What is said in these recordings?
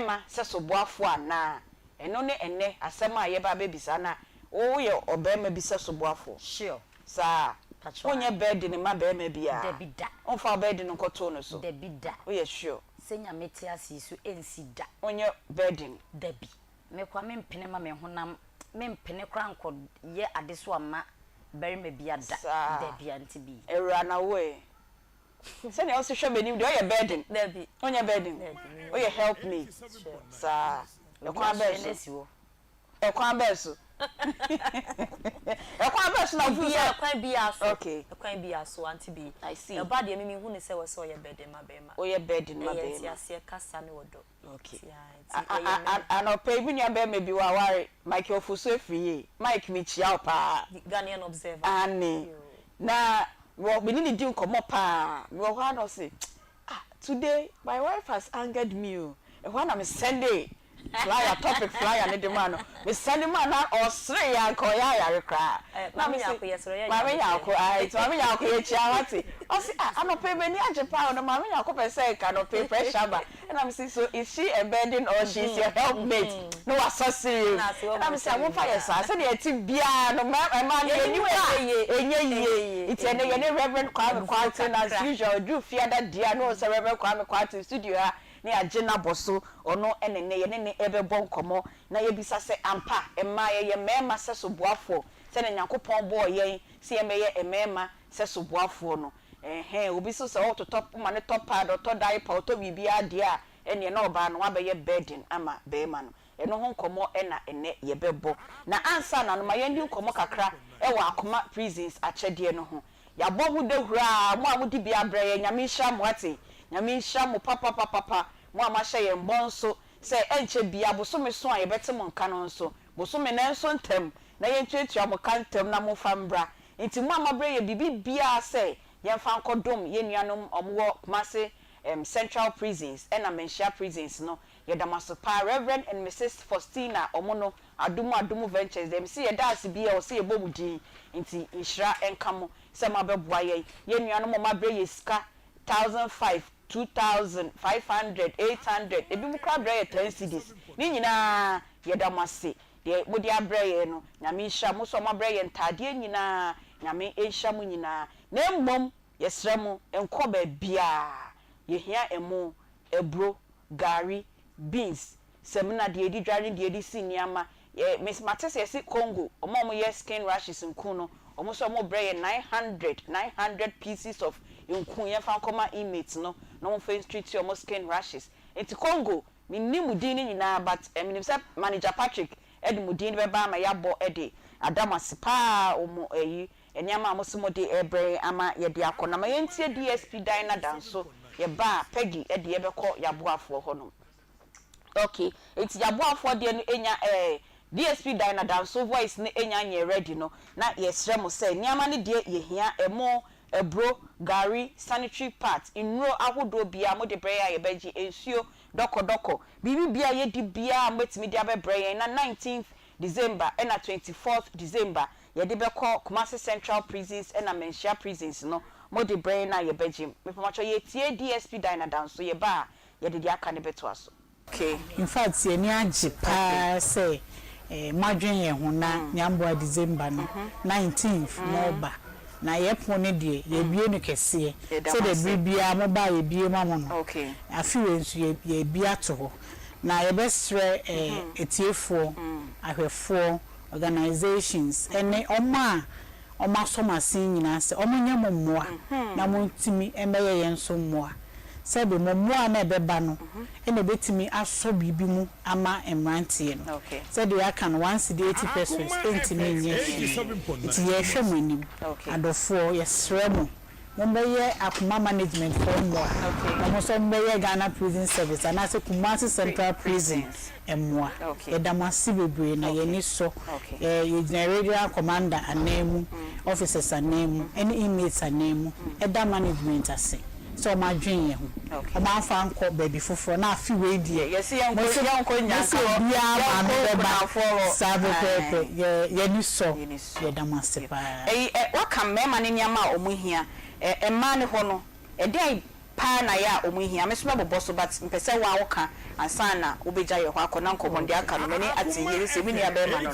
mmarima sɛsoboafoɔ anaa? Ɛno ne ɛnnɛ asɛm a yɛba abɛbisa. Na woyɛ ɔbarima bi sɛsoboafoɔ? Sure. Saa? Patro. Wonyɛ burden mma barima biara? Dabi da. Womfa wo burden nkɔtoo no so? Dabi da. Woyɛ sure? Sɛ Nyame te ase yi so ɛnsi da. Wonyɛ burden? Dabi. Me koraa mempene ma me honam, mempene koraa nkɔ yɛ adesoa mma barima bia da. Saa. Dabi Auntie B. Awura na wo ɛ? Sɛnea wosi hwɛ m'anim deɛ ɔyɛ burden. Dabi. Wonyɛ burden? Dabi. Woyɛ help me. Sure. Saa. Obi Ɛkwan bɛn ahyɛ so? no asi hɔ. Ɛkwan bɛn so? Ɛkwan bɛn so na wofeel sɛ? Kwan biara so. Okay. Kwan biara so, Auntie B. I see. Ɛba deɛ me mehu no sɛ wɔ sɛ ɔyɛ burden ma bɛrima. Woyɛ burden ma Ɛyɛ bɛrima. nteaseɛ kasa ne ɔdɔ. Okay. Nti ah, nti ɛyɛ me. Anɔpa yi me nua bɛrima bi waware, Michael Ofosu Afriyie. Mike mekyia wo paa. Ghanaian Observer. Aane. Yoo. Na mewɔ me ne no di nkɔmmɔ paa. Mewɔ hɔ ara na ɔse, Ah, today my wife has angered me o. Ɛhɔ ara na me sɛndee flyer, topic flyer no de maa no. Me sɛnde maa no na ɔseree anka ɔyɛ ayare koraa. Eh, Na Maame me se, Nyarko yɛsrɛ yɛ Maame nyame Nyarko, pɛ. ae, nti Maame Nyarko yɛkyia wate. Ɔse, ah, anɔpa yi m'ani agye paa o, na Maame Nyarko pɛ sɛ nka anɔpa yi pressure aba. Ɛna me se, so is she a burden or she is your helpmate? Na wasɔ sereɛ mu. Ɛna me se, ah, momfa yɛ saa, sɛdeɛ ɛte biara no, mmaa no yɛ nnipa a, ɛnyɛ yie. Nti ɛnnɛ yɛne Rev. Kwame Kwarteng as usual, ɛduru Fiada deɛ a, na wohu sɛ Rev. Kwame Kwarteng studio ha, na yɛagye no abɔ so. Ɔno na ɛnnɛ yɛne no rebɛbɔ nkɔmmɔ na yɛabisa sɛ, ampa, mmaa yɛyɛ mmarima sɛso boafoɔ sɛdeɛ Nyankopɔn bɔɔ yɛn sɛ yɛmmɛyɛ mmarima sɛso boafoɔ no? Ɛhɛn, obi nso sɛ ɔtotɔ, woma no tɔ pad, ɔtɔ diaper, ɔtɔ biribiara deɛ a, ɛnneɛ na ɔbaa no wabɛyɛ burden ama barima no. Ɛno ho nkɔmmɔ na ɛnnɛ yɛbɛbɔ. Na ansa na no, ma yɛndi nkɔmmɔ kakra wɔ Akoma Prisons akyɛdeɛ no ho. Yɛabɔ ho dawuro ara, mo a mode bi abrɛ yɛn, Nyame nhyira mo, wate? Nyame nhyira mo papapapapa, mo a moahyɛ yɛn bɔ nso sɛ ɛnkyɛ biara bosome so a yɛbɛte mo nka no nso, bosome no nso ntɛm na yɛntuatua mo ka ntɛm na momfa mbra. Nti mo a moabrɛ yɛn biribi biara sɛ yɛmfa nkɔdom yɛn nuanom a wɔwɔ Kumasi Central Prisons ɛna Manhyia Prisons no, yɛda mo ase paa. Rev. And Misis Faustina wɔn no, Adomu Adomu Ventures deɛ mese yɛda ase biara ɛwɔ sɛ yɛbɔ mo din nti nhyira nka mo sɛ moabɛboa yɛn. Yɛn nuanom a wɔabrɛ yɛn sika, 1005, 2000, 500, 800, ebinom koraa brɛ yɛn 10 cedis, ne nyinaa yɛda mo ase deɛ mode abrɛ yɛn no, Nyame nhyira mo nso a moabrɛ yɛn ntaadeɛ nyinaa, Nyame nhyira mo nyinaa. Na mmom yɛsrɛ mo nkɔ baabiara, yɛhia ɛmo, aburo, gari, beans, samina, deɛ yɛde dware ne deɛ yɛde si nneɛma. Yɛ, me, mate sɛ yɛse Congo, wɔn a wɔyɛ skin rashes nku no, wɔn nso wɔrebrɛ yɛn 900, 900 pieces of nku, yɛmfa nkɔma inmates no na wɔmfa ntreat wɔn skin rashes. Nti Congo, mennim mo din no nyinaa but eh, menim sɛ Manager Patrick de mo din no bɛba ama yɛabɔ de ada mo ase paa wɔ mo ayi, nneɛma a mose mode rebrɛ yɛn ama yɛde akɔ. Na ma yɛntie DSP Dinah Danso, yɛba a Peggy de yɛbɛkɔ yɛaboafoɔ hɔnom. Ok, nti yɛaboafoɔ deɛ no nya eh, DSP Dinah Danso voice no nya nyɛɛ ready no, na yɛsrɛ mo sɛ nneɛma no deɛ yɛhia, ɛmo, aburo, gari, sanitary pads, nnuro ahodoɔ biara mode brɛ yɛn a yɛbɛgye, nsuo, dɔkɔdɔkɔ, biribi biara a yɛdi biara a mobɛtumi de abɛbrɛ yɛn na 19th December ɛna 24th December yɛde bɛkɔ Kumasi Central Prisons ɛna Manhyia Prisons no mode brɛ yɛn a yɛbɛgye. Mepamokyɛw yɛtie DSP Dinah Danso yɛba a yɛde deɛ aka no bɛtoa so. Okay. In fact yɛn ani agye paa sɛ moadwen yɛn ho na Nyamboa December no 19th moreba. Na yɛn pon no deɛ yɛabue no kɛseɛ sɛdeɛ bere biara moba a yɛbue ma mo no. Afe wei nso yɛabue ato hɔ. Na yɛbɛsrɛ atiefoɔ, ahwɛfoɔ, organisations ne wɔn a wɔasɔ mo asen nyinaa sɛ wɔnyɛ mo mmoa na montumi mmɛyɛ yɛn nso mmoa. Sɛbe mo mmoa no a ɛbɛba no na ɛbɛtumi asɔ biribi mu ama mmeranteɛ no. Sɛdeɛ yɛaka no, one cedi eighty pesewas ntumi nyɛ hwee. Nti yɛrehwɛ mo anim. Adɔfoɔ, yɛsrɛ mo, mommɛyɛ Akoma Management foɔ mmoa na mo nso mommɛyɛ Ghana Prison Service anaasɛ Kumasi Central Prison mmoa. Yɛda mo ase bebree na yɛn ani sɔ. Yɛgyina Regional Commander ananmu, officers ananmu ne inmates ananmu da management ase sɛ wɔadwen yɛn ho. Wɔamfa ankɔ baabi foforɔ na afe wei deɛ mose mose obiara maame bɛba saa pɛpɛɛpɛ. Yɛ yɛn ani sɔ. Yɛda mo ase paa. Ɛyi ɛ, woaka mmarima no nneɛma a wɔhia. Ɛ, mmaa no hɔ no, ɛdeɛn. paa na yɛ a ɔmo hia? Me nso mɛbobɔ so, but mpɛ sɛ wo a woka ansa na wobɛgya yɛ hɔ akɔ na nkɔmmɔ deɛ aka no m'ani ate yie sɛ me nua bɛrima no,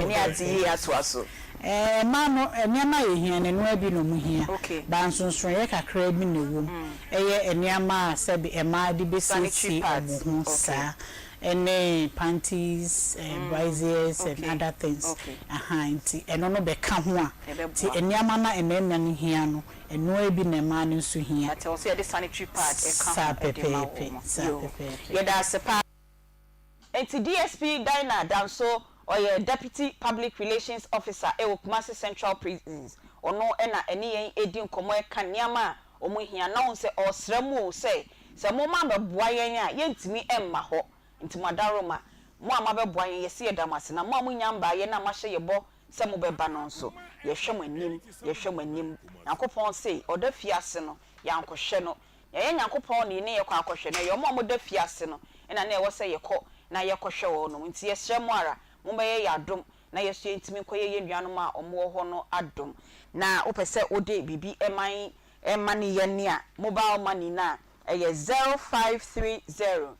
m'ani ate yie atoa so. Mmaa no, nneɛma a yɛhia no, ɛnoa bi na ɔmo hia. Ba nsonsonoeɛ kakra bi na ɛwɔ mu. Ɛyɛ nneɛma a sɛbi mmaa de bɛsiesie ɔmo ho saa, ɛne panties, brassieres and other things. Aha, nti ɛno no bɛka ho a, nti nneɛma na mmarima no hia no, ɛnoa bi na mmaa no nso hia. But ɛwɔ sɛ yɛde sanitary pad ɛka Saa ho ɛde ma pɛpɛɛpɛ. wɔn. Saa Yo. pɛpɛɛpɛ. Yɛda ase paa. Nti DSP Dinah Danso, ɔyɛ Deputy Public Relations Officer ɛwɔ Kumasi Central Prisons. Ɔno ɛna ɛne yɛn edi nkɔmɔ ɛka nneɛma a wɔn hia na wɔn sɛ ɔsrɛ mu o sɛ mo ma bɛboa yɛn a, yɛntumi ɛmma hɔ. Nti mo adaroma, mo a mabɛboa yɛn, yɛsi yɛda mo ase, na mo a mo nya mbaayɛ na moahyɛ yɛ bɔ sɛ mo bɛba no nso, yɛhwɛ mo anim, yɛhwɛ mo anim. Nyankopɔn se ɔda fiase no, yɛankɔhwɛ no. Yɛyɛ Nyankopɔn ne ne yɛkɔ akɔhwɛ no, ɛyɛ ɔmo a moda fiase no ɛna na ɛwɔ sɛ yɛkɔ na yɛkɔhwɛ wɔn no. Nti yɛsrɛ mo ara, mommɛyɛ yɛ adom na yɛso yɛntumi nkɔyɛ yɛn nuanom a ɔmo wɔ hɔ no adom. Na wopɛ sɛ wode biribi ɛman ɛma ne yɛ ne a, mobile money na ɛyɛ 0530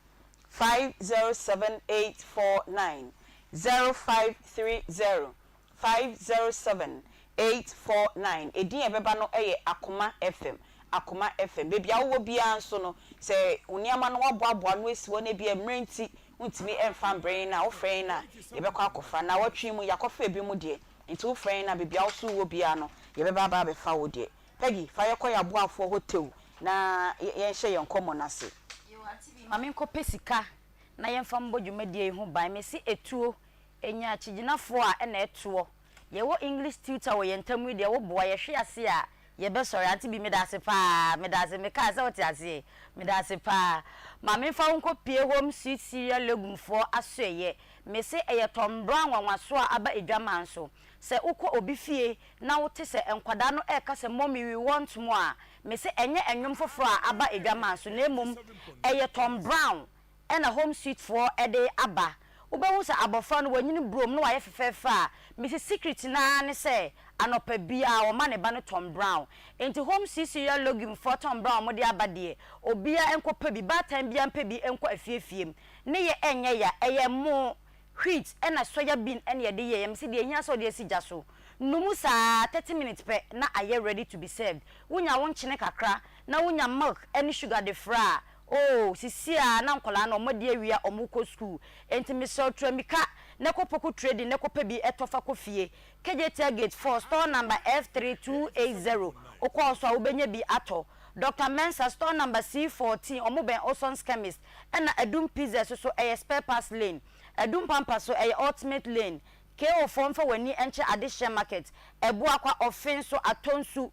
507849, 0530 507849. Edin a ɛbɛba no yɛ Akoma FM, Akoma FM. Beebi a wowɔ biara nso no, sɛ wo nneɛma no waboaboa no esi hɔ na ebi mmerɛ nti wontumi mfa mbrɛ yɛn a, wofrɛ yɛn a, yɛbɛkɔ akɔfa. Na wɔtwe mu yɛakɔfa ebi mu deɛ, nti wofrɛ yɛn a, beebi a woso wɔ biara no, yɛbɛba aba abɛfa wo deɛ. Peggy, fa yɛkɔ yɛ aboafoɔ hɔ tew na yɛnhyɛ yɛn nkɔmmɔ no ase. Maame, nkɔpɛ sika na yɛmfa mbɔ dwumadie yi ho ban. Mesi etuo enya akyigyinafoɔ a ɛna ɛtoɔ yɛwɔ English tutor wɔ yɛn ntam yi deɛ, woboa yɛhwe ase a, yɛbɛsɔre. Ante bi, meda ase paa, meda ase. Mekaa sɛ wote aseɛ, meda ase paa. Maame, mfa wo nkɔ pie Home Sweet Cereal Legume foɔ asoɛyɛ. Mese ɛyɛ tɔmbrɔ anwanwaso a aba edwaman so. Sɛ wokɔ obi fie na wote sɛ nkwadaa no ɛreka sɛ, "Mommy, we want more" a, mese ɛnyɛ ɛnwom foforɔ a aba edwaman so, na mmom ɛyɛ Tom Brown ɛna Home Sweet foɔ ɛde aba. Wobɛhu sɛ abɔfra no wanyini burom na wayɛ fɛfɛɛfɛ a, mesi secret naa ne sɛ anɔpa biara wɔma ne ba no Tom Brown. Nti Home Sweet Cereal Legume foɔ Tom Brown wɔde aba deɛ, obiara nkɔpɛ bi, baatan biara mpɛ bi nkɔ afiefie mu ne yɛ. Ɛnyɛ ya, ɛyɛ mo wheat ɛna soya bean ɛna yɛde yɛ. Yɛm sɛ deɛ ehia sɛ ɔde asi gya so numu saa 30 minutes pɛ na ayɛ ready to be served. Wonya wo nkyene kakra na wonya milk ɛne sugar de fra a, oh, sisi a na nkɔlaa no ɔmo de awia ɔmo kɔ school. Nti mesrɛ, tuamika na kɔ Poku Trading na kɔpɛ bi ɛtɔ fa kɔ fie. Kejetia Gate 4, store number F3280, wokɔɔ so a, wobɛnya bi atɔ. Dr Mensa, store number C14, ɔmo bɛn Osons Chemist. Ɛna Adum Pizza so ɛyɛ Spare Parts Lane, Adum Pampa so ɛyɛ Ultimate Lane. Ko foɔ, mfa w'ani nkyɛ Adehyɛ Market, Ɛboakwa, Ɔfe nso Atɔnsu,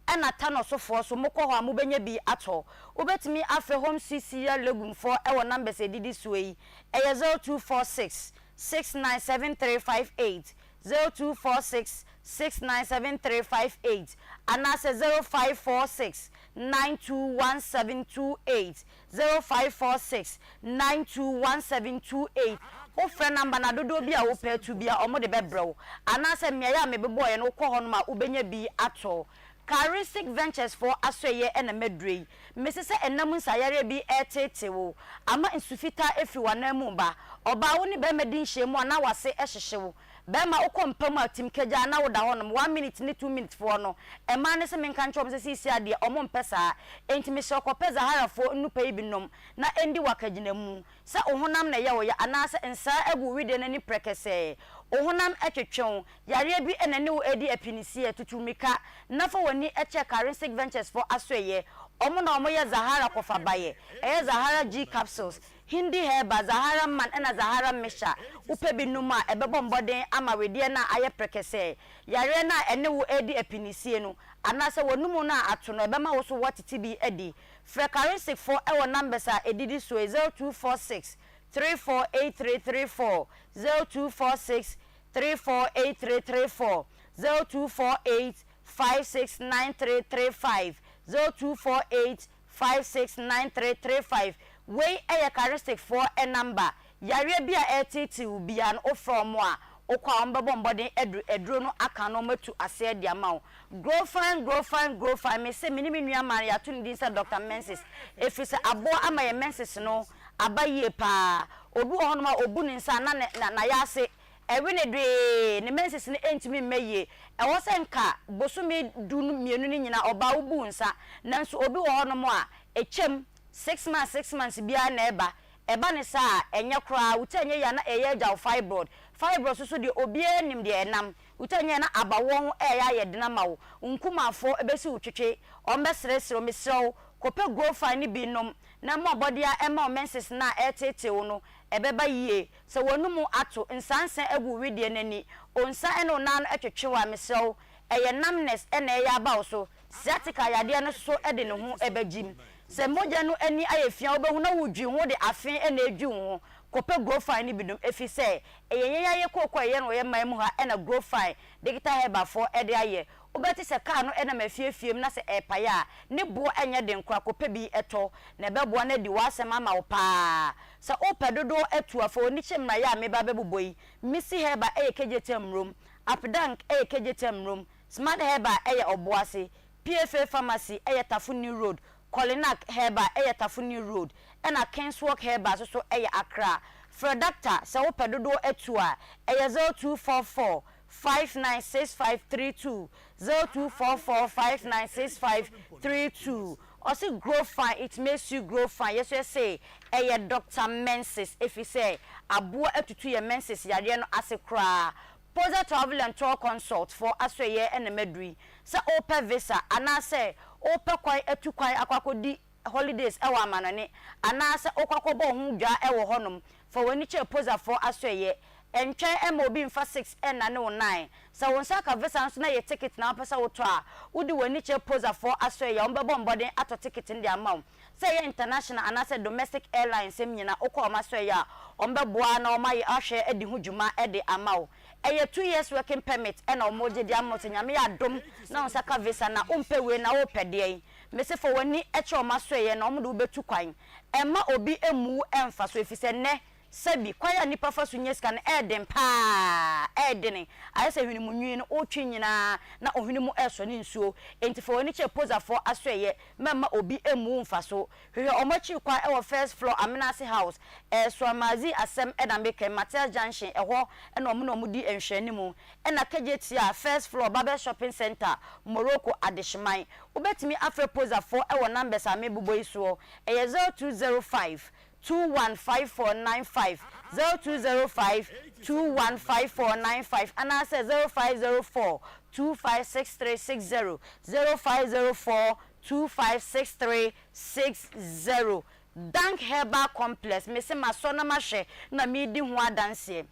ɛna Tanosofoɔ so, mokɔ hɔ a, mobɛnya bi atɔ. Wobɛtumi afrɛ Home Sweet Cereal Legume foɔ ɛwɔ numbers edidi soɔ yi, ɛyɛ 0246 697358, 0246 697358, anaasɛ 0546 921728, 0546 921728. Wofrɛ number na dodoɔ bi a wopɛ tu bi a, ɔmo de bɛbrɛ wo, anaasɛ mmeaeɛ a mebɛbɔɔyɛ no, wokɔ hɔ nom a, wobɛnya bi atɔ. Caristic Ventures foɔ asoɛyɛ ɛna mɛdure yi. Mesi sɛ ɛnam nsayareɛ bi ɛretete wo ama nsu fitaa efiri w'anan mu ba. Ɔbaa, wo ne bɛrima di nhyɛn mu a, na wase ɛhyehye wo. Bɛrima, wokɔ mpa mu a, tim kagya na woda hɔnom 1 minute ne 2 minutes foɔ no, ɛmaa ne sɛ menka nkyɛn wɔn sɛ siisi adeɛ ɔmo mpɛ saa. Enti mesrɛ, kɔpɛ Zaharafoɔ nnupa yi bi nom na ɛndi wakagyina mu. Sɛ wo honam na ɛyɛ wo ya, anaasɛ nsaa agu wo wedeɛ n'ani prɛkɛsɛɛ, wo honam ɛtwetwe wo, yareɛ bi ɛna ne wo edi apinisiɛ, tutu mmirika na fa w'ani ɛkyɛ Carinsic Ventures foɔ asoɛyɛ. Ɔmo na ɔmo yɛ Zahara kɔfa bayɛ, ɛyɛ Zahara G capsules, Hindi Herba, Zahara Man ɛna Zahara Mixture. Wopɛ bi nom a, ɛbɛbɔ mbɔden ama wedeɛ no a ayɛ prɛkɛsɛɛ, yareɛ no a ɛne wo edi apinisie no, anaasɛ wɔnum no a ato no, ɛbɛma wo so wɔtete bi adi. Frɛ Carinsic foɔ ɛwɔ numbers a ɛdidi so yi: 0246 348334, 0246 348334, 0248 569335, 0248 569335. Wei ɛyɛ Caristic foɔ number. Yareɛ bi a ɛreteetee wo biara no, wofrɛ ɔmo a, Wokɔ a wɔbɛbɔ mmɔden adu aduro no aka na wɔatu aseɛ de ama wo. Grow fine, grow fine, grow fine, mese me ne me nua maa no yɛato ne din sɛ Doctor Menses ɛfiri sɛ aboa ama yɛn menses no aba yie pa ara. Obi wɔ hɔnom a ɔbu ne nsa a na ne na n'ayaase ɛwe no dwee, ne menses no ntumi mma yie. Ɛwɔ sɛ nka bosome du no mmienu no nyinaa ɔbaa wobu wo nsa, nanso obi wɔ hɔnom a ɛkyɛm, 6 months 6 months biara na ɛba. Ɛba no saa a, ɛnyɛ koraa, wo ti anyɛ yie a na ɛyɛ agya wo fibroid. Fibroid nso so deɛ obiara nim deɛ ɛnam. Wo ti anyɛ yie a na abawoɔ ho ɛreyɛ ayɛ den ama wo. Wo nkumafoɔ bɛsi wo twetwe, wɔbɛseresere wo. Mesrɛ wo, kɔpɛ Growfine no bi nom na mmɔ mmɔden ara mma wo menses no a ɛreteetee wo no, ɛbɛba yie. Sɛ w'anomu ato, nsansa agu wo wedeɛ no ani, wo nsa ne wo nan no twetwe wo a, mesrɛ wo, ɛyɛ numbness na ɛreyɛ aba wo so. Sciatica yadeɛ no nso de ne ho bɛgyim. Sɛ mogya no ani ayɛ fi a, wobɛhu na wodwi ho de afe na ɛredwi wo ho. Kɔpɛ Growfine no bi nom ɛfiri sɛ ɛyɛ yɛn ara yɛn kooko a yɛyɛ no wɔ yɛn man mu ha na Growfine Digital Herbal foɔ de ayɛ. Wobɛte sɛ kaa no nam afie afie mu na sɛ ɛrepae a, ne boɔ nyɛ den koraa. Kɔpɛ bi tɔ na ɛbɛboa no adi w'asɛm ama wo pa ara. Sɛ wopɛ dodoɔ atu a, fa w'ani kyerɛ mmerɛyɛ a mereba abɛbobɔ yi. Missy Herbal yɛ Kegyetia Mmurom, Apdank yɛ Kegyetia Mmurom, Smart Herbal yɛ Ɔboase, PFA Pharmacy yɛ Tafo New Road, Kolinak Herbal yɛ Tafo New Road, ɛna Kingswalk Herbal nso so yɛ Accra. Frɛ Doctor sɛ wopɛ dodoɔ atu a, ɛyɛ 0244 596532, 0244 596532. Ɔse grow fine, it makes you grow fine. Yɛso yɛse ɛyɛ Doctor Menses ɛfiri sɛ aboa atutu yɛn menses yareɛ no ase koraa. Poza Travel and Tour Consult foɔ asoɛeɛ na maduru yi. Sɛ wopɛ visa anaasɛ wopɛ kwan atu kwan akɔ akɔdi holidays wɔ amanɔne anaasɛ wokɔ akɔbɔ wo ho dwa wɔ hɔnom, fa w'ani kyerɛ Poza foɔ asoɛeɛ. Ntwɛn mma obi mfa six nnane wo nine. Sɛ wo nsa aka visa nso na ɛyɛ ticket na wopɛ sɛ wotɔ a, wode w'ani kyerɛ Poza foɔ asoɛeɛ a, wɔbɛbɔ mmɔden atɔ ticket no de ama wo. Sɛ ɛyɛ international anaasɛ domestic airline nsɛm nyinaa, wokɔ wɔn asoɛeɛ a, wɔbɛboa na wɔayɛ ahwɛ adi ho dwuma de ama wo. Ɛyɛ 2 years working permit na wɔgye de ama wo sɛ Nyame yɛ adom na wo nsa ka visa no a, wompɛ wei na wopɛ deɛn? Mese fa w'ani kyerɛ wɔn asoɛeɛ na wɔde wo bɛtu kwan. Mma obi mmu wo mfa so efisɛ nnɛ sɛbi kwan a nnipa fa so nya sika no ɛyɛ paa, ɛyɛ den. Ayɛ sɛ hwene mu nwi no wotwe nyinaa na ohwene mu ɛresɔ ne nsuo. Enti fa w'ani kyerɛ Pozafoɔ asoɛeɛ mma obi mmu wo mfa so. Hwehwɛ wɔn akyiri kwan wɔ first floor Amenase House, Suamazi asɛm na meka yi, Matthias Junction, ɛhɔ na wɔn na wɔdi nhwɛanimu. Ɛna Kejetia, first floor, Babes Shopping Centre, Morocco, Adehyeman. Wobɛtumi afrɛ Pozafoɔ wɔ numbers a merebobɔ yi soɔ, ɛyɛ 0205 215495, 0205 215495 anaasɛ 0504 256360, 0504 256360. Dank Herbal Complex, mese masɔ na mahwɛ na meredi ho adanseɛ.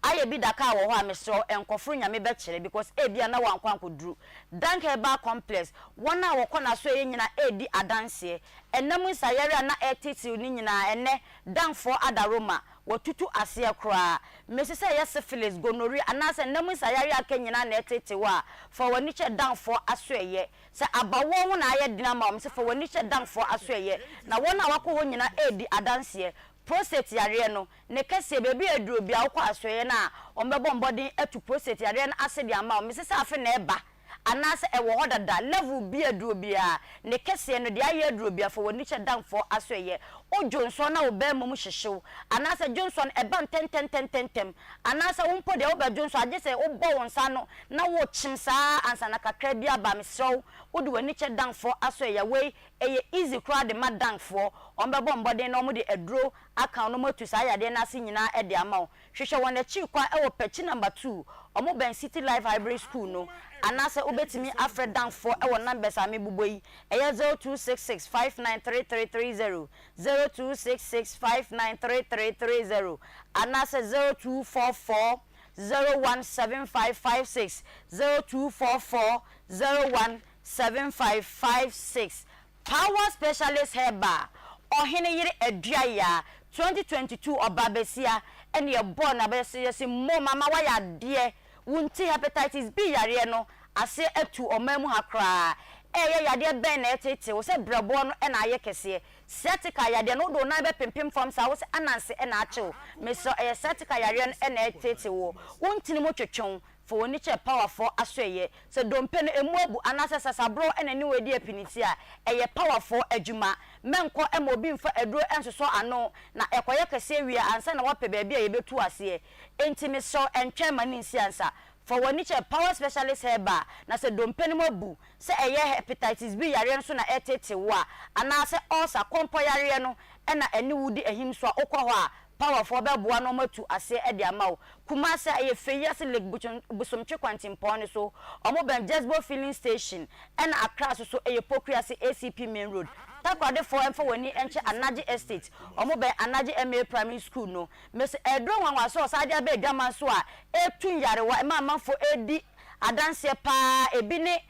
Ayɛ bi da kaa wɔ hɔ a mesrɛ wo nkɔforo Nyame bɛkyerɛ because ebia na wankɔ ankɔduru. Dank Herbal Complex, wɔn a wɔkɔ n'asoɛeɛ nyinaa redi adanseɛ. Ɛnna mu nsayare a na ɛretetew no nyinaa ɛnnɛ Dankfoɔ adaworoma, wɔatutu aseɛ koraa. Mese sɛ ɛyɛ syphilis, gonorrhea anaasɛ nna mu nsayare a aka nyinaa na ɛretetew a, fa w'ani kyerɛ Dankfoɔ asoɛeɛ. Sɛ abawoɔ ho na ayɛ den ama wo, mese fa w'ani kyerɛ Dankfoɔ asoɛeɛ. Na wɔn a wɔakɔ hɔ nyinaa redi adanseɛ. Prostate yareɛ no, ne kɛseɛ, baabi a aduro biara wokɔ asoɛeɛ no a, wɔbɛbɔ mmɔden atu prostate yareɛ no ase de ama wo. Mese sɛ afe na ɛreba anaasɛ ɛwɔ hɔ dada, level bi aduro biara, ne kɛseɛ no, deɛ ayɛ aduro biara, fa w'ani kyerɛ Dankfoɔ asoɛeɛ. Wo dwonsɔ na wo barima mu hyehye wo, anaasɛ dwonsɔ no ɛba ntɛntɛntɛntɛntɛm, anaasɛ wo mpo deɛ wobɛdwonsɔ a gye sɛ wobɔ wo nsa ano na wokyem saa ara ansa na kakra bi aba, mesrɛ wo, wode w'ani kyerɛ Dankfoɔ asoɛeɛ. Wei, ɛyɛ easy koraa de ma Dankfoɔ. Wɔbɛbɔ mmɔden na wɔde aduro aka wo na wɔatu saa yadeɛ no ase nyinaa de ama wo. Hwehwɛ wɔn akyiri kwan wɔ Pɛkyi Number 2, wɔn bɛn City Life Hybrid School no, anaasɛ wobɛtumi afrɛ Dankfoɔ wɔ numbers a mebobɔ yi, ɛyɛ 0266 593330, 0266 593330, anaasɛ 0244 017556, 0244 017556. Power Specialist Herbal, Ɔhene Yere Aduayaa, 2022 Ɔbaa basia ɛna yɛbɔɔ no abɛse yɛse mo mama wayɛ adeɛ wo nti hepatitis B yareɛ no aseɛ atu ɔman mu ha koraa ɛyɛ yadeɛ bɛn na ɛtetee wo sɛ brɛboɔ no na ayɛ kɛseɛ. Sciatica yadeɛ no wode wo nan bɛpempem fam saa wo sɛ ananse na akye wo. Mesrɛ wo ɛyɛ sciatica yareɛ no na ɛreteetee woɔ. Wo ntini mu twetwe wo. Fa w'ani kyerɛ powerfoɔ asoɛeɛ. Sɛ dompe no ɛmu abu anaasɛ sasaborɔ na ɛne wo redi apiniti a, ɛyɛ powerfoɔ adwuma. Mɛnkɔ ma obi mfa aduro nsosɔ ano na ɛkɔyɛ kɛseɛ wie a ansa na woapɛ baabi a yɛbɛtu aseɛ. Enti mesrɛ wo ɛntwɛn ma no nsi ansa. Fa w'ani kyerɛ Power Specialist Herbal na sɛ dompe no mu abu, sɛ ɛyɛ Hepatitis B yareɛ nso na ɛreteetee wo a, anaasɛ ulcer, kɔmpɔ yareɛ no, na ɛne wo di ahim so a, wokɔ hɔ a, Powerfoɔ bɛboa na wɔatu aseɛ de ama wo. Kumasi a ɛyɛ Feyiase Lake Bosomtwe kwantempɔn no so, wɔbɛn Jesbo Filling Station, ɛna Accra nso so ɛyɛ Pokuase ACP Main Road. Takoradefoɔ mfa wɔn ani nkyɛ Anagye Estate, wɔbɛn Anagye MA Primary School no. Mese aduro nwanwaso a ɔsan de aba adwaman so a ɛtu nyarewa, ɛma amanfoɔ ɛredi adanseɛ pa ara, ebi ne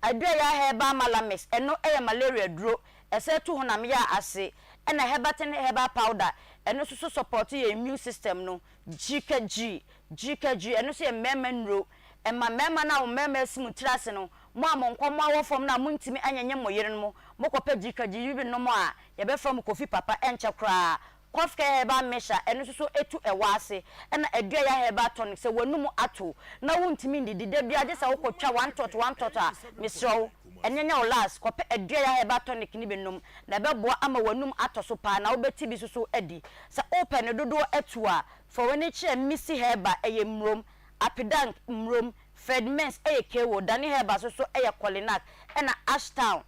Aduaya Herbal Malamix, ɛno yɛ malaria duro, ɛsan tu honam yea ase, ɛna Herbatin Herbal Powder, ɛno nso so sɔpɔto yɛn immune system no, Gyikagyi, Gyikagyi, ɛno nso yɛ mmarima nnuro, ɛma mmarima no a wɔn mmarima asi mo tiri ase no, mo a mo nkɔmmoa wɔ fam no a montumi anyenye mo yerenom, mokɔpɛ Gyikagyi yi bi nom a, yɛbɛfrɛ mo Kofi Papa, ɛnkyɛ koraa Cough Care Herbal Mixture, ɛno nso so ɛtu ɛwɔ ase, ɛna Aduaya Herbal Tonic, sɛ w'anum ato na wontumi nnidi da biara gye sɛ wokɔtwa one tot one tot a, mesrɛ wo, ɛnyɛ nyɛ wo last, kɔpɛ Aduaya Herbal Tonic no bi nom na ɛbɛboa ama w'anum atɔ so paa na wobɛte bi nso so adi. Sɛ wopɛ ne dodoɔ atu a, fa w'ani kyerɛ Missy Herbal, ɛyɛ Mmrom, Apidank, Mmrom, Fred Mens, ɛyɛ Kewo, Dani Herbal nso so ɛyɛ Kolinak, ɛna Ashtown.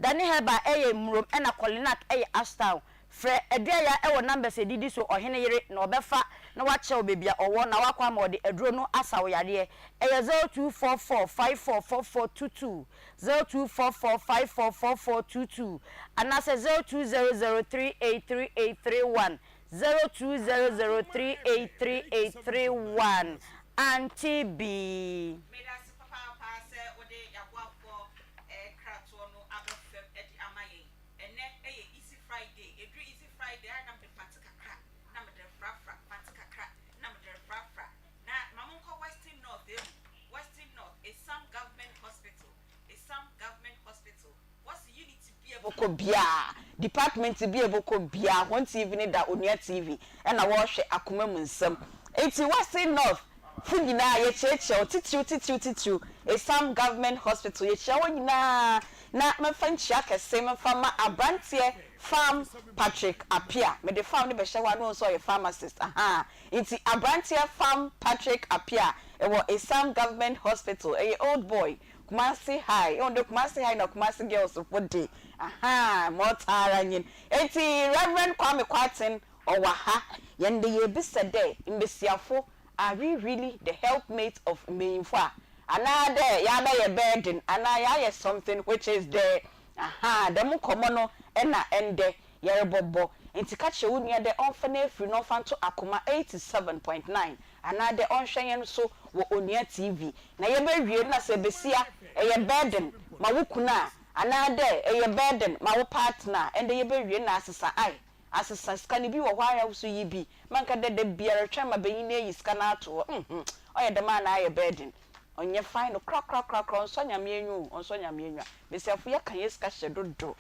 Dani Herbal yɛ Murom ɛna Kolinak yɛ Ashtown. Frɛ Aduaya wɔ numbers a ɛdidi so Ɔhene yere na ɔbɛfa na wakyerɛ wo baabi a ɔwɔ na wakɔ ama ɔde aduro no asa wo yareɛ. Ɛyɛ 0244 5444 22, 0244 5444 22 anaasɛ 0200 3838 31, 0200 3838 31. Auntie Bee. Medase papaapa sɛ wode yaboafoɔ nkratoɔ no aba fam de ama yɛn. Ɛnnɛ yɛ Easy Friday. Ɛduru Easy Friday a na mede fante kakra na mede refrafra, fante kakra na mede refrafra. Na ma monkɔ Western North ehu, Western North, Esam Government Hospital, Esam Government Hospital. Wɔse unit bi a ɛbɔkɔ biara, department bi a ɛbɔkɔ biara, hɔn TV no da Onua TV na wɔrehwɛ akoma mu nsɛm. Ntsi Western North fo nyina yɛkyiakyia wo tsitsiriw tsitsiriw tsitsiriw, Esam Government Hospital yɛkyia hɔn nyina na memfa nkyia kɛse memfa mma aberanteɛ Farm Patrick Appiah, mede farm no bɛhyɛ hɔ a na wohu sɛ ɔyɛ pharmacist ahaa, ntsi aberanteɛ Farm Patrick Appiah wɔ Esam Government Hospital, ɛyɛ old boy Kumasi high, ehu dɛ Kumasi high na Kumasi girls fo de, ahaa, ma ɔtaa ara nye n'. Ntsi Rev. Kwame Kwarteng ɔwɔ ha, hɛn de yeebisa dɛ, mbasiafo, are we really the helpmate of mbanyimfo a, anaa dɛ yɛabɛyɛ burden anaa yɛayɛ something which is the, ahaa, dɛm nkɔmbɔ no na ndɛ yɛrobɔbɔ. Ntsi ka kyerɛ wo nua dɛ ɔmfa n'efir na ɔmfa nto Akoma 87.9 Anaadɛ ɔnhwɛ hɛn so wɔ Onua TV. Na yɛbɛwie no na sɛ basia, ɛyɛ burden ma wo kun a, anaadɛ ɛyɛ burden ma wo partner a, ɛndɛ yɛbɛwie no na asesa ae, asesa. Sika no bi wɔ hɔ ara wo so yi bi ma nka dɛ da biara twɛn ma banyin no eyi sika no ato hɔ, mmhmm, ɔyɛ dɛm a na ayɛ burden. Ɔnnyɛ fine no korakorakorakora, ɔnnsɔ Nyame enyi o, ɔnnsɔ Nyame enyiwa. Basiafo yɛka hɛn sika hyɛ dodo,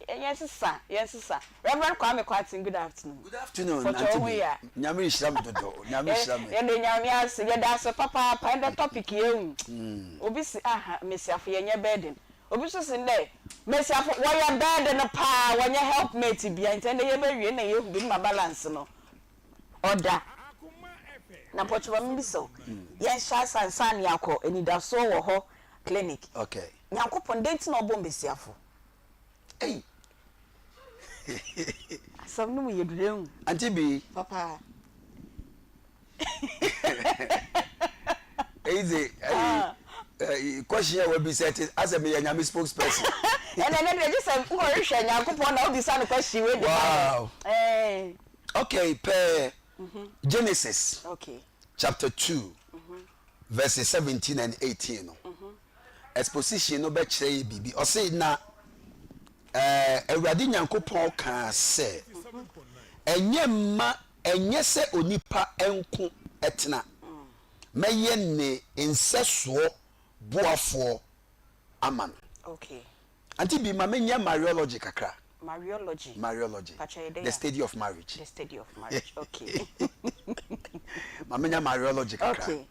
Yɛn sesa, yɛn sesa. Reverend Kwame Kwarteng, good afternoon. Good afternoon, Fɔkyɛ Auntie wo ho B. yɛ a. Nyame nhyira me dodo. Nyame nhyira me. Yɛda Nyame ase, yɛda ase papaapa. Ɛndɛ topic yi ehu. Obi se aha, Mmesiafo yɛnyɛ burden. Obi nso se ndɛ, Mmesiafo wɔyɛ burden paa, wɔnyɛ helpmate bia. Nti ɛndɛ yɛbɛwie na yɛahu bi ma balance no ɔda. Na mpɔkyɛ ma mebisa wo, yɛnhyɛ ase ansa na yɛakɔ Anidasoɔ wɔ hɔ clinic. Okay. Nyankopɔn, dɛn nti na ɔbɔɔ mbasiafo? Ei! Asɛm no mu yɛ duru ehu. Auntie B. Papa. Eyi dze, eyi, question a wabisa ti asɛ meyɛ Nyame spokesperson. Ɛnɛ ne deɛ gye sɛ nkɔhwehwɛ Nyankopɔn na wobisa no question wei de ma Wow. Eh. Okay, pɛɛ Genesis Okay. chapter 2 verses 17 and 18 no. Exposition no bɛkyerɛ yɛ biribi. Ɔse na ɛɛ Awurade Nyankopɔn kaa sɛ, ɛnyɛ mma ɛnyɛ sɛ onipa nko tena, mɛyɛ ne nsɛsoɔ boafoɔ ama no. Okay. Ante bi ma menyɛ Mariology kakra. Mariology. Mariology. Pakyɛ yɛ dɛn The a? study of marriage. The study of marriage, okay. Ma menya Mariology kakra. Okay.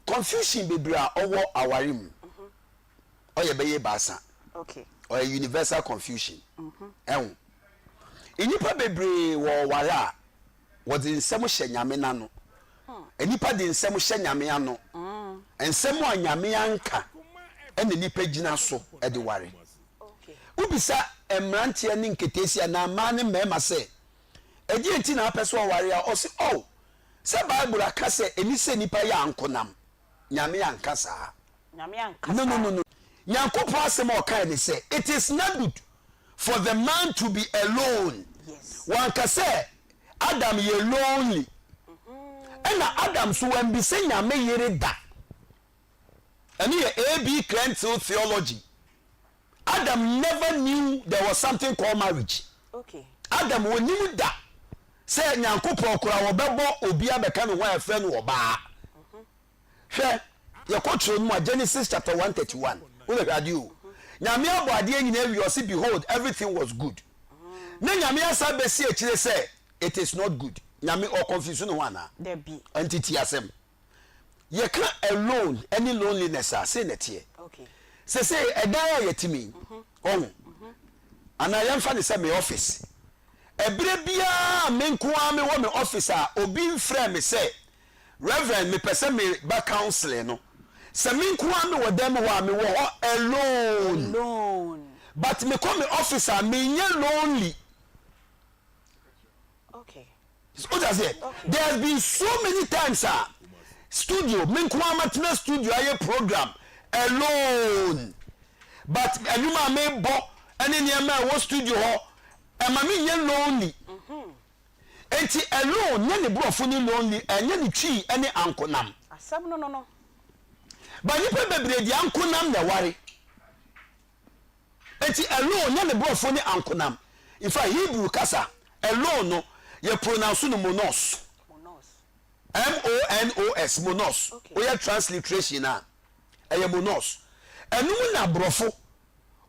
Confusion bebree a ɔwɔ aware mu, ɔyɛ bɛyɛ ebaasa. Okay. Ɔyɛ universal confusion. Ɛho. Nnipa bebree wɔ ɔware a, wɔdze nsɛm hyɛ Nyame n'ano. Nnipa de nsɛm hyɛ Nyame ano. Nsɛm a Nyame anka na nnipa gyina so de ware. Wobisa mmeranteɛ ne nketeesia anaa mmaa ne mmarima sɛ, Ɛdeɛn nti na wopɛ sɛ ɔware a? Ɔse, Oh, sɛ Bible aka sɛ ɛni sɛ nnipa yɛ ankonam. Nyame anka saa. Nyame anka No, no, saa. no, no. Nyankopɔn asɛm a ɔkae ne sɛ, It is not good for the man to be alone. Yes. Wanka sɛ Adam yɛ lonely. Ɛna Adam nso wambisa Nyame yere da. Ɛno yɛ AB Crentil theology. Adam never knew there was something called marriage. Okay. Adam onim da sɛ Nyankopɔn koraa wɔbɛbɔ obi abɛka ne ho a yɛfrɛ no ɔbaa. Hwɛ, yɛkɔ twerɛ no mu a Genesis chapter 131. Wobɛhwɛ adeɛ o. Nyame abɔ adeɛ nyinaa wie ɔse behold everything was good. Ne Nyame asa bɛsi akyire sɛ it is not good. Nyame ɔconfuse ne ho anaa? Dabi. Ɛnti tie asɛm. Yɛka alone ne loneliness a, sei na ɛteɛ. Sesei ɛdan a yɛte mu yi, wahu, anaa yɛmfa no sɛ me office, ɛberɛ biara a me nko ara mewɔ me office a obi mfrɛɛ me sɛ Reverend mepɛ sɛ meba counseling no, sɛ me nko ara mewɔ dan mu hɔ a, mewɔ hɔ alone. Alone. But mekɔ me office a, menyɛ lonely. Okay. Wote aseɛ? There has been so many times a studio, me nko ara matena studio ayɛ program alone. But ɛnwom a mebɔ ne nneɛma a ɛwɔ studio hɔ, ɛma menyɛ lonely. Enti alone nyɛ ne borɔfo ne lonely, ɛnyɛ ne twi ne ankonam. Asɛm no no no. But nnipa bebree deɛ ankonam na ɛware. Enti alone nyɛ ne borɔfo ne ankonam. In fact, Hebrew kasa, alone no, yɛ pronounce no monos. M-O-N-O-S, monos. Woyɛ transliteration a, ɛyɛ monos. Ɛno mu na borɔfo,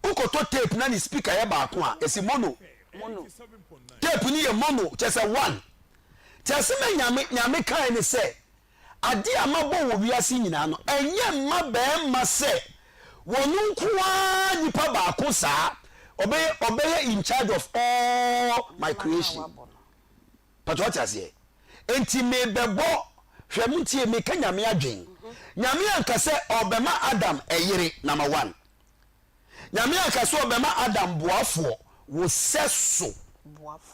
wokɔtɔ tape na ne speaker yɛ baako a, yɛsi mono. Tape no yɛ mono, kyerɛ sɛ one. Nti asɛm a Nyame, Nyame kae ne sɛ, Ade a mabɔ wɔ wiase nyinaa no, ɛnyɛ mma barima sɛ wɔn nko ara nipa baako saa ɔbɛyɛ ɔbɛyɛ in charge of all my creation. Pàtó ɔte aseɛ. Enti mebɛbɔ hwɛ mo ntie meka nyame adwen. Nyame anka sɛ ɔbɛma Adam ɛyere number one. Nyame anka sɛ ɔbɛma Adam boafoɔ, wo sɛso,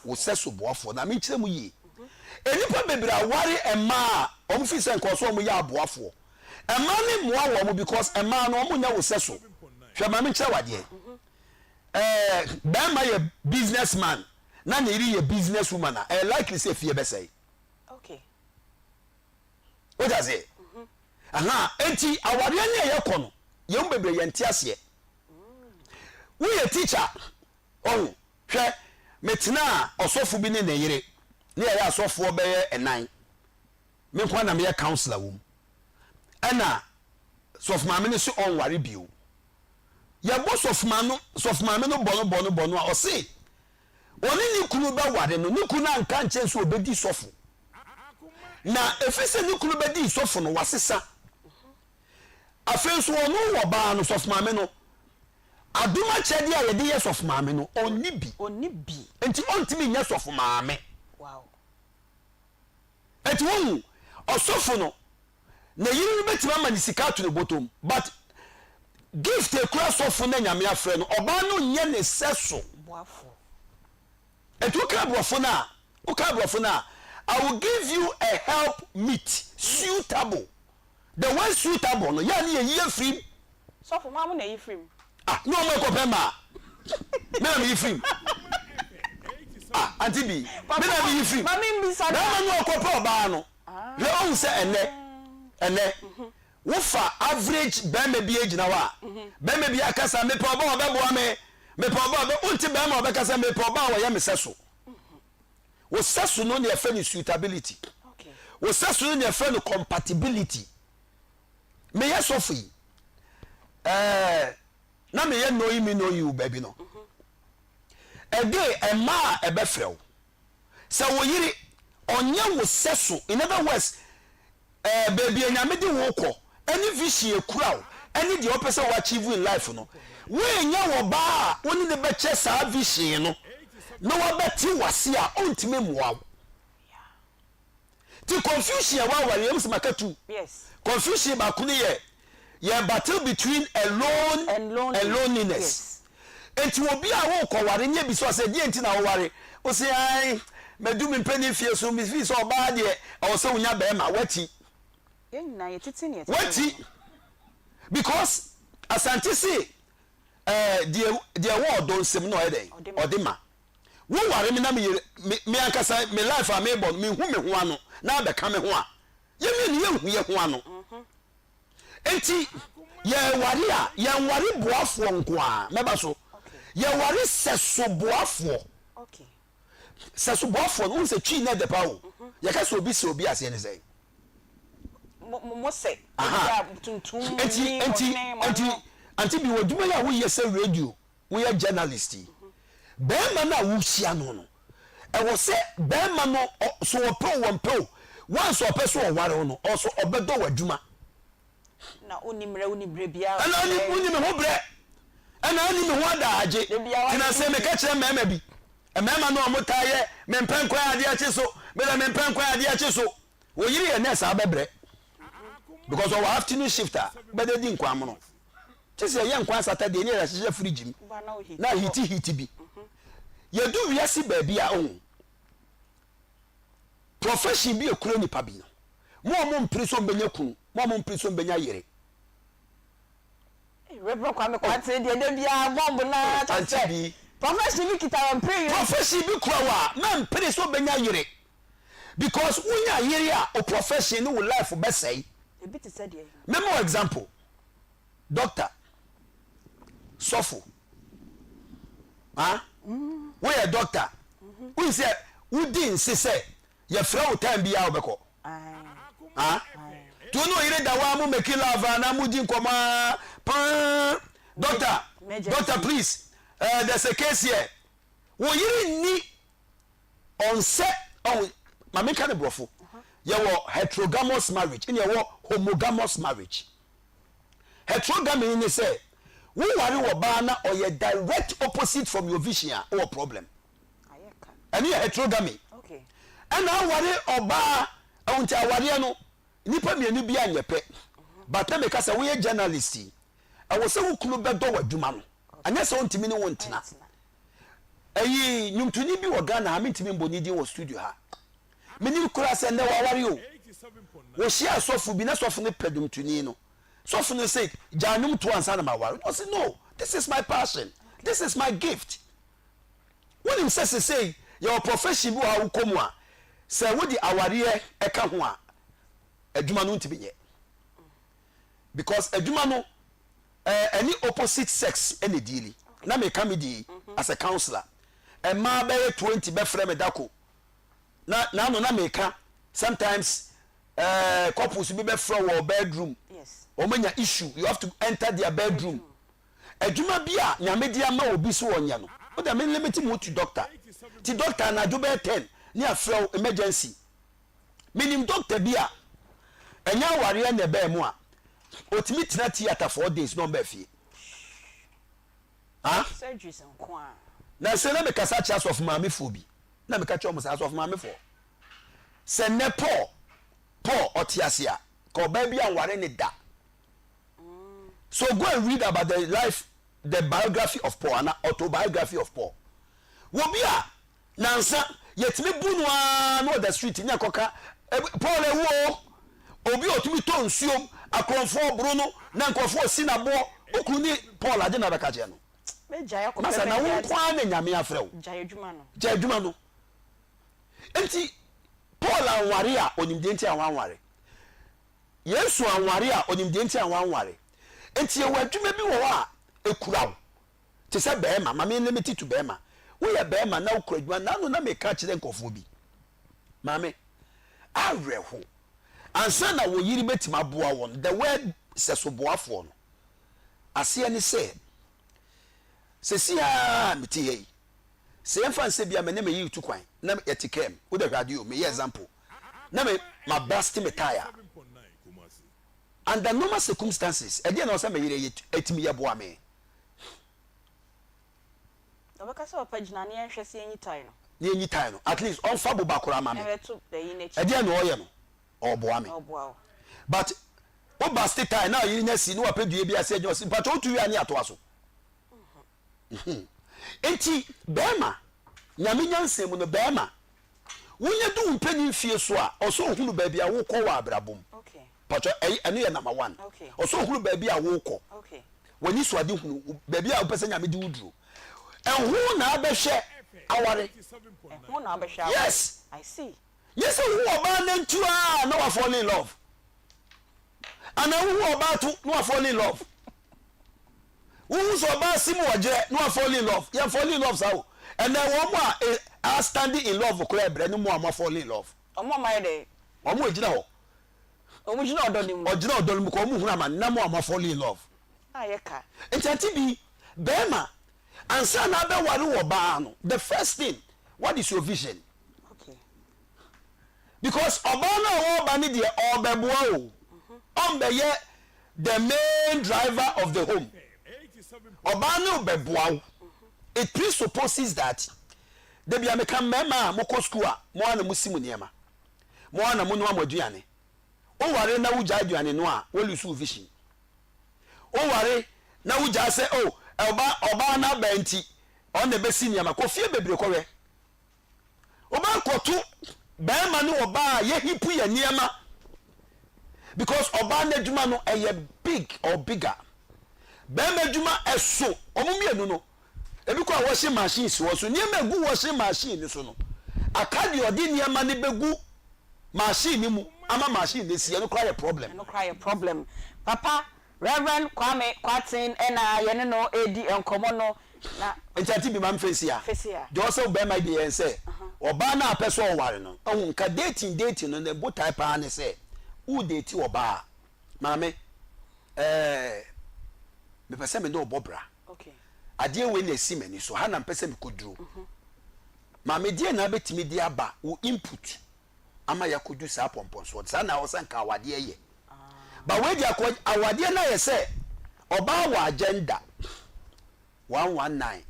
wo sɛso boafoɔ. Na menkyerɛ mu yie. Nnipa bebree aware mmaa a wɔn feel sɛ nka ɔsɛ wɔn yɛ aboafoɔ. Mmaa no mmoa wɔn because mmaa no wɔn nyɛ wo sɛso. Hwɛ ma menkyerɛ wo adeɛ. Ɛɛ bɛrima yɛ business man na ne yere yɛ business woman a, ɛyɛ likely sɛ efie bɛsɛe. Okay. Wote aseɛ? Aha, enti awareɛ ne a yɛkɔ no, yɛn mu bebree yɛnte aseɛ. Woyɛ teacher, ɔho, hwɛ, metenaa ɔsɔfo bi ne ne yere, ne yɛyɛ asɔfoɔ bɛyɛ ɛnan. Me nko ara na meyɛ counselor wɔ mu. Ɛna sɔfo maame no se ɔnware bio. Yɛbɔ sɔfo maame no, sɔfo maame no bɔ no bɔ no bɔ no a, ɔse Ɔne ne kunu bɛware no, ne kunu anka ankyerɛ no sɛ ɔbɛdi sɔfo. Na ɛfiri sɛ ne kunu bɛdii sɔfo no, wasesa. Afei nso ɔno wɔ baa no, sɔfo maame no, adom akyɛdeɛ a yɛde yɛ sɔfo maame no, ɔnni bi. Ɔnni bi. Nti ɔntumi nyɛ sɔfo maame. Wow. Enti wohu, ɔsɔfo no, ne yere no bɛtumi ama no sika ato ne bɔtɔm, but gift ekura sɔfo na Nyame afrɛ no, ɔbaa no nyɛ ne sɛso. Boafo. Enti woka aborɔfo no a, woka aborɔfo no a, I will give you a help meet suitable. The word suitable no, yɛ a ne yɛyi afiri mu. Sɔfo, hwan mo na ɛyi firi mu? Ah, ne wɔn ɛkɔpɛ mmaa. Me na meyi firi mu. Ah, Auntie B, me na meyi firi mu. Ma membisa da. Bɛrima no ɔkɔpɛ ɔbaa no, hwɛ ɔhu sɛ ɛnɛ, ɛnɛ, wofa average bɛrima bi agyina hɔ a, bɛrima bi akasa, mepɛ ɔbaa a ɔbɛboa me, mepɛ ɔbaa a ɔbɛ, wonte bɛrima a ɔbɛka sɛ mepɛ ɔbaa a ɔyɛ me sɛso. Wo sɛso no na yɛfrɛ no suitability. Wo sɛso no na yɛfrɛ no compatibility. Meyɛ sɔfo yi, ɛɛ, na meyɛ knowing me know you baabi no. Ɛde mmaa a ɛbɛfrɛ wo. Sɛ wo yere, ɔnyɛ wo sɛso, in other words, ɛɛ baabi a Nyame de wo rekɔ, ɛne vision ekura wo, ɛne deɛ wopɛ sɛ wo achieve in life no, woannya ɔbaa a wo ne no bɛkyɛ saa vision no na wabɛte wo ase a, ɔntumi mmoa wo. Nti confusion a ɛwɔ awareɛ mu sɛ maka tu. Confusion baako no yɛ yɛ battle between alone and loneliness. Nti obi a wokɔware ne ebisa sɛ deɛ nti na woware, wose ae madu me mpanin fie so me feel sɛ ɔbaa deɛ ɛwɔ sɛ wonya bɛrima, wati. Wati because Asante se ɛɛ deɛ deɛ ɛwɔ ɔdɔ nsam na ɔyɛ dɛn ɔde ma. Wo ware me na me yere me me ankasa me life a mebɔ no menhu me ho ano na abɛka me ho a, yɛn mmienu yɛnhu yɛn ho ano. Enti yɛware a yɛnware boafoɔ nko ara, mɛba so. Yɛware sɛso boafoɔ. Sɛso boafoɔ no, wohu sɛ Twi no ɛdɛ paa o. Yɛka sɛ obi sɛ obi aseɛ ne sɛn? Mo sɛ, Aha. ebia tuntum, Enti, ni, enti, ɔhene, mo enti, ano. Auntie Bi, wɔ adwuma yi a woyɛ sɛ radio woyɛ journalist yi, barima no a wohyia no no, ɛwɔ sɛ barima no, so ɔpɛ o wɔmpɛ o, once ɔpɛ so ɔware wo no, ɔwɔ sɛ ɔbɛdɔ w'adwuma. Na wonni mmerɛ, wonni berɛ biara. Ɛna wonni, wonni me ho berɛ, ɛna wonni me ho adaagye. Tena ase meka kyerɛ mmarima bi, mmarima no a wɔtaa yɛ mempɛ nkwan adeɛ akye so, mede mempɛ nkwan adeɛ akye so. Wo yere yɛ nurse a wobɛbrɛ because ɔwɔ afternoon shift a, wobɛda di nkwan mono. Kyɛ sɛ yɛyɛ nkwan Saturday ne yɛde ahyehyɛ fridge mu na ahiti hiti bi. Yɛdu wiase baabi a ohu profession bi ekura nipa bi no. Mo a mo mpere sɛ ɔmbɛnya kunu, mo a mo mpere sɛ ɔmbɛnya yere. Reverend Kwame Kwantene deɛ da biara bɔmbo naa kyɛ sɛ profession bi kita wɔ mpere yere. Profession bi kura wɔ a mɛ mpere sɛ ɔbɛnya yere because wonya yere a o profession ne wo life bɛsɛe. Ebi te sɛ deɛ. Mɛma wo example. Doctor, sɔfo, ah, woyɛ doctor, woyi sɛ wodi nse sɛ yɛfrɛ wo time biara wobɛkɔ. Ah, nti wo ne oyere da hɔ a mo make love a na mo di nkɔmɔ a paa, doctor, doctor please, uh, there's a case here. Wo yere nni ɔnsɛ ɔho ma menka ne borɔfo yɛwɔ heterogamous marriage ɛne yɛwɔ homogamous marriage. Heterogamy ne sɛ wo ware wɔ baa na ɔyɛ direct opposite from your vision a wowɔ problem. Ɛno yɛ heterogamy. Ɛna aware ɔbaa ɛho nti awareɛ no nipa mmienu bi anyɛ pɛ. But na meka sɛ woyɛ journalist yi ɛwɔ sɛ wo kunu bɛdɔ w'adwuma no anyɛ sɛ ɔntumi ne wo ntena. Ɛyi nnwomtoni bi wɔ Ghana ha mentumi mbɔ ne din wɔ studio ha. Menim koraa sɛ nnɛ waware o. Wɔhyiaa sɔfo bi na sɔfo no pɛ dwomtoni no. Sɔfo no se, gyaa nnwom to ansa na maware. Na ɔse, no, this is my passion. This is my gift. Wonim sɛ sesei yɛwɔ profession bi wɔ ha wokɔ mu a, sɛ wode awareɛ ɛka ho a, adwuma no wontumi nyɛ. Because adwuma no, ɛne opposite sex ɛna ɛdiili. Na meka me die as a counselor. Mmaa bɛyɛ 20 bɛfrɛ me dako. Na n'ano na meka sometimes eh, couples bi bɛfrɛ wɔ bedroom wɔn anya issue you have to enter their bedroom adwuma bi a nyame de ama obi so ɔnyɛ no o de me limit mu to doctor ti doctor anadwo bɛyɛ 10 ne afrɛ wo emergency menim doctor bi a ɛnyɛ awareɛ na ɛbɛɛ mu a otumi tena theatre 4 days na ɔmbaa fie. Ah? Surgeries nko a. Na sɛ na mekasa kyerɛ asɔfo maamefoɔ bi, na meka kyerɛ wɔn sɛ, asɔfo maamefoɔ, sɛ nnɛ Paul, Paul, ɔte ase a, ka ɔbaa bi anware ne da. So go and read about the life, the biography of Paul, ana autobiography of Paul. Wɔ bi a, nansa, yɛtumi bu no ara na ɔda street ne akɔka, Paul awu o. Obi a ɔtumi tɔ nsuom, akorɔmfoɔ boro no, na nkurɔfoɔ si no aboɔ. Wo kunu ne Paul ade na bɛka kyerɛ no. Masa, na wo nko ara na Nyame afrɛ wo. Gyae adwuma no. Gyae adwuma no. Enti, Paul anware a, ɔnim deɛ nti a wanware. Yesu anware a, ɔnim deɛ nti a wanware. Enti yɛwɔ adwuma bi wɔ hɔ a, ɛkura wo. Te sɛ barima, ma me limit to barima. Woyɛ barima na wokura adwuma, nano na meka kyerɛ nkurɔfoɔ bi. Maame, awerɛho. Ansa na wo yere bɛtumi aboa wo no, the word sɛsoboafoɔ no, aseɛ ne sɛ, seesei ara a mete ha yi, Sɛ yɛmfa no sɛ bia me ne me yere tu kwan na yɛte kaa mu, wode hwɛ adeɛ o, meyɛ example, na me ma burst me tyre a, under normal circumstances, ɛdeɛn na ɛwɔ sɛ me yere yɛ ɛtumi yɛ boa me? Ɔbɛka sɛ papa gyina na yɛnhwɛ sɛ yɛnyi tyre no. Na yɛnyi tyre no, at least ɔmfa boba koraa ma me. Ɛbɛto ayi no akyi. Ɛdeɛn na ɔyɛ no? Ɔreboa me. Ɔreboa wo. But wo burst tyre na ɔyere no asi na wapɛ dua bi ase agyina ɔse mpakyɛ wotu wie a ne yɛatoa so. Enti bɛɛma, Nyame nyansa mu no, bɛɛma, wonya du wo mpanin mfie so a, ɔsɛ ohunu baabi a wokɔ wɔ abrabɔ mu. Pakyɛ, ɛyi, ɛno yɛ number one. Ɔsɛ ohunu baabi a wokɔ. W'ani so ade hunu, baabi a wopɛ sɛ Nyame de wo duro. Ɛho na abɛhwɛ aware. Ɛho na abɛhwɛ aware. Yes. I see. Nyɛ sɛ wohu ɔbaa nantu a na wa fall in love. Anaa wohu ɔbaa to na wa fall in love. Wohu sɛ ɔbaa si mu ɔgyerɛ na wa fall in love. Yɛn fall in love saa o. Ɛnɛ wɔn a eh, are standing in love koraa ɛbrɛ ne mo a mo fall in love. Wɔn a wɔayɛ dɛn? Wɔn a gyina hɔ. Wɔn gyina ɔdɔ no mu. Ɔgyina ɔdɔ no mu kɔ wɔn hunu amane na mo a mo fall in love. A yɛ ka. Nti ante bi, bɛɛma, ansa na abɛware wɔ baa no, the first thing, what is your vision? Okay. Because ɔbaa no a ɔreba no deɛ ɔrebɛboa o, ɔmbɛyɛ the main driver of the home. Ɔbaa no rebɛboa wo. It presupposes that da bia meka mmarima a mokɔ school a mo ara na mosi mo nneɛma, mo ara na monoa mo aduane. Woware na wogyaa aduane noa a, wo lose wo vision. Woware na wogyaa sɛ oh ɔbaa ɔbaa no aba nti ɔno na ɛbɛsi nneɛma. Kɔ fie bebree kɔhwɛ. Wobɛkɔto barima ne ɔbaa a yɛhipu yɛ nneɛma because ɔbaa no adwuma no ɛyɛ big or bigger. Barima adwuma ɛso wɔn mmienu no ebi kɔ a washing machine si hɔ so nneɛma egu washing machine no so no aka deɛ ɔde nneɛma no bɛgu machine no mu ama machine no asi ɛno koraa yɛ problem. Ɛno koraa yɛ problem papa Rev. Kwame Kwarteng na yɛne no redi nkɔmmɔ no, na. Nti ante bi ma me fesi a. Fesi a. Deɛ ɔsɛ bɛɛma yi deɛ yɛn sɛ ɔbaa no a pɛ sɛ ɔware no ɔhu nka dating dating no ne botae paa ne sɛ wo date ɔbaa maame ɛɛ mepɛ sɛ me ne wo bɔ bra adeɛ wei na ɛsi m'ani so ha na mpɛ sɛ mekɔ duro maame deɛ na abɛtumi de aba wo input ama yɛakɔdu saa pɔmpɔnsoɔ no. Saa na ɛwɔ sɛ nka awadeɛ yɛ. But wei deɛ akɔ awadeɛ no ayɛ sɛ ɔbaa wɔ agenda 119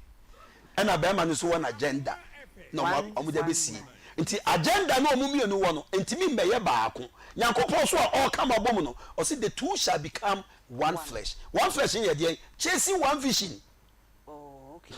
ɛna bɛrima no nso wɔ n'agenda na ɔmo ɔmo de abɛsie. Nti agenda no ɔmo mmienu wɔ no ntumi mmɛyɛ baako. Nyankopɔn nso a ɔreka mo abom no ɔse the two shall become one flesh. One flesh no yɛ deɛn? Chasing one vision. Oh okay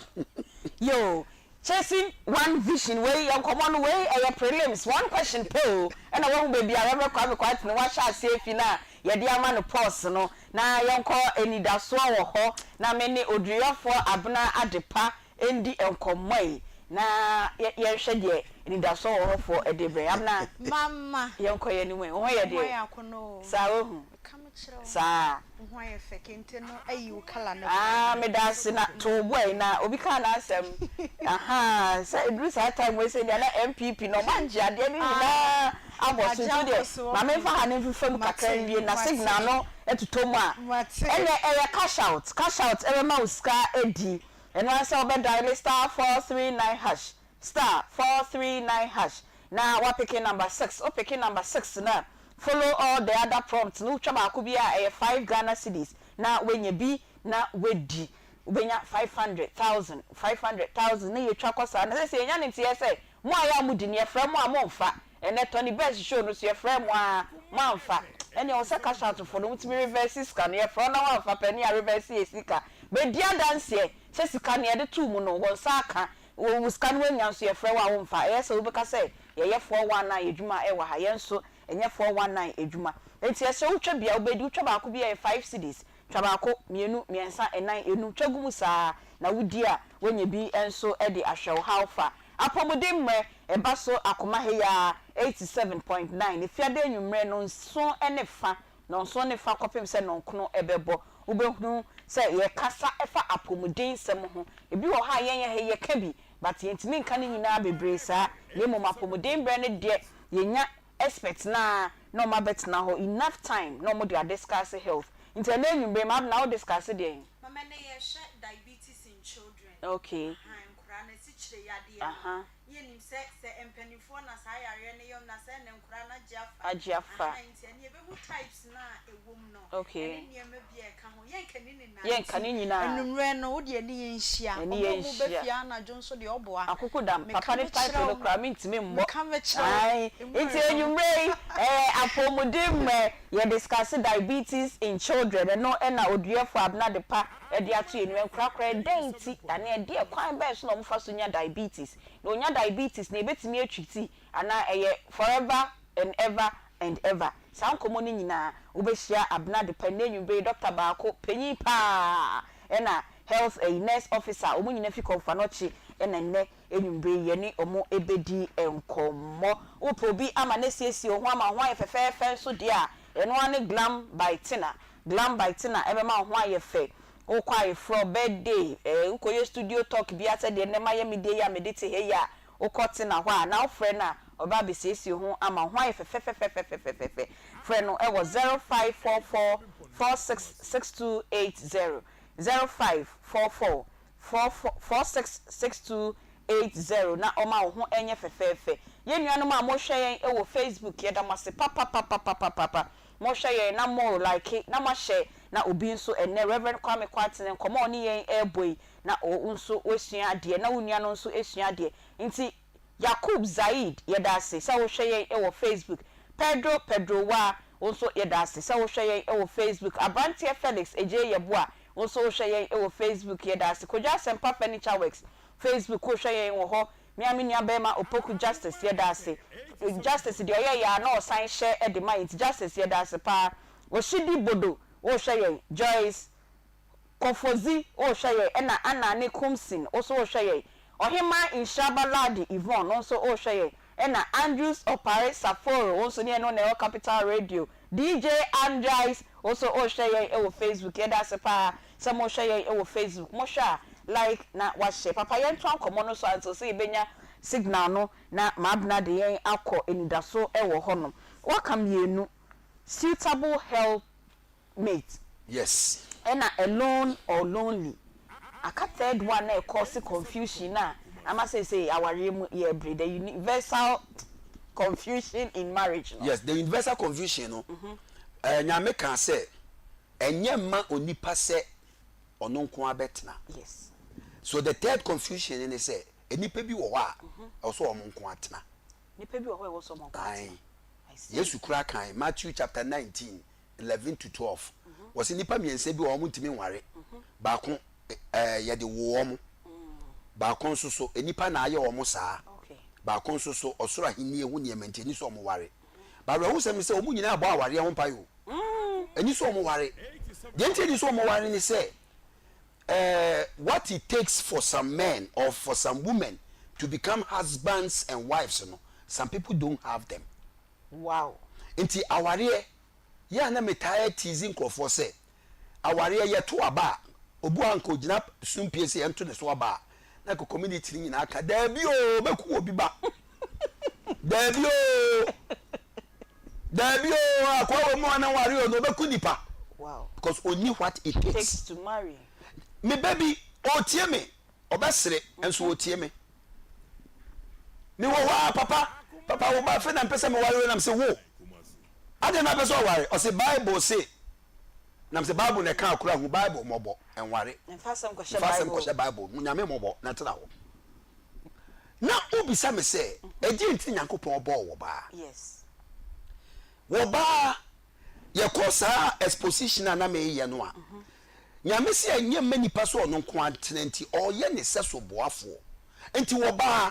yoo chasing one vision wei yɛ nkɔmɔ no wei ɛyɛ prelims one question pɛ o ɛna wahu baabi a Rev Kwame Kwarteng wahyɛ aseɛ afi no a yɛde ama no pause no na yɛnkɔ anidasoɔ wɔ hɔ na me ne oduruyɛfoɔ Abena Adepa ndi nkɔmɔ yi na yɛnhwɛ deɛ anidasoɔ wɔ hɔ foɔ de brɛ Abena Mama. yɛnkɔ yɛn anim ɛ wo ho yɛ Wo ho deɛ ayɛ akɔnɔ o. saa wahu Meka me kyerɛ wo. Saa. Wo ho ayɛ fɛ kente no ayi wo colour no Ah paa. medase na to wo bo ɛ na obi kaa n'asɛm ahaa sɛ ɛduru saa time wei sei deɛ na NPP no ɔmo agye adeɛ no nyinaa abɔ so nti wodeɛ ma menfa ha no mfefa mu kakra nwie na signal no totɔ mu a ɛnɛ ɛyɛ cash out cash out ɛbɛma wo sika adi ɛno ara sɛ wobɛ diale *439 hash *439 hash na woapeke number six, wopeke number six no a, follow all the other prompts no, wotwa baako bi a ɛyɛ five Ghana cedis na woanya bi na woadi, wobɛnya 500, thousand, 500, thousand na yɛtwa kɔ saa, na seesei yɛnya no nteɛ sɛ mo a ɛyɛ a modi no yɛfrɛ mo a momfa, ɛnnɛ Tony Best show no so yɛfrɛɛ mo ara moamfa, ɛnneɛ ɛwɔ sɛ cash out foɔ no motumi reverse sika no, yɛfrɛ wo na woamfa pɛ ne yɛareverse yɛn sika, bɛdi adanseɛ sɛ sika no yɛde too mu no wɔn nsa aka, Wo wo sika no woanya nso yɛfrɛ wo a womfa. Ɛyɛ sɛ wobɛka sɛ yɛyɛ 419 adwuma ɛwɔ ha. Yɛn nso ɛnyɛ 419 adwuma. Enti ɛsɛ wotwa bi a wobɛdi. Wotwa baako bi a ɛyɛ five cedis. Twa baako, mmienu, mmiɛnsa, nnan, enum. Twa gu mu saa ara na wodi a woanya bi nso de ahwɛ wo. How far? Apɔmuden mmerɛ ɛba so akoma heyaa 87.9 Efiada anwummerɛ nnɔnson ne fa Nnɔnson ne fa kɔpem sɛ nnɔnkron bɛbɔ. Wobɛhunu sɛ yɛkasa fa apɔmuden nsɛm ho. Ebi wɔ hɔ a yɛn ha yi yɛka bi but yɛntumi nka ne nyinaa bebree saa. Na mmom apɔmuden berɛ no deɛ yɛnya experts no ara na wɔn abɛtena hɔ enough time na wɔn de adiscuss health. Nti ɛnnɛ anwummerɛ yi Mabena wo discuss deɛn? Mama ɛnnɛ yɛrehwɛ diabetes in children. Okay. Ahaa, nkwadaa no asikyire. asikyire yadeɛ no. Ne yɛnim sɛ sɛ mpaninfoɔ na saa yareɛ no yɛ wɔn na sɛ ɛnɛ nkoraa no agye afa. Agye afa. Aha nti ɛnɛ yɛbɛhu types no a ɛwɔ mu no. Okay. Ɛne nneɛma bi a ɛka ho. Yɛnka ne nyinaa Yɛnka ne nti nyinaa. anwummerɛ no wo deɛ ne yɛn nhyia. Ɛne Ɔmo a yɛn ɔmo ba nhyia. fie anadwo nso deɛ ɔboa. Akoko dam, Meka papa ne mekyerɛ title no wo. koraa mentumi mmɔ. Meka mekyerɛ wo. Ae, Emu nti ɛdɔ. anwummerɛ yi, ɛyɛ apɔmuden mmerɛ, yɛ discuss diabetes in children, ɛno ɛna Oduɛfoɔ Abena Adepa de ato yɛn anim. Nkorakora, ɛdɛn nti anaa ɛdeɛ kwan bɛn so na wɔfa so nya diabetes? Na ɔnya diabetes no yɛbɛtumi atwiti anaa ɛyɛ forever and ever and ever? Saa nkɔmmɔ no nyinaa wobɛhyia Abena Adepa nnɛ anwummerɛ yi, dɔkta baako, panyin pa ara, ɛna health ɛyi nurse officer, wɔn nyinaa fi Kɔmfoanɔkye ɛna nnɛ anwummerɛ yi yɛne wɔn bɛdi nkɔmmɔ. Wopɛ obi ama no asiesie wo ho ama wo ho ayɛ fɛfɛɛfɛ nso deɛ a, ɛno ara ne Glam by Tina. Glam by Tina ɛbɛma wo ho ayɛ fɛ. Wokɔ ayeforɔ, birthday, eh, wokɔyɛ studio talk biara sɛdeɛ nnɛ mayɛ me deɛ yi a mede te ha yi a, wokɔ Tina hɔ a, na wofrɛ no a, ɔbɛba abɛsiesie wo ho ama wo ho ayɛ fɛfɛfɛfɛfɛfɛfɛ. Frɛ no wɔ 0544 466280, 0544 466280 na ɔma wo ho nyɛ fɛfɛɛfɛ. Yɛn nuanom a mohwɛ yɛn wɔ Facebook, yɛda mo ase papapapapapapa. Mohwɛ yɛn na mo like na moahyɛ na obi nso ɛnnɛ Rev. Kwame Kwarteng nkɔmmɔ a ɔne yɛn rebɔ yi na wo nso woasua adeɛ na wo nua no nso asua adeɛ nti Yakub Zaid yɛda ase sɛ wohwɛ yɛn wɔ Facebook Pedro Pedro Waa wo nso yɛda ase sɛ wohwɛ yɛn wɔ Facebook Abranteɛ Felix Adjei Yeboah wo nso wohwɛ yɛn wɔ Facebook yɛda ase Kojo Asɛmpa Furniture Works Facebook wohwɛ yɛn wɔ hɔ Me a me nua barima Opoku Justice yɛda ase. Justice deɛ ɔyɛ yɛ a na ɔsan hyɛ de ma yɛn nti Justice yɛda ase paa. Oshidi Bodo wohwɛ yɛn, Joyce Kofodzi wohwɛ yɛn ɛna Anna ne Kumsin wo nso wohwɛ yɛn. Ɔhemaa Nhyiraba Ladi Yvonne wo nso wohwɛ yɛn ɛna Andrews Opare Saforo wo nso ne yɛne wo na ɛwɔ Capital Radio. DJ Andries wo nso wohwɛ yɛn wɔ Facebook yɛda ase paa Sɛ mo hwɛ yɛn wɔ Facebook mo hwɛ a like na wa share papa yɛn toa nkɔmɔ no so until sɛ yɛ bɛnya signal no na Maabena de yɛn akɔ anidaso wɔ hɔ nom waka mienu suitable help mate Yes. ɛna alone or lonely aka third one na ɛcause confusion no a ama seisei awareɛ mu yɛɛbre the universal confusion in marriage no. Yes, the universal confusion no, eh, Nyame kaa sɛ Ɛnyɛ mma onipa sɛ ɔno nko ara bɛtena. Yes. So the third confusion ne sɛ nnipa bi wɔ hɔ a ɛwɔ sɛ wɔn nko ara tena. Nnipa bi wɔ hɔ a ɛwɔ sɛ wɔn nko ara tena. I see. Yesu koraa kae Matthew chapter 19, 11 to 12. Wɔsi nnipa mmiɛnsa bi wɔ hɔ wɔn ntumi nware. Baako ɛɛ yɛde wo wɔn. Baako nso so nnipa na ayɛ wɔn saa. Okay. Baako nso so ɔsoro ahenni ho nneɛma nti ɛni sɛ wɔn ware. But awerɛhosɛm ne sɛ wɔn nyinaa bɔ awareɛ ho mpaeɛ o. Ɛni sɛ wɔn ware. Deɛ nti ɛni sɛ wɔn ware ne sɛ eh, what it takes for some men or for some women to become husbands and wives no, some people don't have them. Wow. Nti awareɛ, yɛ a na metaa tease nkurɔfoɔ sɛ, awareɛ yɛto aba a, obi wɔ ha nka ogyina sumpie sɛ yɛnto ne so aba a, na nka community no nyinaa ka, daabi oo, ɔbɛku obi ba. Daabi oo. Daabi oo, akoa wɔ mu a na nware o, na ɔbɛku nipa. Wow. Because onni what it takes. Takes to marry. Me ba bi, ɔretie me, ɔbɛsere, nso ɔretie me. Me wɔ hɔ a, papa, papa wo ba afei na mpɛ sɛ meware o, na mese wo. Adɛn na apɛ sɛ ɔware? Ɔse Bible se, na mese Bible na ɛka akora hu Bible mmɔbɔ, nware. Mfa asɛm kɔhyɛ Mfa asɛm Bible. kɔhyɛ Bible mu, Nyame mmɔbɔ na tena hɔ. Na wobisa me sɛ, Ɛdeɛn nti na Nyankopɔn bɔɔ wɔ baa? Yes. Wɔ baa, yɛkɔ saa exposition a na meyɛ no a, Nyame se ɛnyɛ mma nipa sɛ ɔno nko ara ntena nti, ɔreyɛ ne sɛso boafoɔ. Nti wɔ baa,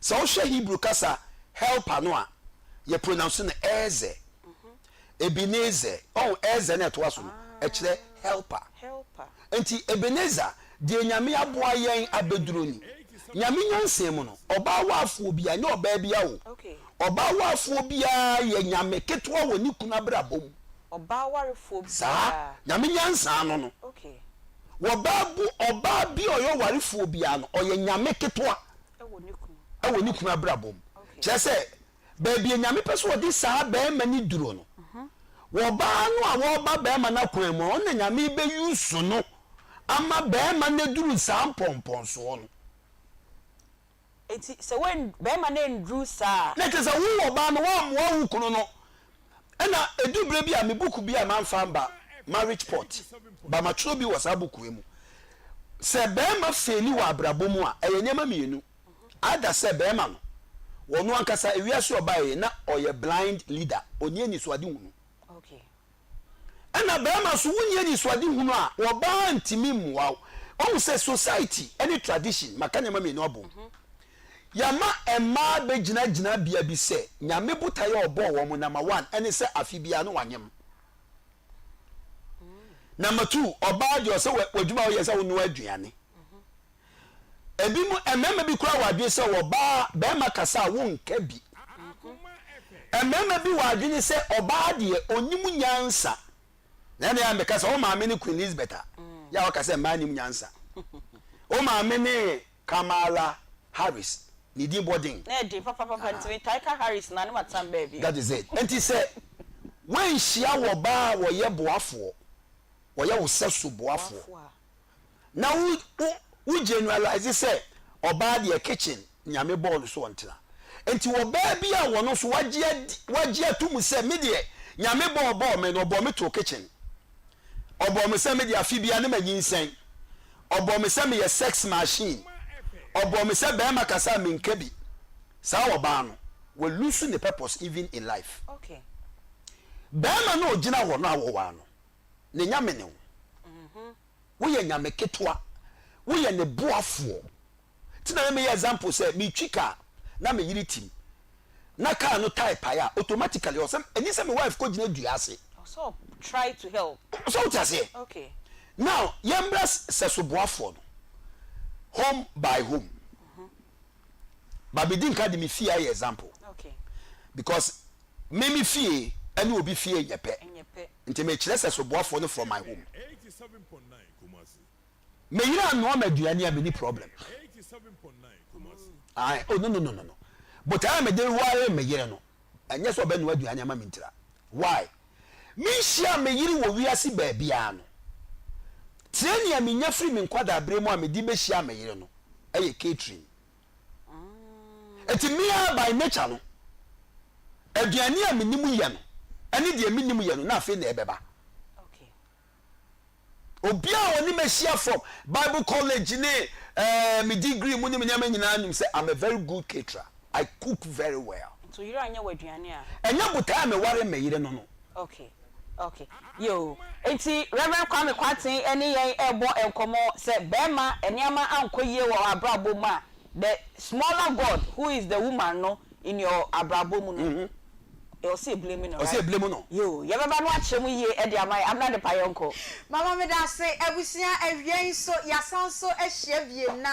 sɛ wohwɛ Hebrew kasa helper no a, yɛ pronounce no Ezer. Ebenezer, ɔho Ezer no a ɛtoa so no, ɛkyerɛ helper. Helper. Enti Ebenezer, deɛ Nyame aboa yɛn abɛduro ni. Nyame nyansa mu no, ɔbaa waafoɔ biara, nyɛ ɔbaa biara o, ɔbaa waafoɔ biara yɛ Nyame ketewa wɔ ne kunu abrabɔ mu. Ɔbaa warefoɔ Saa, biara. Nyame nyansa ano no. Wɔbaa bu, ɔbaa bi a ɔyɛ ɔwarefoɔ biara no, ɔyɛ Nyame ketewa Ɛwɔ ne kunu. wɔ ne kunu abrabɔ mu. Kyerɛ sɛ, Baabi a Nyame pɛ sɛ ɔde saa barima no duro no, wɔ ɔbaa no a wɔreba barima no akwan mu no, ɔno na Nyame bɛ use no ama barima no aduru saa mpɔmpɔnsoɔ no. Enti sɛ woan, barima no anduru saa a. Na kyerɛ sɛ wo ɔbaa no woammoa wo kunu no. Ɛna ɛdu berɛ bi a me book bi a mamfa amba, Marriage Pot, but matwerɛ bi wɔ saa book wei mu. Sɛ barima feeli wɔ abrabɔ mu a, ɛyɛ nneɛma mmienu. Either sɛ barima no, ɔno ankasa ewiase a ɔbaeɛ yi na ɔyɛ blind leader, ɔnni anisoadehunu. Ɛna barima nso wonni anisoadehunu a, ɔbaa ntumi mmoa wo. Wahu sɛ society ne tradition, maka nneɛma mmienu abom. Yɛama mmaa bɛgyina gyinabea bi sɛ Nyame botaeɛ a ɔbɔɔ wɔn number one ɛne sɛ afe biara no wanyem. Number two, ɔbaa deɛ ɔsɛ w'adwuma a woyɛ sɛ wonoa aduane. Ebi mu mmarima bi koraa wɔ adwene sɛ ɔbaa barima kasa a wonka bi. Mmarima bi wɔ adwene sɛ ɔbaa deɛ ɔnim nyansa. Na ɛna yɛ a meka sɛ wo maame ne Queen Elizabeth a, yɛ a wɔka sɛ mmaa nim nyansa. Wo maame ne Kamala Harris, ne din bɔ den. Na ɛden papapapa nti metae ka Harris na ne matam baabi. That is it. Nti sɛ woanhyia wɔbaa a wɔyɛ boafoɔ, wɔyɛ wo sɛso boafoɔ, Na wo wo wo generalize sɛ ɔbaa deɛ kitchen Nyame bɔɔ no so ɔntena. Nti ɔbaa bi a wɔno nso wagye adi wagye ato mu sɛ me deɛ Nyame bɔɔ bɔɔ me no ɔbɔɔ me too kitchen. Ɔbɔɔ me sɛ me deɛ afe biara ne manyinsɛn. Ɔbɔɔ me sɛ meyɛ sex machine. Ɔbɔɔ me sɛ bɛɛma kasa a menka bi. Saa ɔbaa no wa lose ne purpose even in life. Bɛɛma no a ɔgyina hɔ no a wɔwaa no ne Nyame ne wo. Woyɛ nyame ketewa, woyɛ ne boafoɔ. Nti na meyɛ example sɛ metwi car na me yere tim na car no tyre pae a, automatically ɔsɛ ɛni sɛ me wife kɔ gyina dua ase. Ɔsɛ ɔ try to help. So wote aseɛ? Okay. Now yɛmbra sɛso boafoɔ no, home by home. But medi nka de me fie ayɛ example. Okay. Because me me fie ɛne obi fie nyɛ pɛ. Ɛnyɛ pɛ. Nti mekyerɛ sɛ soboafoɔ no from my home. Me yere anoa me aduane a menni problem. Ae, oh no no no no no. Botaeɛ a mede ware me yere no, ɛnyɛ sɛ ɔbɛnoa aduane ama me ntira. Why? Menhyiaa me yere wɔ wiase baabiara no, training a menya firi me nkwadaaberɛ mu a mede bɛhyiaa me yere no yɛ catering. Enti me ara by nature no, aduane a menim yɛ no ne deɛ mennim yɛ no na afei na ɛbɛba. Obiara a ɔne me ahyia from Bible college ne eh, me degree mu ne me nneɛma nyinaa nim sɛ I'm a very good caterer. I cook very well. Nti wo yere anyɛ wo aduane a? Ɛnyɛ botae a meware me yere no no. Okay, okay. Yoo, enti Rev. Kwame Kwarteng ne yɛn rebɔ nkɔmmɔ sɛ barima nneɛma ankɔ yie wɔ abrabɔ mu a, the smaller God who is the woman no in your abrabɔ mu no, ɛwɔ sɛ yɛ blame no, Ɔsɛ right? yɛ blame no. Yoo, yɛbɛba no akyerɛ mu yie de ama yɛn. Abena Adepa yɛnkɔ. Mama medase abusua awia yi nso yasan nso ahyia biem na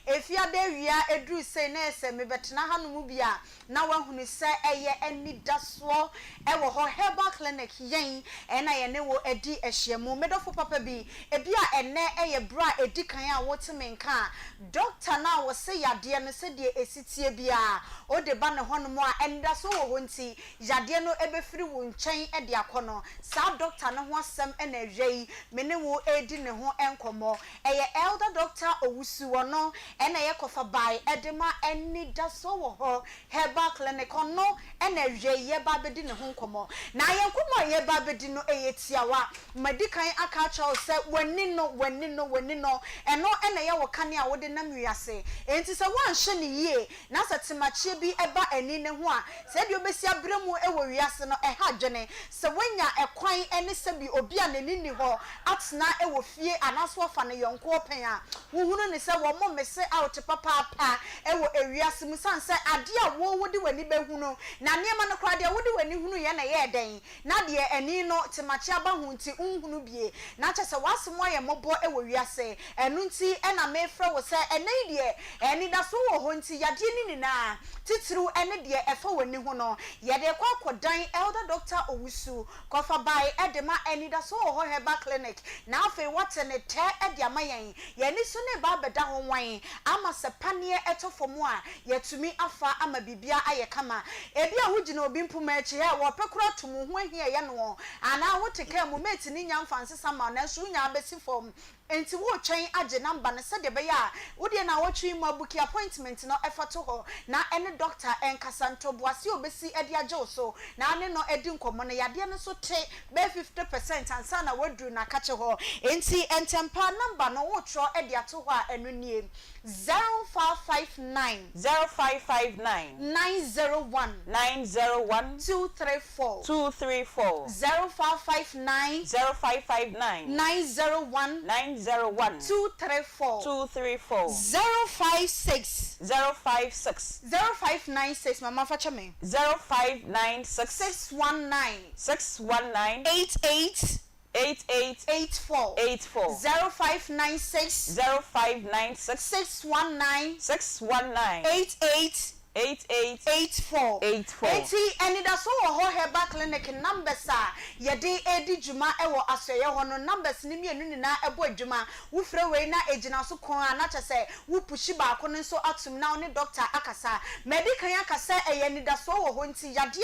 efiada awia eduru sei na ɛsɛ mebɛtena hanom bi a na woahunu sɛ ɛyɛ anidasoɔ wɔ hɔ. Herbal Clinic, yɛn na yɛne wo adi ahyiamu. Me dɔfo papa bi, ebia ɛnnɛ yɛ berɛ a ɛdi kan a wote me nka a, dɔkta no a ɔse yadeɛ no sɛdeɛ ɛsi teɛ biara wode ba ne hɔnom a, anidasoɔ wɔ hɔ nti, yadeɛ no bɛfiri wo nkyɛn de akɔ no, saa dɔkta no ho asɛm na awia yi me ne wo redi ne ho nkɔmmɔ. Ɛyɛ Elder Doctor Owusu, ɔno na ɛyɛ kɔfabae de ma Anidasoɔ Wɔ Hɔ Herbal Clinic, ɔno na awia yi yɛreba abɛdi ne ho nkɔmmɔ. Na yɛn nkɔmmɔ a yɛreba abɛdi no ɛyɛ tiawa. Madi kan aka akyerɛ wo sɛ w'ani no, w'ani no, w'ani no, ɛno na ɛyɛ wo kanea a wode nam wiase. Enti sɛ woanhwɛ no yie na sɛ temakyeɛ bi ba ani no ho a, sɛdeɛ wobɛsi abrɛ mu wɔ wiase no, ɛha adwene. Sɛ woanya ɛkwan ne sɛbi obi a n'ani nni hɔ atena wɔ fie anaasɛ wafa no yɔnkoɔ pɛn a, wohunu no sɛ wɔn mese out papaapa wɔ ewiase mu sane sɛ adeɛ a wo wode w'ani bɛhunu na nneɛma no koraa deɛ wode w'ani hunuiɛ na ɛyɛɛ dɛn na deɛ ani no temakye aba ho nti wonhunu bie na kyerɛ sɛ w'asem ayɛ mmɔbɔ wɔ wiase ɛno nti na mefrɛ wo sɛ ɛnnɛ yi deɛ anidasoɔ wɔ hɔ nti yadeɛ no nyinaa titiriw ne deɛ ɛfa w'ani ho no yɛde rekɔ akɔdan Elder Doctor Owusu Kɔfabae de ma Anidasoɔ Wɔ Hɔ Herbal Clinic na afei wɔate ne tɛ de ama yɛn. Yɛn ani so ne ba abɛda hɔ nwann ama sɛ paneɛ tɔ fam a, yɛatumi afa ama biribiara ayɛ kama. Ebia wogyina obi mpoma akyi, hɛ, wɔrepɛ koraa ato mu, ho ahia yɛ noɔ, anaa wote kaa mu, mate no nnya mfa nsesa mma wo, nanso wonya abɛsi fam. Enti woretwɛn agye number no sɛdeɛ ɛbɛyɛ a wodeɛ naawɔtwe yi mu abuki appointment no fa to hɔ na ɛne doctor nkasa. Ntoboaseɛ a ɔbɛsi de agye wo so na ne no adi nkɔmmɔ no, yadeɛ no nso te bɛyɛ 50% ansa na woaduru n'akakye hɔ. Enti ntɛmpa number no woretwerɛ de ato hɔ a ɛno nie, 0559. 0559. 901. 901. 234. 234. 0559. 0559. 901. 901. 234. 234. 056. 056. 0596, mama fa kyɛ me. 0596. 619. 619. 88. 88. 84. 84. 0596. 0596. 619. 619. 88. 88. 84. 84. Enti anidaso wɔ hɔ Herbal Clinic numbers a yɛde redi dwuma wɔ asoɛeɛ hɔ no numbers no mmienu nyinaa bɔ adwuma. Wofrɛ wei na ɛgyina so kɔn a na kyerɛ sɛ wo pushi baako no nso atom na wo ne doctor akasa. Madi kan aka sɛ ɛyɛ anidasoɔ wɔ hɔ nti yadeɛ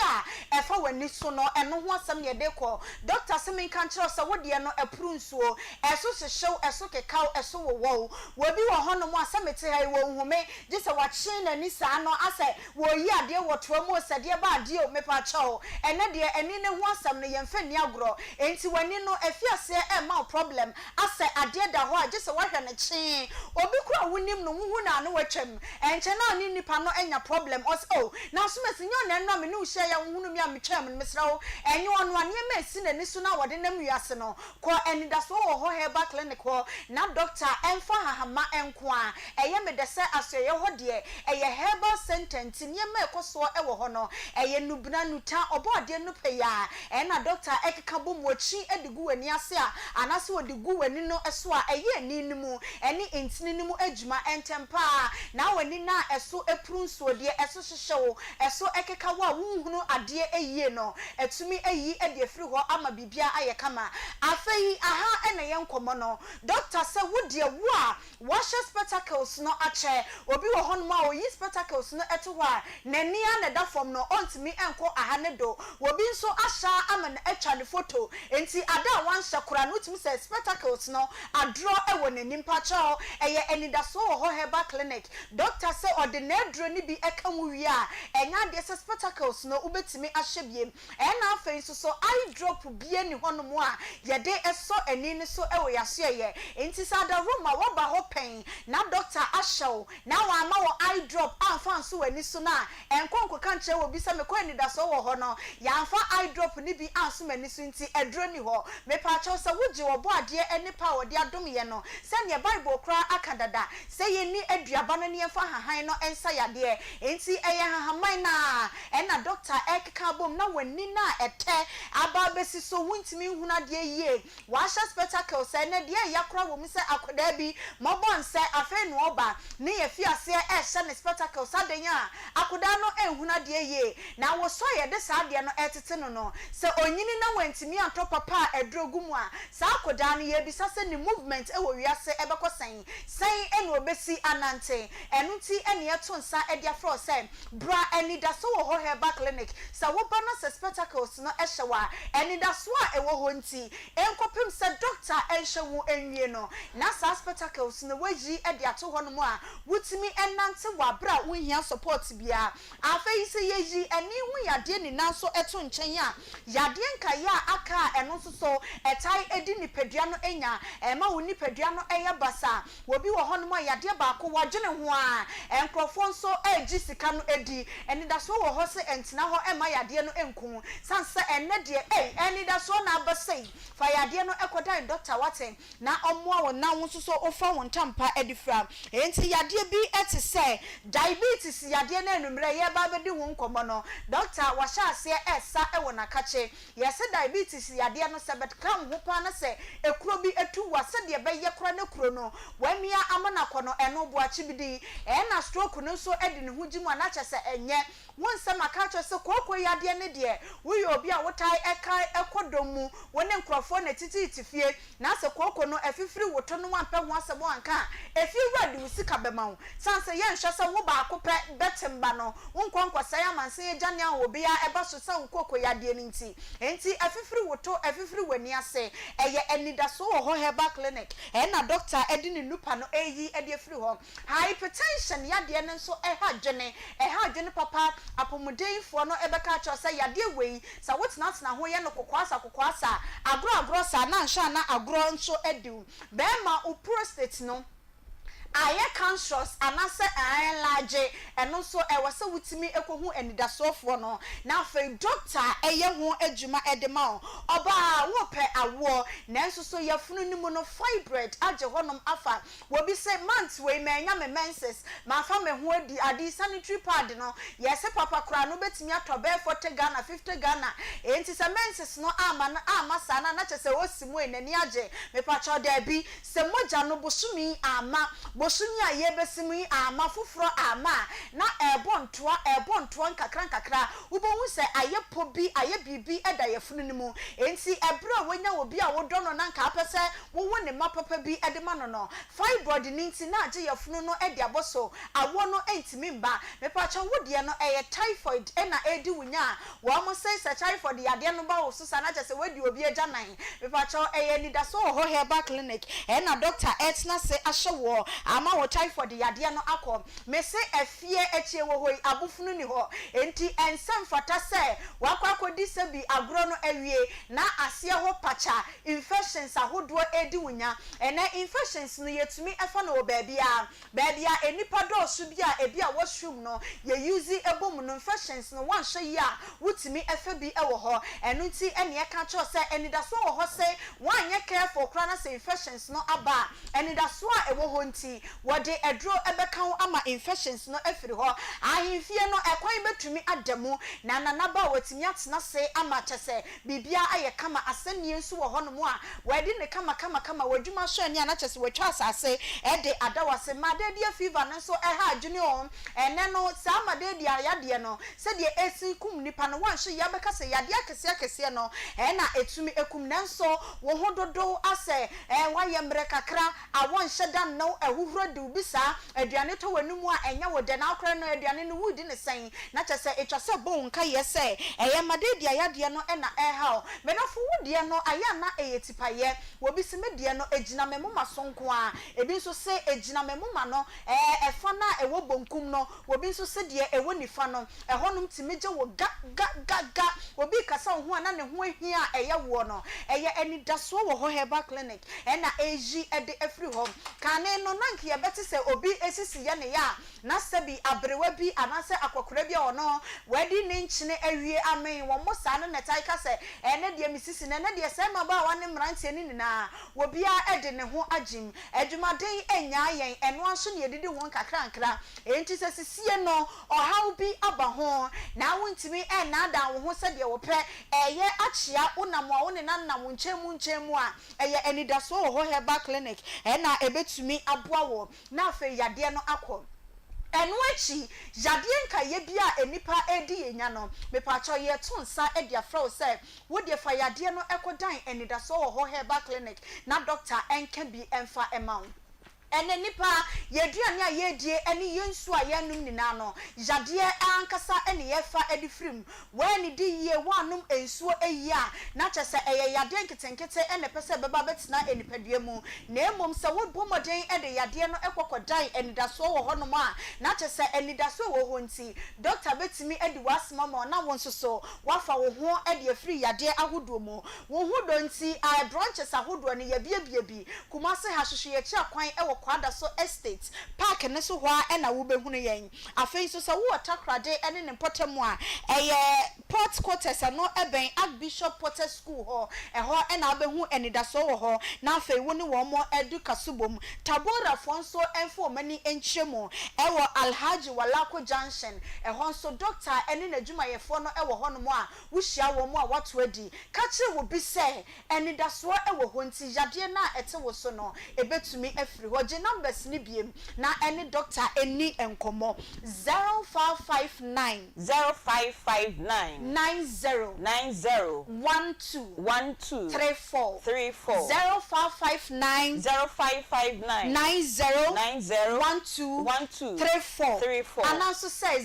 a ɛfa w'ani so no ɛno ho asɛm na yɛde rekɔ. Doctor se menka nkyerɛ wo sɛ wo deɛ no ɛporo nsuo, ɛso hyehyew, ɛso kekaw, ɛso wowɔw. Obi wɔ hɔnom a sɛ mete ha yi wɔnhu me gye sɛ wakyen n'ani saa no asɛ wɔreyi adeɛ wɔ toa mu o sɛ deɛ ba adeɛ o mepakyɛw ɛnɛ deɛ ani no ho asɛm no yɛmfa nni agorɔ enti w'ani no afi aseɛ ɛrema wo problem asɛ adeɛ da hɔ a gye sɛ woahwɛ no kyee obi koraa a wonim no wohu no a na watwam ɛnkyɛ na ɔne nipa no anya problem ɔse oh na asomasi nyɛ ɔno ɛno a me ne wo hyiaeɛ a wohunu me a metwaam no mesrɛ wo ɛnyɛ ɔno a nneɛma a ɛsi n'ani so no a wɔde nam wiase no Kɔ Anidasoɔ Wɔ Hɔ Herbal Clinic hɔ na dɔkta ɛmfa hahama nko a ɛyɛ me dɛ sɛ asoɛeɛ hɔ deɛ ɛyɛ herbal center nti nneɛma a ɛkɔ soɔ wɔ hɔ no ɛyɛ nubena nuta ɔbɔadeɛ no pɛ yi a ɛna dɔkta ɛkeka bɔ mu ɔkyi de gu w'ani ase a anaasɛ ɔde gu w'ani no so a ɛyɛ ani no mu ɛne ntini no mu adwuma ɛntɛm paa na w'ani no a ɛso puru nsuo deɛ ɛso hyehye wo ɛso ɛkeka wo a wonhunu adeɛ yie no atumi ayi de afiri hɔ ama biribiara ayɛ kama. Afei aha na ɛyɛ nkɔmmɔ no. Dɔkta sɛ wo deɛ wo a woahyɛ spectacles no akyɛ. Obi wɔ hɔnom a ɔyi spectacles no to hɔ a, n'ani ara na ɛda fam no, ɔntumi nkɔ aha ne do. Obi nso ahyɛ ara ama no atwa ne photo. Enti ada a wanhyɛ koraa no wotumi sɛ spectacles no adorɔ wɔ n'ani. Mpakyɛw, ɛyɛ anidasoɔ wɔ hɔ herbal clinic. Dɔkta sɛ ɔde n'aduro no bi ka ho wie a, ɛnyɛ adeɛ sɛ spectacles no wobɛtumi ahyɛ biem. Ɛna afei nso so eye drop biara nni hɔnom a yɛde sɔ ani no so wɔ y'asoɛeɛ. Nti sɛ adaworoma woaba hɔ pɛn na dɔkta ahyɛ wo na wamma wo eye drop amfa anso w'ani so no a, ɛnkɔ nkɔka nkyerɛ obi sɛ mekɔ anidasoɔ wɔ hɔ no yɛamfa eye drop no bi anso m'ani so nti aduro nni hɔ. Mepaakyɛw sɛ wogye Ɔbɔadeɛ nnepa a ɔde adom yɛn no sɛdeɛ Bible koraa aka dada sɛ yɛnni aduaba no na yɛmfa nhahan no nsa yadeɛ. Enti ɛyɛ nhahamman no ara ɛna dɔkta rekeka abom na w'ani no a ɛtɛ aba abɛsi so wontumi nhunu adeɛ yie. W'ahyɛ spectacles ɛnɛ deɛ ɛya koraa wɔ mu sɛ akwadaa bi mɔbɔ nsɛ afei na ɔba ne yɛfi aseɛ rehyɛ no spectacles adɛn a akwadaa no nhunu adeɛ yie na wosɔ a yɛde saa adeɛ no retete no no sɛ ɔnyini na wantumi antɔ papa a aduro gu mu a saa akwadaa no yɛrebisa sɛ ne movement wɔ wiase ɛbɛkɔ sɛn? Sɛn na ɔbɛsi anante? Ɛno nti na yɛto nsa de afrɛ wo sɛ bra Anidaso Wɔ Hɔ Herbal Clinic. Sɛ woba na sɛ spectacles no hyɛ wo a, anidasoɔ a ɛwɔ hɔ nti, ɛnkɔpem sɛ dɔkta nhwɛ wo nwie no, na saa spectacles no woayi de ato hɔnom a wotumi nante wɔ aberɛ a wonhia support biara. Afei sɛ yɛyi ani ho yadeɛ nyinaa nso to nkyɛn a, yadeɛ nkaeɛ a aka a ɛno nso so ɛtae di nipadua no nya, ɛma wo nipadua no yɛ basaa. Obi wɔ hɔnom a yadeɛ baako wadwene ho ara, nkurɔfoɔ nso regye sika no di. Anidasoɔ wɔ hɔ sɛ ɛntena hɔ mma yadeɛ no nku. Sane sɛ ɛnnɛ deɛ ei, anidasoɔ na aba sei, fa yadeɛ no kɔdan dɔkta wate. na ɔmmoa wo na wo nso so wofa wo ntampa de fira. Enti yadeɛ bi te sɛ diabetes yadeɛ no anwummerɛ yɛreba abɛdi ho nkɔmmɔ no, dɔkta wahyɛ aseɛ resa wɔ n'akakye. Yɛse diabetes yadeɛ no sɛ bɛka wo ho paa na sɛ ekuro bi tu wo a sɛdeɛ ɛbɛyɛ koraa na kuro no wamia ama no akɔ no ɛno boakye bi din. Ɛna stroke no nso de ne ho gye mu a na kyerɛ sɛ ɛnyɛ. Wo nsɛm aka akyerɛ sɛ kooko yadeɛ no deɛ, woyɛ obi a wotae ka kɔ dɔm mu, wo ne nkorɔfoɔ na ɛtititi fie, Na sɛ kooko no afifiri wo to na woampɛ ho asɛm anka a, efiewura de wo sika bɛma wo. Sane sɛ yɛnhwɛ sɛ wo baako pɛ bɛte mma no, wonkɔ nkɔsɛe amansan agyanne a obiara ɛba so sane wo kooko yadeɛ no nti. Enti afifiri wo to, afifiri w'ani ase. Ɛyɛ anidasoɔ wɔ hɔ Herbal Clinic ɛna dɔkta de ne nupa no reyi de afiri hɔ. Hypertension yadeɛ no nso ɛha adwene, ɛha adwene papa. Apɔmudenfoɔ no bɛka akyerɛ wo sɛ yadeɛ wei Sɛ wotenatena ho yɛ no kokoasa kokoasa a, agorɔ agorɔ saa na anhwɛ a na agorɔ nso adi wo. Bɛrima, wo prostate no ayɛ cancerous anaasɛ a enlarge, ɛno nso ɛwɔ sɛ wotumi kɔhu anidasoɔfoɔ no na afei doctor yɛ ho adwuma de ma wo. Ɔbaa, worepɛ awoɔ nanso so yafunu no mu no fibroid agye hɔnom afa. Wobi se month wei manya me menses, mafa me ho adi, ade sanitary pad no yɛse papa koraa no wobɛtumi atɔ bɛyɛ 40 Ghana, 50 Ghana, enti sɛ menses no amma no amma saa no a na kyerɛ sɛ osi mu ei n'ani agye, mepakyɛw daabi, sɛ mogya no bosome yi amma, bosome a yɛrebɛsi mu yi amma, foforɔ amma a, na ɛrebɔ ntoa, ɛrebɔ ntoa nkakra nkakra, wobɛhu sɛ ayɛ pɔ bi, ayɛ biribi da yafunu no mu, enti ɛberɛ a woanya obi a wodɔ no na anka wopɛ sɛ wowo ne mma papa bi de ma no no, fibroid no nti na agye yafunu no de abɔ so, awoɔ no ntumi mba. Mepakyɛw wo deɛ no ɛyɛ typhoid na ɛredi wo nya a, wɔn se sɛ typhoid yadeɛ no ba wo so saa na kyerɛ sɛ woadi obi agyanan. Mepakyɛw ɛyɛ anidasoɔ wɔ hɔ herbal clinic ɛna doctor ɛretena ase ahyɛ woɔ ama wo typhoid yadeɛ no akɔ. Mese afie akyie wɔ hɔ yi abofunu ni hɔ enti ɛnsɛ mfata sɛ wakɔ akɔdi sɛbi agorɔ no awie na aseɛ hɔ pakya Infections ahodoɔ redi wo nya. Ɛnnɛ infections no yɛtumi fa no wɔ baabiara. Baabi a nnipa dɔɔso bi a ebi a washroom no yɛ use bɔ mu no infections no woanhwɛ yie a wotumi fa bi wɔ hɔ. Ɛno nti na yɛka kyerɛ wo sɛ anidasoɔ wɔ hɔ sɛ woanyɛ careful koraa na sɛ infections no aba a anidasoɔ a ɛwɔ hɔ nti wɔde aduro bɛka wo ama infections no afiri hɔ. Ahemfie no ɛkwan bɛtumi ada mu na nanaba a watumi atena ase ama kyɛ sɛ Biribiara ayɛ kama, asɛnnie nso wɔ hɔnom a wɔadi no kama kama kama, w'adwuma so ani a na kyerɛ sɛ wɔatwa asase de ada wo ase. Malaria fever no nso ɛha adwene oo, ɛnnɛ no saa malaria yadeɛ no sɛdeɛ ɛsi kum nnipa no woanhwɛ yie abɛka sɛ yadeɛ akɛseɛ akɛseɛ no na ɛtumi kum nanso wo ho dodow asɛ woayɛ mmerɛ kakra Awɔ nhyɛ da nnɔ wo, ahuhuro de wo bi saa, aduane tɔ w'anomu a ɛnyɛ wo dɛ, na wokoraa no aduane no woredi no sɛn? Na kyerɛ sɛ ɛtwa sɛ bɔ wo nkaeɛ sɛ ɛyɛ mmadeedua yadeɛ no na ɛreha wo. Me dɔfo wo deɛ no ayɛ a na ɛyɛ tipaeɛ, obi se me deɛ no ɛgyina me moma so nko ara, ebi nso se ɛgyina me moma no ɛɛ ɛfa no a ɛwɔ bonkum no, obi nso se deɛ ɛwɔ nifa no. Ɛhɔnom tumi gye wo ga ga ga ga. Obi rekasa wo ho a na ne ho ahia a ɛyɛ woɔ no, ɛyɛ anidasoɔ wɔ hɔ Herbal Clinic na ɛreyi de afiri hɔ. Kane no na anka yɛbɛte sɛ obi sisi yɛ ne ya a, na sɛbi aberewa bi anaasɛ akɔkora bi a ɔno wadi ne nkyene awie amee wɔn mo saa no na ɛtae ka sɛ, ɛnnɛ deɛ me sisi no, ɛnnɛ deɛ saa mmabaawa ne mmeranteɛ no nyinaa obiara de ne ho agyim. Adwumaden nnyaa yɛn, ɛno ara nso na yɛdidi ho nkakrankra. Enti sɛ sisie no ɔhaw bi aba ho, na wontumi nnaadaa wo ho sɛdeɛ wopɛ, ɛreyɛ akyea wo nam a wo ne no anam wo nkyɛn mu nkyɛn mu a, ɛyɛ anidasoɔ wɔ hɔ Herbal Clinic na ɛbɛtumi aboa wo na afei yadeɛ no akɔ. Ɛno akyi, yadeɛ nkaeɛ bi a nnipa redi yɛn nya no, mepaakyɛw yɛreto nsa de afrɛ wo sɛ wo deɛ fa yadeɛ no kɔdan anidasoɔ wɔ hɔ Herbal Clinic na dɔkta nka bi mfa mma wo. Ɛnnɛ nnipa, yɛn aduane a yɛredie ne yɛn nsuo a yɛrenom nyinaa no, yadeɛ ankasa na yɛrefa de firi mu. Woannidi yie, woannom nsuo yie a, na kyerɛ sɛ ɛyɛ yadeɛ nketenkete na ɛpɛ sɛ ɛbɛba abɛtena nipadua mu. Na mmom sɛ wobɔ mmɔden de yadeɛ no kɔ kɔdan anidasoɔ wɔ hɔnom a, na kyerɛ sɛ anidasoɔ a ɛwɔ hɔ nti, dɔkta bɛtumi adi w'asɛm ama wo na wo nso so woafa wo ho de afiri yadeɛ ahodoɔ mu. Wo ho dɔ nti, ae branches ahodoɔ no yɛabiebie bi. Kumase ha, hwehwɛ yɛn akyiri akwan wɔ Kwadaso Estate park no so hɔ ara na wobɛhunu yɛn. Afei nso sɛ wowɔ Takoradi ne ne mpɔtam a, ɛyɛ Port Quarters, ɛno bɛn Archbishop Porter School hɔ, ɛhɔ na wobɛhu anidasoɔ wɔ hɔ na afei wo ne wɔn adu kasobom. Taborafoɔ nso mfa wɔn ani nkyerɛ mu wɔ Alhaji Walako Junction, ɛhɔ nso dɔkta ne n'adwumayɛfoɔ no wɔ hɔnom a Wohyia wɔn a wɔato adi. Ka kyerɛ obi sɛ, Anidasoɔ wɔ hɔ nti, yadeɛ no a ɛte wo so no, ɛbɛtumi afiri hɔ. Gye numbers no biem na ɛne doctor nni nkɔmmɔ, 0559. 0559. 90. 90. 12. 12. 34. 34. 0559. 0559. 90. 90. 12. 12. 34. 34. Anaa nso sɛ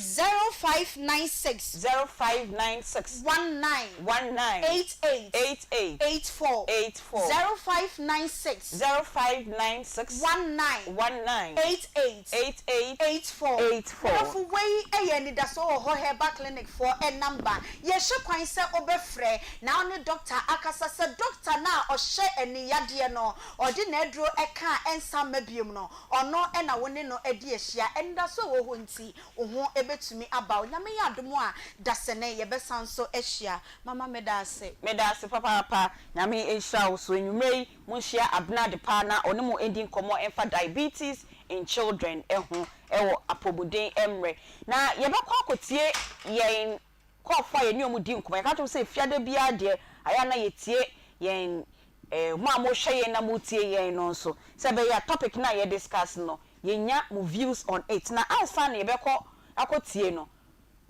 0596. 0596. 19. 19. 88. 88. 84. 84. 0596. 0596. 19. 19. 88. 88. 84. 84. Medɔfo wei yɛ anidasoɔ wɔ hɔ herbal clinic foɔ number. Yɛhwɛ kwan sɛ wobɛfrɛ na wo ne doctor akasa sɛ doctor no a ɔhwɛ ani yadeɛ no ɔde n'aduro ka a ɛnsan mma biom no ɔno na wo ne no adi ahyia. Anidasoɔ a ɛwɔ hɔ nti wo ho bɛtumi aba wo. Nyame yɛ adom a dasene yɛbɛsan nso ahyia. Mama meda ase. Meda ase papaapa, Nyame nhyira wo so. Anwummerɛ yi monhyia Abena Adepa na ɔne mo ndi nkɔmmɔ mfa diabetes in children ho wɔ apɔmuden mmerɛ. Na yɛbɛkɔ akɔtie yɛn nkurɔfoɔ a yɛne wɔn di nkɔmmɔ. Yɛka kyerɛ mo sɛ fiada biara deɛ ayɛ a na yɛtie yɛn eh, mo a mohwɛ yɛn na motie yɛn no nso sɛ ɛbɛyɛ a topic no a yɛ discuss no yɛnya mo views on it. Na ansa na yɛbɛkɔ akɔtie no,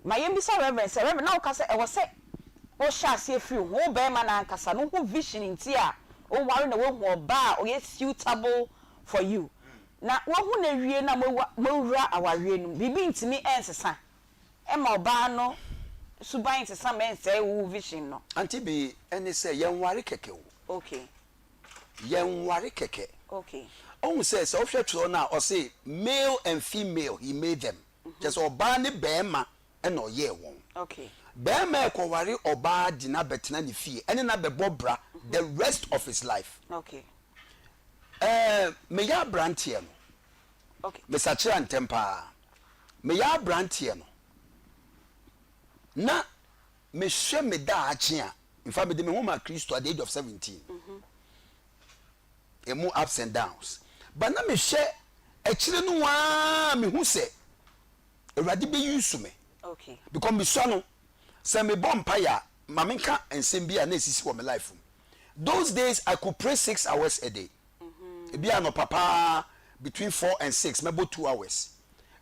ma yɛmmisa Reverend sɛ, Reverend na woka sɛ ɛwɔ sɛ wohyɛ aseɛ firi wo ho, wo barima no ankasa no ho vision nti a woware na woahu ɔbaa a ɔyɛ suitable for you. Na woahu no awie na moawura awareɛ no mu, biribi ntumi nsesa mma ɔbaa no suban nsesa ma ɛnsɛe wo vision no. Auntie Bee, ɛne sɛ yɛnware kɛkɛ o. Okay. Yɛnware kɛkɛ. Okay. Wohu sɛ, sɛ wohwɛ twerɛ no a, ɔse male and female he made them. Kyerɛ sɛ ɔbaa ne barima na ɔyɛɛ wɔn. Okay. Barima rekɔware ɔbaa de no abɛtena ne fie ɛne no abɛbɔ bra the rest of his life. Okay. Ɛɛ, meyɛ aberanteɛ no, Okay. mesakyera ntɛm paa. Meyɛ aberanteɛ no, na mehwɛ me daakye a, in fact, mede me ho maa Kristo at the age of 17. Emu ups and downs. But na mehwɛ akyire no ara mehu sɛ Awurade bɛ use me. Okay. Because mesua no, sɛ mebɔ mpaeɛ a, ma menka nsɛm bi a na esisi wɔ me life mu. Those days I could pray 6 hours a day. Ebi anɔpa paa between 4 and 6 mɛbɔ 2 hours.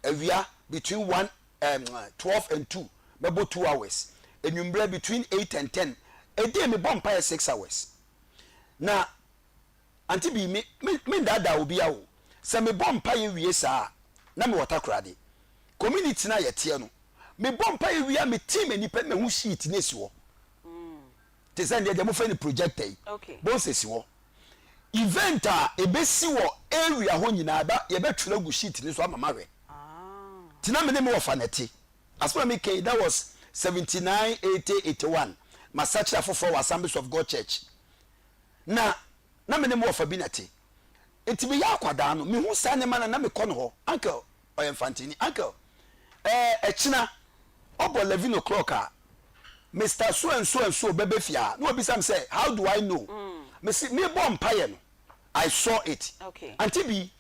Awia between 1 12 and 2 mɛbɔ 2 hours. Anwummerɛ between 8 and 10. A day mebɔ mpaeɛ 6 hours. Na Auntie Bee me me mendaadaa obia o. Sɛ mebɔ mpaeɛ wie saa a na mewɔ Takoradi. Community no a yɛteɛ no mebɔ mpaeɛ wie a meteam nnipa no mahu sheet no esi hɔ. Te sɛ ndeɛ deɛ mofrɛ no projector yi. Bohu sɛ esi hɔ. Event a ebesi wɔ area hɔ nyinaa ba yɛbɛtwerɛ agu sheet no so ama mahwɛ. Nti na me ne me wɔfa na ɛte. Asɛm a meka yi that was 79, 80, 81. Masakyera foforɔ wɔ Assemblies of God Church. Na na me ne me wɔfa bi na ɛte. Nti meyɛ akwadaa no, mehu saa nneɛma no a na mekɔ no hɔ. Uncle, ɔyɛ Mfanteni. Uncle, ɛɛ ɛkyena ɔbɔ 11 o'clock a, Mister so and so and so bɛba fie ha. Na wabisa me sɛ, how do I know? Mese, mebɔ mpaeɛ no, I saw it. Auntie Bi,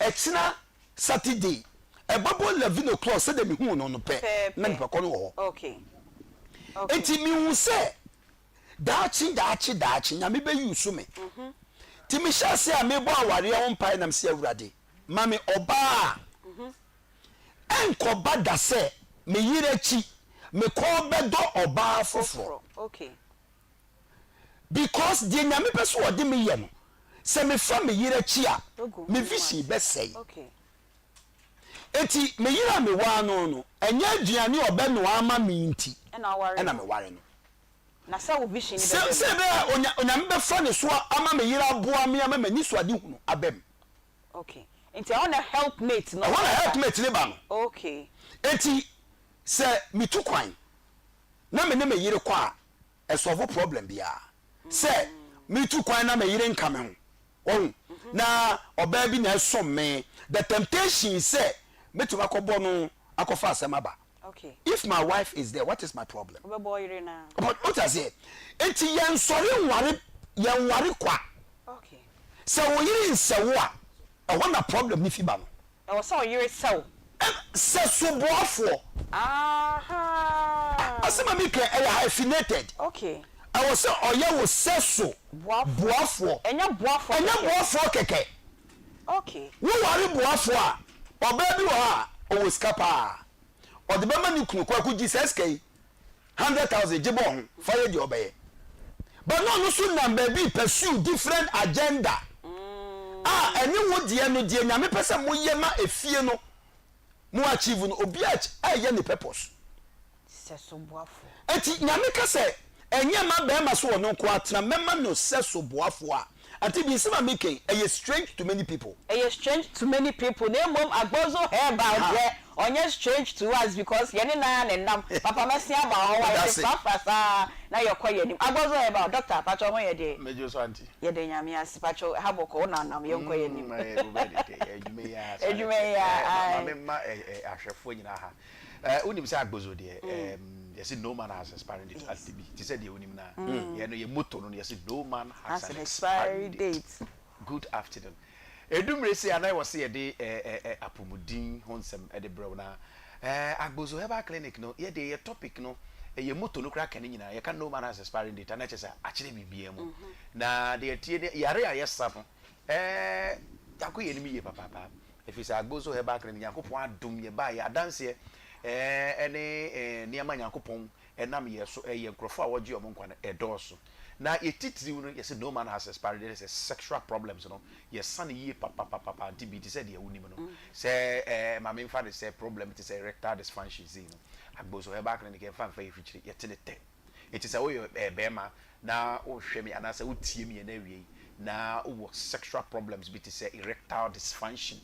ɛkyena Saturday, ɛbɛbɔ 11 o'clock sɛdeɛ mehuu no no pɛ, na nipa korɔ no wɔ hɔ. Nti mehu sɛ Daakye daakye daakye Nyame bɛ use me Nti me hyɛ aseɛ a mebɔ awareɛ ho mpaeɛ na mese Awurade ma me ɔbaa a ɛnkɔba da sɛ me yere akyi me kɔn bɛdɔ ɔbaa foforɔ because deɛ Nyame pɛ sɛ ɔde me yɛ no sɛ mefa me yere akyi a me vision bɛsɛe. Enti me yere a meware no no, ɛnyɛ aduane a ɔbɛnoa ama me nti na meware no. Sɛ sɛ ɛbɛyɛ a onya Onyame bɛfa ne so ama me yere aboa me ama m'anisoadehunu aba mu. Ɛhɔ na helpmate no ba no. Enti sɛ metu kwan na me ne me yere kɔ a, ɛsɔlvo problem biara. Sɛ metu kwan na me yere nka me ho, Wahu? Na ɔbaa bi na ɛsom me. The temptation sɛ mɛtumi akɔbɔ no akɔfa asɛm aba. If my wife is there, what is my problem? Wobɛbɔ wo yere no a. Wote aseɛ? Enti yɛnsɔre nware, yɛnware kwa. Sɛ wo yere nsɛ wo a, ɛhɔ na problem no fi ba no. Ɛwɔ sɛ ɔyere sɛ wo. Sɛ soboafoɔ. Ahaa. Asɛm a meka yi, ɛyɛ hyphenated. Okay. Ɛwɔ sɛ ɔyɛ wo sɛ so Boafoɔ. boafoɔ. Ɛnyɛ boafoɔ Ɛnyɛ kɛkɛ. boafoɔ kɛkɛ. Okay. Wo ware boafoɔ a, ɔbaa bi wɔ hɔ a ɔwɔ sika paa, ɔde bɛma ne kunu, Kwaku gye saa sika yi, 100,000 gye bɔ ho, fa yɛ deɛ ɔbɛyɛ. But na ɔno nso nam baabi pursue different agenda a ɛne wo deɛ no, deɛ Nyame pɛ sɛ moyɛ ma efie no mo achieve no, obiara ɛyɛ ne purpose. Sɛso boafoɔ. Enti Nyame ka sɛ, Ɛnyɛ mma barima so ɔno nko ara tena, mɛma no sɛso boafoɔ a. Ante bi nsɛm a meka yi, ɛyɛ strange to many people. Ɛyɛ strange to many people, na mmom Agbozo Herbal deɛ, ɔnyɛ strange to us because yɛne no ara na ɛnam. Papa mɛsen aba wo hɔ, wayɛ Medase. frafra saa na yɛkɔ yɛn anim. Agbozo Herbal, Doctor, pakyɛ wo ho yɛ deɛ? Megye wo so aunty. Yɛda Nyame ase, pakyɛ ha bɔkɔ, wo na nam, yɛnkɔ yɛn anim. Mm, wobɛyɛ dede, adwuma yi ara saa na Adwuma yi ɛteɛ. ara, Eh, ma, ma ae. memma eh, eh, ahwɛfoɔ nyinaa ha. Eh, wonim sɛ Agbozo deɛ, ehm, yɛse no man has expiring date, ade bi te sɛ deɛ wonim no a, yɛn no yɛ motto no no, yɛse no man has an expiring date. Good afternoon. Ɛdu mmerɛ sei a na ɛwɔ sɛ yɛde eh, eh, eh, apɔmuden ho nsɛm de brɛ wo na eh, Agbozo Herbal Clinic no, yɛ deɛ yɛ topic no, yɛ motto no koraa ka ne nyinaa, yɛka no man has expiring date a na kyerɛ sɛ akyerɛ biribiara mu. Na deɛ ɛteɛ ne yare a yɛsa no, Ɛɛ yɛakɔ yɛn anim yie papaapa ɛfiri sɛ Agbozo Herbal Clinic Nyankopɔn adom yɛbaeɛ adanseɛ ɛɛ ɛne ɛɛ nneɛma Nyankopɔn ɛnam yɛn so ɛyɛ nkorɔfoɔ a wɔgye wɔn nkwa no ɛdɔɔso na yɛ titiriw no yɛsɛ no man has expired yɛ sɛ sexual problems no yɛsa no yie papapapapa nti bi te sɛ deɛ wonim no sɛ ɛɛ ma memfa no sɛ problem te sɛ erectile dysfunction sei no Agbozo Herbal Clinic yɛmfa mfa yɛ fikyire yɛte ne tɛ. Enti sɛ woyɛ barima na wohwɛ me anaasɛ wotie me ɛnnɛ awia yi na wowɔ sexual problems bi te sɛ erectile dysfunction,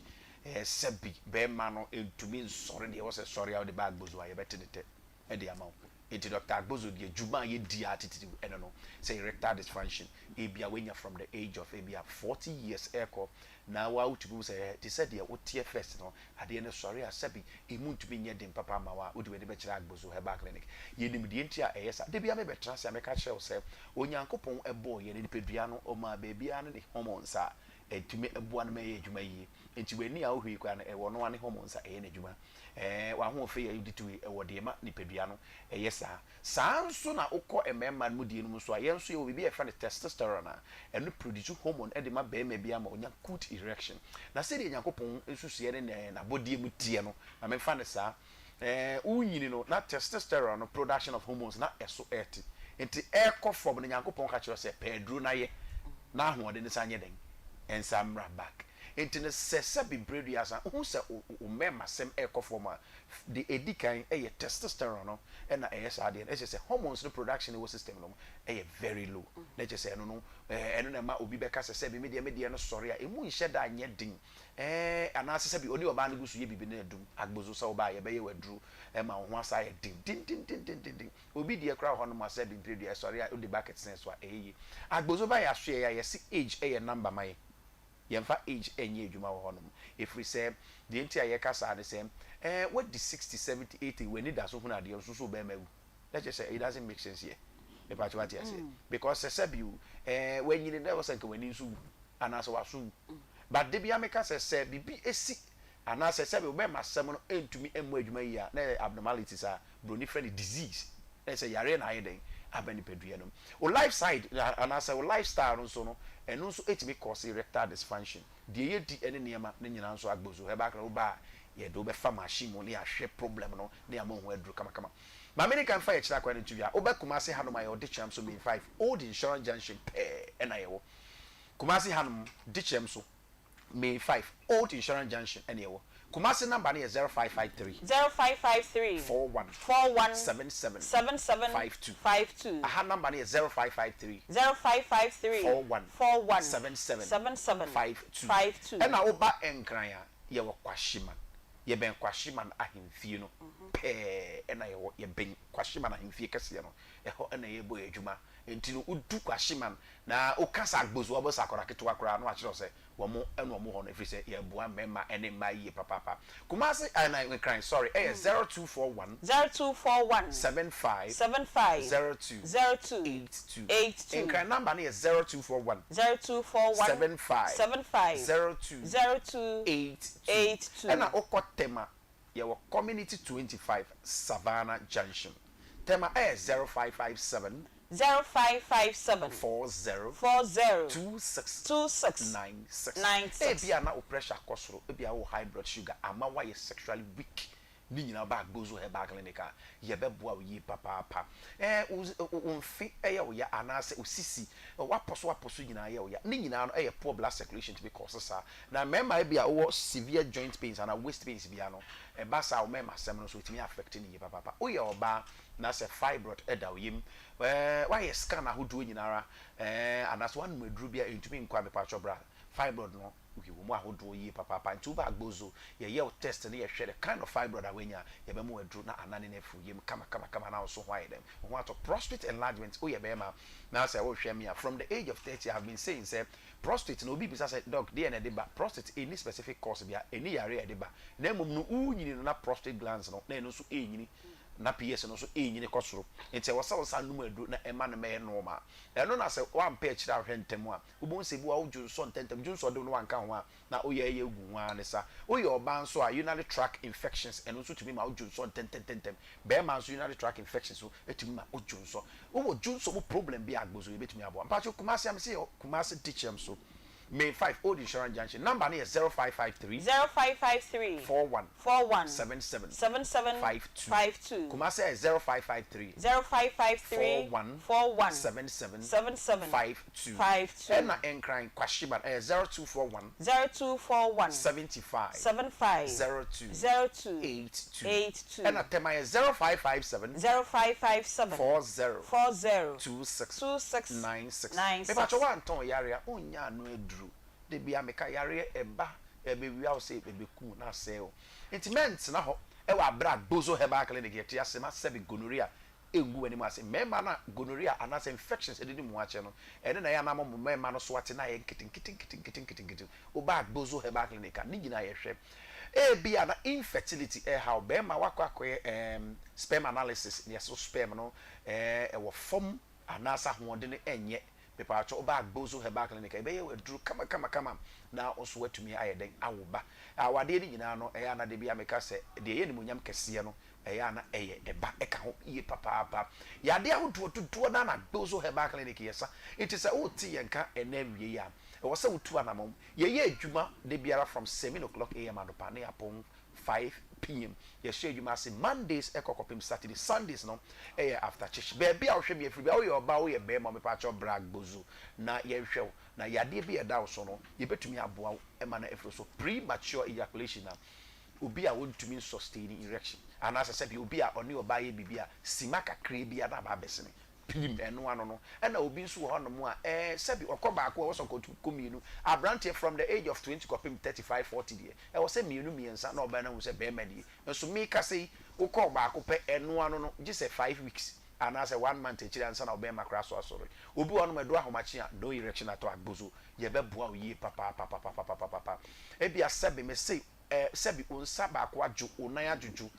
sɛbi barima no ntumi nsɔre deɛ ɛwɔ sɛ ɛsɔre a wode ba Agbozo a yɛbɛte ne tɛ de ama wo. Enti Doctor Agbozo deɛ dwuma a yɛdi ara titiriw ɛno no, sɛ erectile dysfunction ebia woanya from the age of ebia 40 years ɛrekɔ na wo ara wotumi hu sɛ te sɛ deɛ woteɛ first no Adeɛ no sɔre a, sɛbe emu ntumi nyɛ den papa mma wo a, wode w'ani bɛkyerɛ Agbozo Herbal Clinic. Yɛnim deɛ nti a ɛyɛ saa. Da biara mebɛtena ase a mɛka akyerɛ wo sɛ, Onyankopɔn bɔɔ yɛn nipadua no, ɔmaa baabiara ne ne hormones a ɛtumi boa no ma ɛyɛ adwuma yie. Enti w'ani a wohwɛ yi koraa no, ɛwɔ ɔno ara ne hormones a ɛyɛ n'adwuma. Ɛɛ, w'ahoɔfɛ yi a wode to yi, ɛwɔ deɛ ɛma nipadua no yɛ saa. Saa ara nso na wokɔ mmarima no mu deɛ no mu nso a, yɛn nso yɛwɔ biribi a yɛfrɛ no testosterone a ɛno produce hormone de ma barima biara ma ɔnya good erection. Na sɛdeɛ Nyankopɔn nsusuiɛ ne n'abɔdeɛ mu teɛ no, ma memfa no saa, ɛɛ wonyini no na testosterone no production of hormones na ɛso ɛrete. Nti ɛrekɔ fam no Nyankopɔn ka kyerɛ wo sɛ pɛ aduro na yɛ na ahoɔden no san nyɛ dɛn? Ɛnsan mmra back. Nti no sɛ sɛbe mprɛduasa wohu sɛ wo mmarimasɛm ɛrekɔ fam a, Deɛ ɛdi kan yɛ testosterone no na ɛyɛ saa adeɛ no, ɛkyerɛ sɛ hormones no production wɔ system no mu yɛ very low, na ɛkyerɛ sɛ ɛno no ɛno na ɛma obi bɛka sɛ sɛbi me deɛ me deɛ no sɔre a ɛmu nhyɛ da nyɛ den ɛɛ anaasɛ sɛbi ɔne ɔbaa no gu so yɛ biribi no adum agbozo sɛ ɔbaa yɛbɛyɛ w'aduro ɛma wo ho asa ayɛ den dendendendenden obi deɛ koraa wɔ hɔ nom a sɛbi mprɛdua ɛsɔre a wode bucket sɛn so a ɛyɛ yie agbozo ba yɛ asoɛeɛ a yɛse age ɛyɛ number ma yɛ. Yɛmfa age nyɛ adwuma wɔ hɔnom. Ɛfiri sɛ, deɛ nti a yɛka saa ne sɛ, eh, woadi 60, 70, 80, w'ani da so hunu adeɛ nso so wo bɛrima awu. Na kyerɛ sɛ, it doesn't make sense here. Mepakyɛ woate aseɛ? Because sɛ sɛbi o, eh, wanyini na ɛwɔ sɛ nka w'ani nso wu, anaasɛ w'aso wu. But da biara meka sɛ, sɛ biribi si, anaasɛ sɛbi wo bɛrima asɛm no ntumi mmɔ adwuma yie a, na ɛyɛ abnormalities a Buroni frɛ no disease, na ɛsɛ yareɛ na ayɛ dɛn aba nipadua no mu. Wo life side anaasɛ wo life style no nso no, ɛno nso tumi cause erectile dysfunction. Deɛ yɛdi ne nneɛma no nyinaa nso agbozo herbal clinic woba a yɛde wo bɛfa machine mu na yɛahwɛ problem no na yɛama wo ho aduro kamakama. Maame ne kan fa yɛkyerɛ akwan no nto dwa. Woba Kumasi hanom a yɛwɔ Dekyerɛm so main 5 Old Insurance Junction pɛɛ na yɛwɔ. Kumasi hanom Dekyerɛm so. May 5, Old Insurance Junction ɛna ɛwɔ. Kumasi number no yɛ 0553. 0553. 41. 41. 77. 77. 52. 52. Aha number no yɛ 0553. 0553. 41. 41. 77. 77. 52. 52. Ɛna woba Nkran a, yɛwɔ Kwashiman. Yɛbɛn Kwashiman ahemfie no pɛɛ ɛna yɛwɔ. Yɛbɛn Kwashiman ahemfie kɛseɛ no. Ɛhɔ ɛna yɛbɔ yɛn adwuma. Nti no wodu Kwashiman Na woka sɛ agbozo a, wobɛhu sɛ akwadaa ketewa koraa na wakyerɛ wo sɛ wɔn na wɔn hɔ no, ɛfiri sɛ yɛboa mmarima ne mmaa yie papaapa. Kumasi, eh, na Nkran, sorry, ɛyɛ 0241. 0241. 75. 75. 02. 02. 82. 82. Nkran number no yɛ 0241. 0241. 75. 75. 02. 02. 82. 82. Ɛna wokɔ Tema, yɛwɔ Community 25, Savannah Junction. Tema ɛyɛ 0557. 0557. 40. 40. 26. 26. 96. 96. Ebia na wo pressure akɔ soro, ebia wowɔ high blood sugar ama woayɛ sexually weak. Ne nyinaa ba Agbozo Herbal Clinic a, yɛbɛboa wo yie papaapa. Ɛɛ wo wo mfe yɛ wo ya anaasɛ wo sisi, w'apɔso apɔso nyinaa yɛ wo ya. Ne nyinaa no yɛ poor blood circulation tumi cause saa. Na mmarima ebia wowɔ severe joint pains anaa waist pains biara no, ɛba saa a wo mmarima asɛm no nso ɛtumi affect no yie papaapa. Woyɛ ɔbaa na sɛ fibroid da wo yam, ɛɛ woayɛ scan ahodoɔ nyinaa ara, ɛɛ anaasɛ woanom aduro bi a ɛntumi nkɔ a, mepakyɛw bra. Fibroid no Wɔ mu ahodoɔ yie papaapa nti woba Agbozo yɛyɛ wo test na yɛhwɛ the kind of fibroid a woanya a yɛbɛma wo aduro na anane no afiri wo yam kama kama kama na wo nso ho ayɛ dɛn wo ho atɔ. Prostate enlargement woyɛ bɛɛma na sɛ wohwɛ me a from the age of 30 I have been saying sɛ prostate no obi bisa sɛ doc deɛn na ɛde ba prostate ɛnni specific cause bia ɛnni yareɛ a ɛde ba na mmom no wonyini no na prostate glands no na ɛno nso ɛrenyini na PS no nso ɛrenyini kɔ soro nti ɛwɔ sɛ wo san nom aduro na ɛma no mɛyɛ normal ɛno na sɛ woampɛ akyire anhwɛ ntɛm a Wobɛhu sɛ ebi wɔ hɔ a wodwonsɔ ntɛmntɛm, dwonsɔ de wo na wanka ho a, na woyɛ yɛ gu ho ara ne sa. Woyɛ ɔbaa nso a, urinary tract infections, ɛno nso tumi ma wodwonsɔ ntɛmntɛmntɛm. Barima nso urinary tract infections nso tumi ma wodwonsɔ. Wowɔ dwonsɔ mu problem bi a, Agbozo yɛbɛtumi aboa. Mpakyɛw Kumasi a, mese yɛwɔ Kumasi Dikyɛm so, Main 5, Old Insurance Junction. Number no yɛ 0553. 0553. 41. 41. 77. 77. 52. 52. Kumasi ayɛ 0553. 0553. 41. 41. 77. 77. 52. 52. Ɛna Nkran Kwashiman ɛyɛ 0241. 0241. 75. 75. 02. 02. 82. 82. Ɛna Tema yɛ 0557. 0557. 40. 40. 26. 26. 96. 96. Mepakyɛ woantɔn yareɛ a wonnya ano aduro. Da biara meka yareɛ ɛba ɛbɛwia wo sɛ ɛbɛku wo na asɛe wo. Nti mɛntena hɔ ɛwɔ aberɛ a Gbozo Herbal Clinic yɛte ase ma sɛbe gonorrhea ɛngu w'anim ase. Mmarima no a gonorrhea anaasɛ infections adidi mo ho akyɛ no, ɛno na ɛyɛ a na ama mo mmarima no so ate na ayɛ nketenkete nketenkete nketenkete. Woba Agbozo Herbal Clinic a, ne nyinaa yɛhwɛ. Ebia na infertility ɛreha wo. Barima woakɔ akɔyɛ ɛɛm sperm analysis, na yɛse wo sperm no ɛɛ ɛwɔ fam anaasɛ ahoɔden no ɛnyɛ. Mepaakyɛw woba Agbozo Herbal Clinic a, yɛbɛyɛ wo aduro kama kama kama na wo nso woatumi ayɛ dɛn awo ba. Awadeɛ no nyinaa no, ɛyɛ a na da biara meka sɛ deɛ ɛyɛ animuonyam kɛseɛ no, Ɛyɛ a na ɛyɛ ɛba ɛka ho yie papaapa. Yadeɛ ahodoɔ dodoɔ no ara na Gbozo Herbal Clinic yɛ sa. Nti sɛ wote yɛn nka ɛnnɛ awie yi a, ɛwɔ sɛ wotu anamɔn. Yɛyɛ adwuma da biara from 7 o'clock AM anɔpa ne apɔn 5 PM. Yɛhyɛ adwuma ase Mondays ɛkɔ kɔpem Saturday. Sundays no ɛyɛ after church. Baabi a wohwɛ me afiri biara, woyɛ ɔbaa woyɛ barima mepaakyɛw bra Gbozo na yɛnhwɛ wo. Na yadeɛ bi a ɛda wo so no, yɛbɛtumi aboa wo ma no afiri wo so. Premature ejaculation a obi a ontumi nsustaini erection anaasɛ sɛbi obi a ɔne ɔbaa yɛ biribi a sima kakraa bi a na aba abɛsene pirim ɛno ano no ɛna obi nso wɔ hɔnom a ɛɛ sɛbi ɔkɔ baako a ɛwɔ sɛ ɔkɔ kɔ mmienu abranteɛ from the age of 20 kɔpem 35 40 deɛ ɛwɔ sɛ mmienu mmiɛnsa na ɔbaa no ahu sɛ bɛɛma nie nso meka sɛ yi wokɔɔ baako pɛ ɛno ano no gye sɛ 5 weeks anaasɛ one month akyiri ansa na ɔbɛɛma koraa so asɔre obi wɔ hɔnom ɛdo ahomakye a no erection atɔ agbozo yɛbɛboa wo yie papaapapapapapapa ebia sɛbi mese Ɛ, sɛbi wo nsa baako adwo, wo nan adwodwo,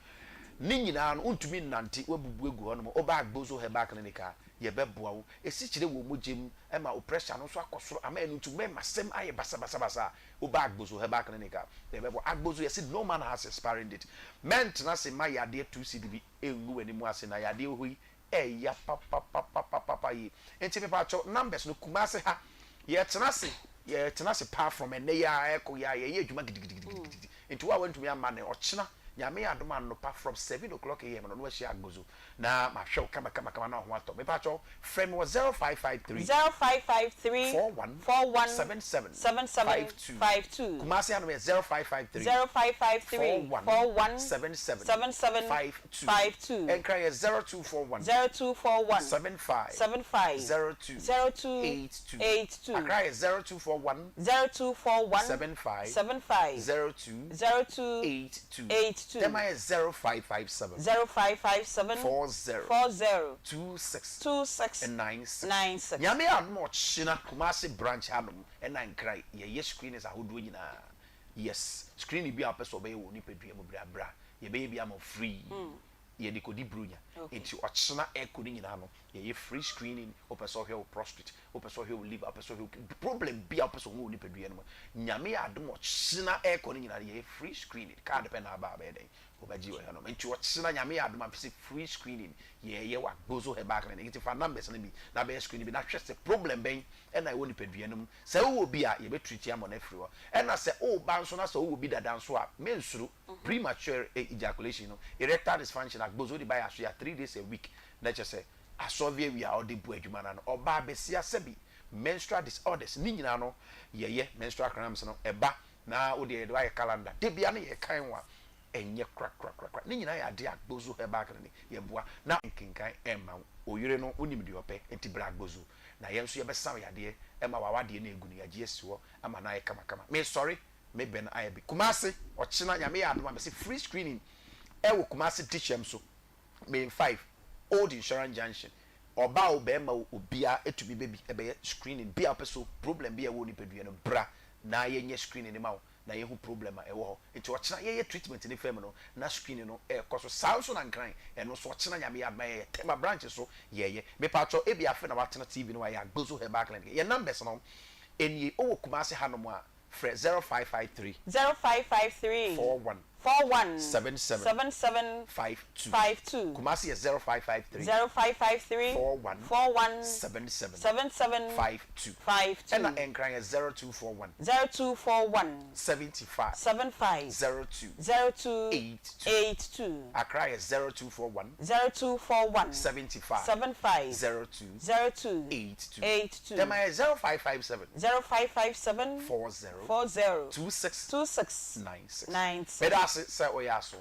ne nyinaa no wontumi nnante, woabubu agu hɔnom, woba Agbozo Herbal Clinic a, yɛbɛboa wo. Esikyire wɔ wo mogya mu ma wo pressure no nso akɔ soro ama ɛno nti w'mɛmasɛm ayɛ basabasabasa a, woba Agbozo Herbal Clinic a, yɛbɛboa. Agbozo, yɛse no man has expiring date. Mɛntena ase mma yadeɛ 2 cedi bi ngu w'anim ase na yadeɛ wɔ hɔ yi Ɛya papapapapapa yie. Nti mepakyɛw numbers no Kumasi ha yɛtena ase yɛtena ase paa from ɛnɛ yi ara ɛkɔ yi ara yɛyɛ adwuma gidigidigidigidi nti wo a wantumi amma nnɛ ɔkyena Nyame adom anɔpa from 7 o'clock am no na wahyia Agbozo na mahwɛ wo kama kama kama na wo ho atɔ mepakyɛw frɛ me wɔ 0553 0553 41 41 77 77 52 52. Kumasi hanom yɛ 0553 0553 41 41 77 77 52 52. Nkran yɛ 0241 0241 75 75 02 02 82 82. Accra yɛ 0241 0241 75 75 02 02 82 82. Tema yɛ 0557 0557 40 40 26 26 96 96. Nyame adom a ɔkyena Kumasi branch hanom ɛna Nkran yɛyɛ screenings ahodoɔ nyinaa yes screening bi a wopɛ sɛ ɔbɛyɛ wɔ nipadua mu bra bra yɛbɛyɛ bi ama wo free yɛde kɔdi bronya nti ɔkyena ɛkɔ no nyinaa no yɛyɛ free screening wopɛ sɛ ɔhwɛ wo prostate wopɛ sɛ ɔhwɛ wo liver wopɛ sɛ ɔhwɛ wo problem bi a wopɛ sɛ ɔhu wɔ nipadua no mu Nyame adom ɔkyena ɛkɔ no nyinaa no yɛyɛ free screening card pɛ na aba a bɛyɛ dɛn. Wɔbɛgye wɔ hɛnom. Nti ɔkyena Nyame yɛ adom a mese free screening yɛɛyɛ wɔ Agbozo Herbal Clinic. Nti fa numbers no bi na bɛyɛ screening bi na hwɛ sɛ problem bɛn na ɛwɔ nipadua no mu. Sɛ wowɔ bi a yɛbɛ treat ama no afiri hɔ. Ɛna sɛ woba nso na sɛ wowɔ bi dada nso a mensuro. Premature ejaculation no, erectile dysfunction, Agbozo wode ba yɛ asoɛ a 3 days a week na kyerɛ sɛ asɔve awie a ɔde bu adwuma no ano. Ɔbaa basia sɛbi menstrual disorders ne nyinaa no yɛyɛ menstrual cramps no ɛba na wodeɛ yɛde woayɛ calendar da biara no yɛkan wo a ɛnyɛ korakorakorakora. Ne nyinaa yɛ adeɛ a Agbozo Herbal Clinic yɛboa na nkenkan ɛmma wo. Oyere no wonim deɛ ɔpɛ nti bra Agbozo na yɛn nso yɛbɛsa wo yadeɛ ɛma w'awadeɛ no agu no yɛagye asi hɔ ama no ayɛ kamakama. Mesɔre me bɛ no ayɛ bi. Kumasi ɔkyena Nyame yɛ adom a mese free screening ɛwɔ Kumasi Dikyɛm so Main 5 Old Insurance Junction. Ɔbaa o bɛɛma o obia tumi bɛ bi ɛbɛyɛ screening bi a wopɛ sɛ problem bi a ɛwɔ wo nipadua no bra na yɛnyɛ screening no ma wo na yɛhu problem a ɛwɔ hɔ nti ɔkyena yɛyɛ treatment no fam no na screening no ɛɛkɔ so saa nso na Nkran ɛno nso ɔkyena Nyame yɛ adom a yɛyɛ Tema branch so yɛyɛ mepaatwɔ ebia afe na watena TV no wayɛ Agbozo Herbal Clinic yɛn numbers no nie wowɔ Kumasi hanom a frɛ 0553 0553 41 41 77 77 52 52. Kumasi yɛ 0553 0553 41 41 77 77 52 52. Ɛna Nkran yɛ 0241 0241 75 75 02 02 82 82. Accra yɛ 0241 0241 75 75 02 02 82 82. Tema yɛ 0557 0557 40 40 26 26 96. 96. Meda ase sɛ woyɛ aso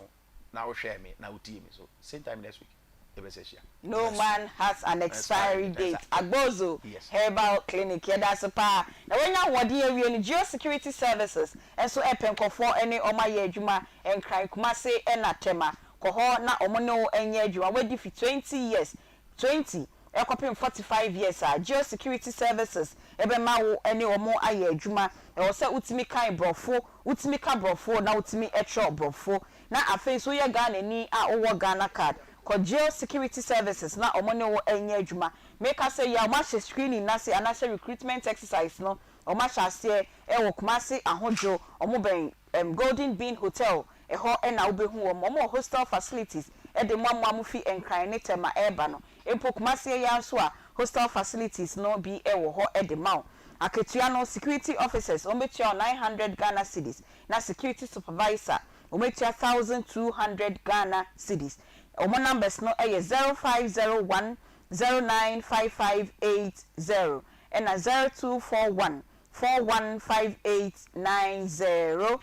na wohwɛɛ me na wotie me so same time next week yɛbɛsɛ hyia. No man has an expiry date. Agbozo Herbal Clinic, yɛda ase paa. Na wanya ahoɔden awie no, Geo Security Services nso repɛ nkurɔfoɔ ne wɔn ayɛ adwuma Nkran, Kumase na Tema. Kɔ hɔ na wɔn ne wo nyɛ adwuma. Wadi fi 20 years, 20 kɔpem 45 years a, Geo Security Services bɛma wo ne wɔn ayɛ adwuma. Ɛwɔ sɛ wotumi kan Borɔfo, wotumi ka Borɔfo na wotumi twerɛ Borɔfo. Na afei nso woyɛ Ghanani a wowɔ Ghana card. Kɔ Geo Security Services na wɔn ne wo nyɛ adwuma. Meka sɛ yɛ a wɔahyɛ screening no ase anaasɛ recruitment exercise no wɔahyɛ aseɛ wɔ Kumasi Ahodwo, wɔn bɛn um Golden Bean Hotel, ɛhɔ na wobɛhu wɔn. Wɔn wɔ hostel facilities de mo a mo a mofi Nkran ne Tema reba no. Mpo Kumasi yi ara nso a hostel facilities no bi wɔ hɔ de ma wo. Akatua no, security officers wɔbɛtua wo 900 Ghana cedis na security supervisor wɔatua 1200 Ghana cedis. Wɔn numbers no yɛ 0501 095580 ɛna 0241 415890.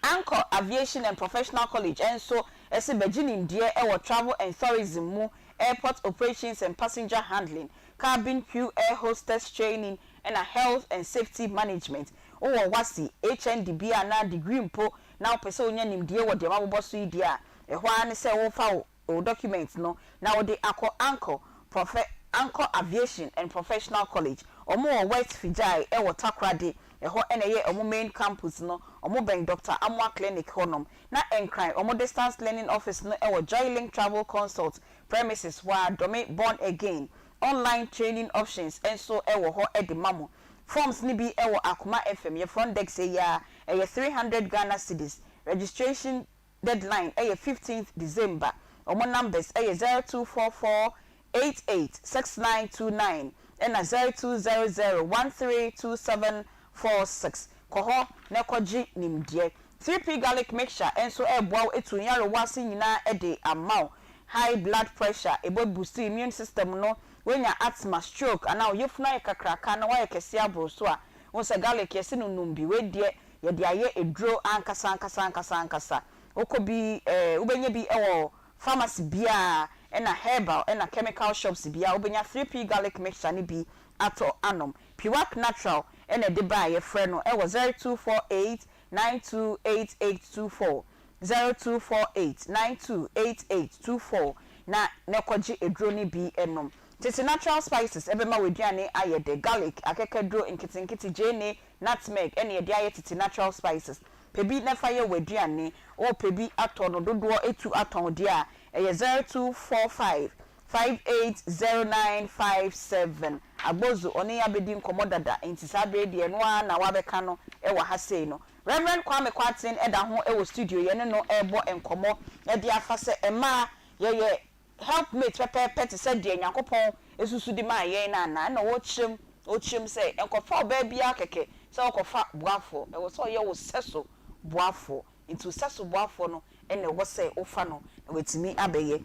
Anchor Aviation and Professional College nso se bɛgye nimdeɛ wɔ Travel and Tourism mu, Airport Operations and Passenger Handling, Cabin Crew Air Hostess Training ɛna Health and Safety Management. Wowɔ WASSCE, HND bi anaa degree mpo na wopɛ sɛ wonya nimdeɛ wɔ deɛ mabobɔ so yi deɛ a, ɛhɔ ara ne sɛ wofa wo document no na wode akɔ Anchor Profe Anchor Aviation and Professional College. Wɔn wɔ West Fijai wɔ Takoradi, ɛhɔ na ɛyɛ wɔn main campus no. Wɔn bɛn Doctor Amoah Clinic hɔnom. Na Nkran, wɔn distance learning office no wɔ Joylink Travel Consult premises hɔ ara, Dome Born Again. Online training options nso wɔ hɔ de ma mo. Forms no bi wɔ Akoma FM, yɛ front desk yi ara, ɛyɛ 300 Ghana cedis. Registration deadline yɛ 15th December. Wɔn numbers yɛ 0244 88 6929 ɛna 0200 132746. Kɔ hɔ na kɔgye nimdeɛ. 3P Garlic Mixture nso reboa wo atu nyarewa ase nyinaa de ama wo. High blood pressure, ɛbɛ boost immune system no, woanya asthma, stroke anaa wo yafunu ayɛ kakraka na woayɛ kɛseɛ aboro so a, wohu sɛ garlic yɛse no nom bi. Wei deɛ yɛde ayɛ aduro ankasa ankasa ankasa ankasa. Wokɔ bi eh, wobɛnya bi wɔ pharmacy biara ɛna herbal ɛna chemical shops biara wobɛnya 3P Garlic Mixture no bi atɔ anom. Piwak Natural ɛna ɛde baeɛ, frɛ no wɔ 0248 928824, 0248 928824 na na kɔgye aduro no bi nom. Tete natural spices ɛbɛma w'aduane ayɛ dɛ, garlic, akekaduro nketenkete, gyeene, nutmeg ɛna yɛde ayɛ tete natural spices. Pɛ bi na fa yɛ w'aduane. Wopɛ bi atɔ no dodoɔ etu atɔn deɛ a, ɛyɛ 0245. 580957 Agbozu ɔne yɛn abɛdi nkɔmmɔ dada nti saa berɛ yi deɛ ɛno ara na wabɛka no wɔ ha sei no. Rev. Kwame Kwarteng da ho wɔ studio yɛne no rebɔ nkɔmmɔ de afa sɛ mmaa yɛyɛ helpmate pɛpɛɛpɛ te sɛ deɛ Nyankopɔn susu de maa yɛn no anaa? Ɛna ɔrekyerɛ mu ɔrekyerɛ mu sɛ nkɔfa ɔbaa biara kɛkɛ sɛ wokɔfa boafoɔ, ɛwɔ sɛ ɔyɛ wo sɛso boafoɔ. Nti wo sɛso boafoɔ no na ɛwɔ sɛ wofa no na watumi abɛyɛ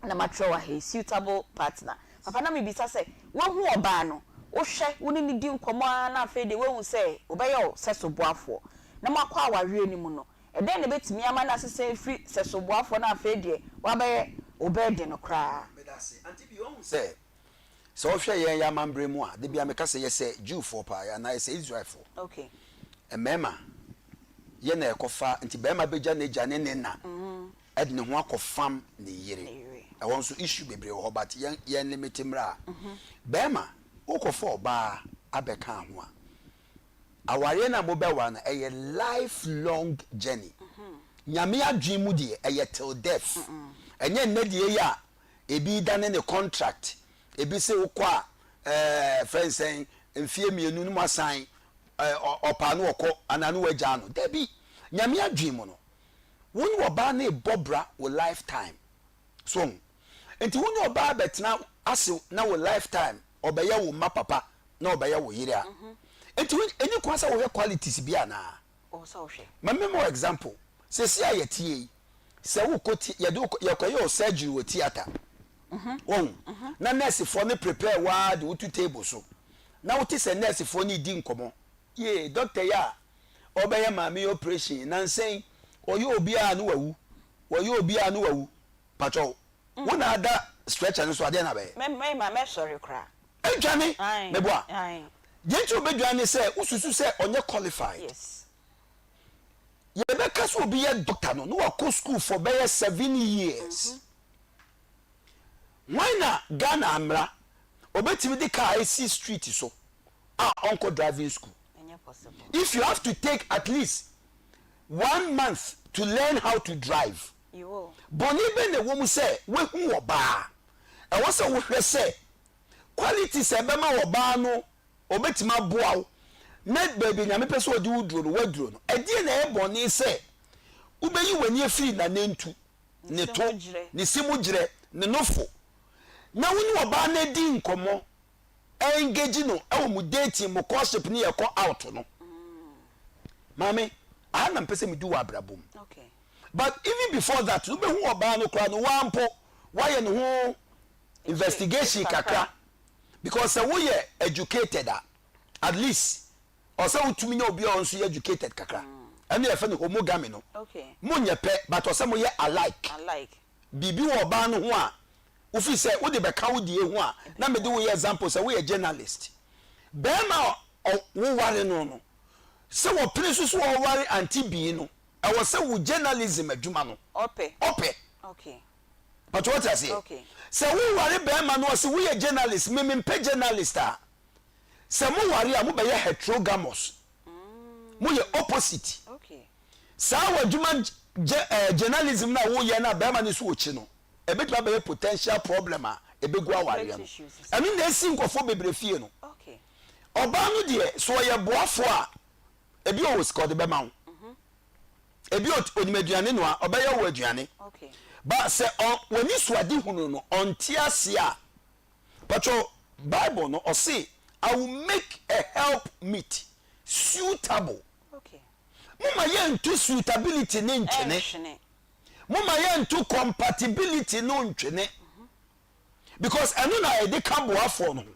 na matwerɛ wɔ ha yi, suitable partner. Papa na mebisa sɛ, woahu ɔbaa no, wohwɛ, wo ne no di nkɔmmɔ ara na afei deɛ woahu sɛ ɔbɛyɛ wo sɛso boafoɔ na moakɔ awareɛ no mu no, ɛdɛn na ɛbɛtumi ama no asesa afiri sɛso boafoɔ na afei deɛ wabɛyɛ wo burden no koraa? Meda ase. Auntie Bee, woahu sɛ, sɛ wohwɛ yɛn yɛn amammerɛ mu a, da biara meka sɛ yɛsɛ Jewfoɔ paa anaa yɛsɛ Israelfoɔ. Okay. Mmarima, yɛn na yɛkɔfa, nti barima bɛgya n'agya ne ne na de ne ho akɔfam ne yere. Ɛhɔ nso issue bebree wɔ hɔ but yɛn yɛn limit mmra. Barima, wokɔfa ɔbaa abɛka ho a, awareɛ no a mobɛware no ɛyɛ life long journey. Nyame adwene mu deɛ ɛyɛ till death. Ɛnyɛ nnɛ deɛ yi a ebi dane ne contract, ebi se wokɔ a ɛɛ frɛ no sɛn mfie mmienu no moasan ɛɛ ɔpaa no ɔkɔ anaa no wagyaa no. Dabi, Nyame adwene mu no Wo ne ɔbaa no rebɔ bra wo life time. So woahu? Nti wo ne ɔbaa bɛtena ase na wo life time ɔbɛyɛ wo mma papa na ɔbɛyɛ wo yere a, nti wo ɛni kwan sɛ wohwɛ qualities bi anaa? Ɔwɔ sɛ wohwɛ. Ma me ma wo example, seesei a yɛteɛ yi, sɛ wokɔ ti yɛde wo kɔ yɛkɔyɛ wo surgery wɔ theatre, woahu, na nursefoɔ no prepare wo ara de wo to table so, na wote sɛ nursefoɔ no redi nkɔmmɔ, yee doctor yi a ɔbɛyɛ maame yi operation nansa yi ɔyɛ obi a ne wawu wɔyɛ obi a ne wawu pakyɛw wo na ada stretcher no so adeɛ na bɛyɛ. Mɛ mɛ ma mɛsɔre koraa. Edwane Ae meboa ae. deɛ nti obedwane ne sɛ wosusu sɛ ɔnyɛ qualified. Yes. Yɛbɛka sɛ obi yɛ doctor no na wakɔ school for bɛyɛ 7 years. Hwan na Ghana mmra obetumi de car esi street so a ɔnkɔ driving school? If you have to take at least one month to learn how to drive, bɔne bɛn na ɛwɔ mu sɛ woahu ɔbaa? Ɛwɔ sɛ wohwɛ sɛ qualities a ɛbɛma ɔbaa no ɔbɛtumi aboa wo na baabi a Nyame pɛ sɛ ɔde wo duro no woaduro no. Ɛdeɛn na ɛyɛ bɔne sɛ wobɛyi w'ani afiri n'anantu, ne to, ne se mu gyerɛ, ne nofo na wo ne ɔbaa no adi nkɔmmɔ? engage no wɔ mo dating, mo courtship ne yɛkɔ out no. Maame, aha na mpɛ sɛ medu wɔ abrabɔ mu. But even before that, no bɛhu ɔbaa no koraa no waa mpo woayɛ ne ho investigation kakra because sɛ woyɛ educated a at least ɔsɛ wotumi nya obi a ɔnso yɛ educated kakra. Ɛno yɛfɛ no homogamy no. Monyɛ pɛ but ɔsɛ moyɛ alike. Biribi wɔ ɔbaa no ho a Wofiri sɛ wode bɛka wo deɛ ho a na mede wo yɛ example sɛ woyɛ journalist. Barima a woware no no, sɛ wɔpene so sɛ ɔware Auntie Bee no, ɛwɔ sɛ wo journalism adwuma no Ɔpɛ. ɔpɛ. Okay. Pakyɛ wote aseɛ? Okay. Sɛ woware barima no ɔse woyɛ journalist, me mempɛ journalist a, sɛ moware a mobɛyɛ heterogamous. Moyɛ opposite. Okay. Saa w'adwuma eh, journalism no a woyɛ no a barima no nso ɔkyi no, ɛbɛtumi abɛyɛ potential problem a ɛbɛgu awareɛ no. Ɛno na ɛsi nkurɔfoɔ bebree fie no. Ɔbaa no deɛ, sɛ ɔyɛ boafoɔ a, ebi ɔwɔ sika ɔde bɛma wo. Ebi ɔnim aduane noa, ɔbɛyɛ wo aduane. Ba sɛ w'ani so ade hunu no, ɔnte aseɛ a, patro Bible no ɔse, I will make a help meet suitable. Moma yɛnto suitability ne ntwene. Momma yɛnto compatibility no ntwene because ɛno na yɛde ka boafoɔ no ho.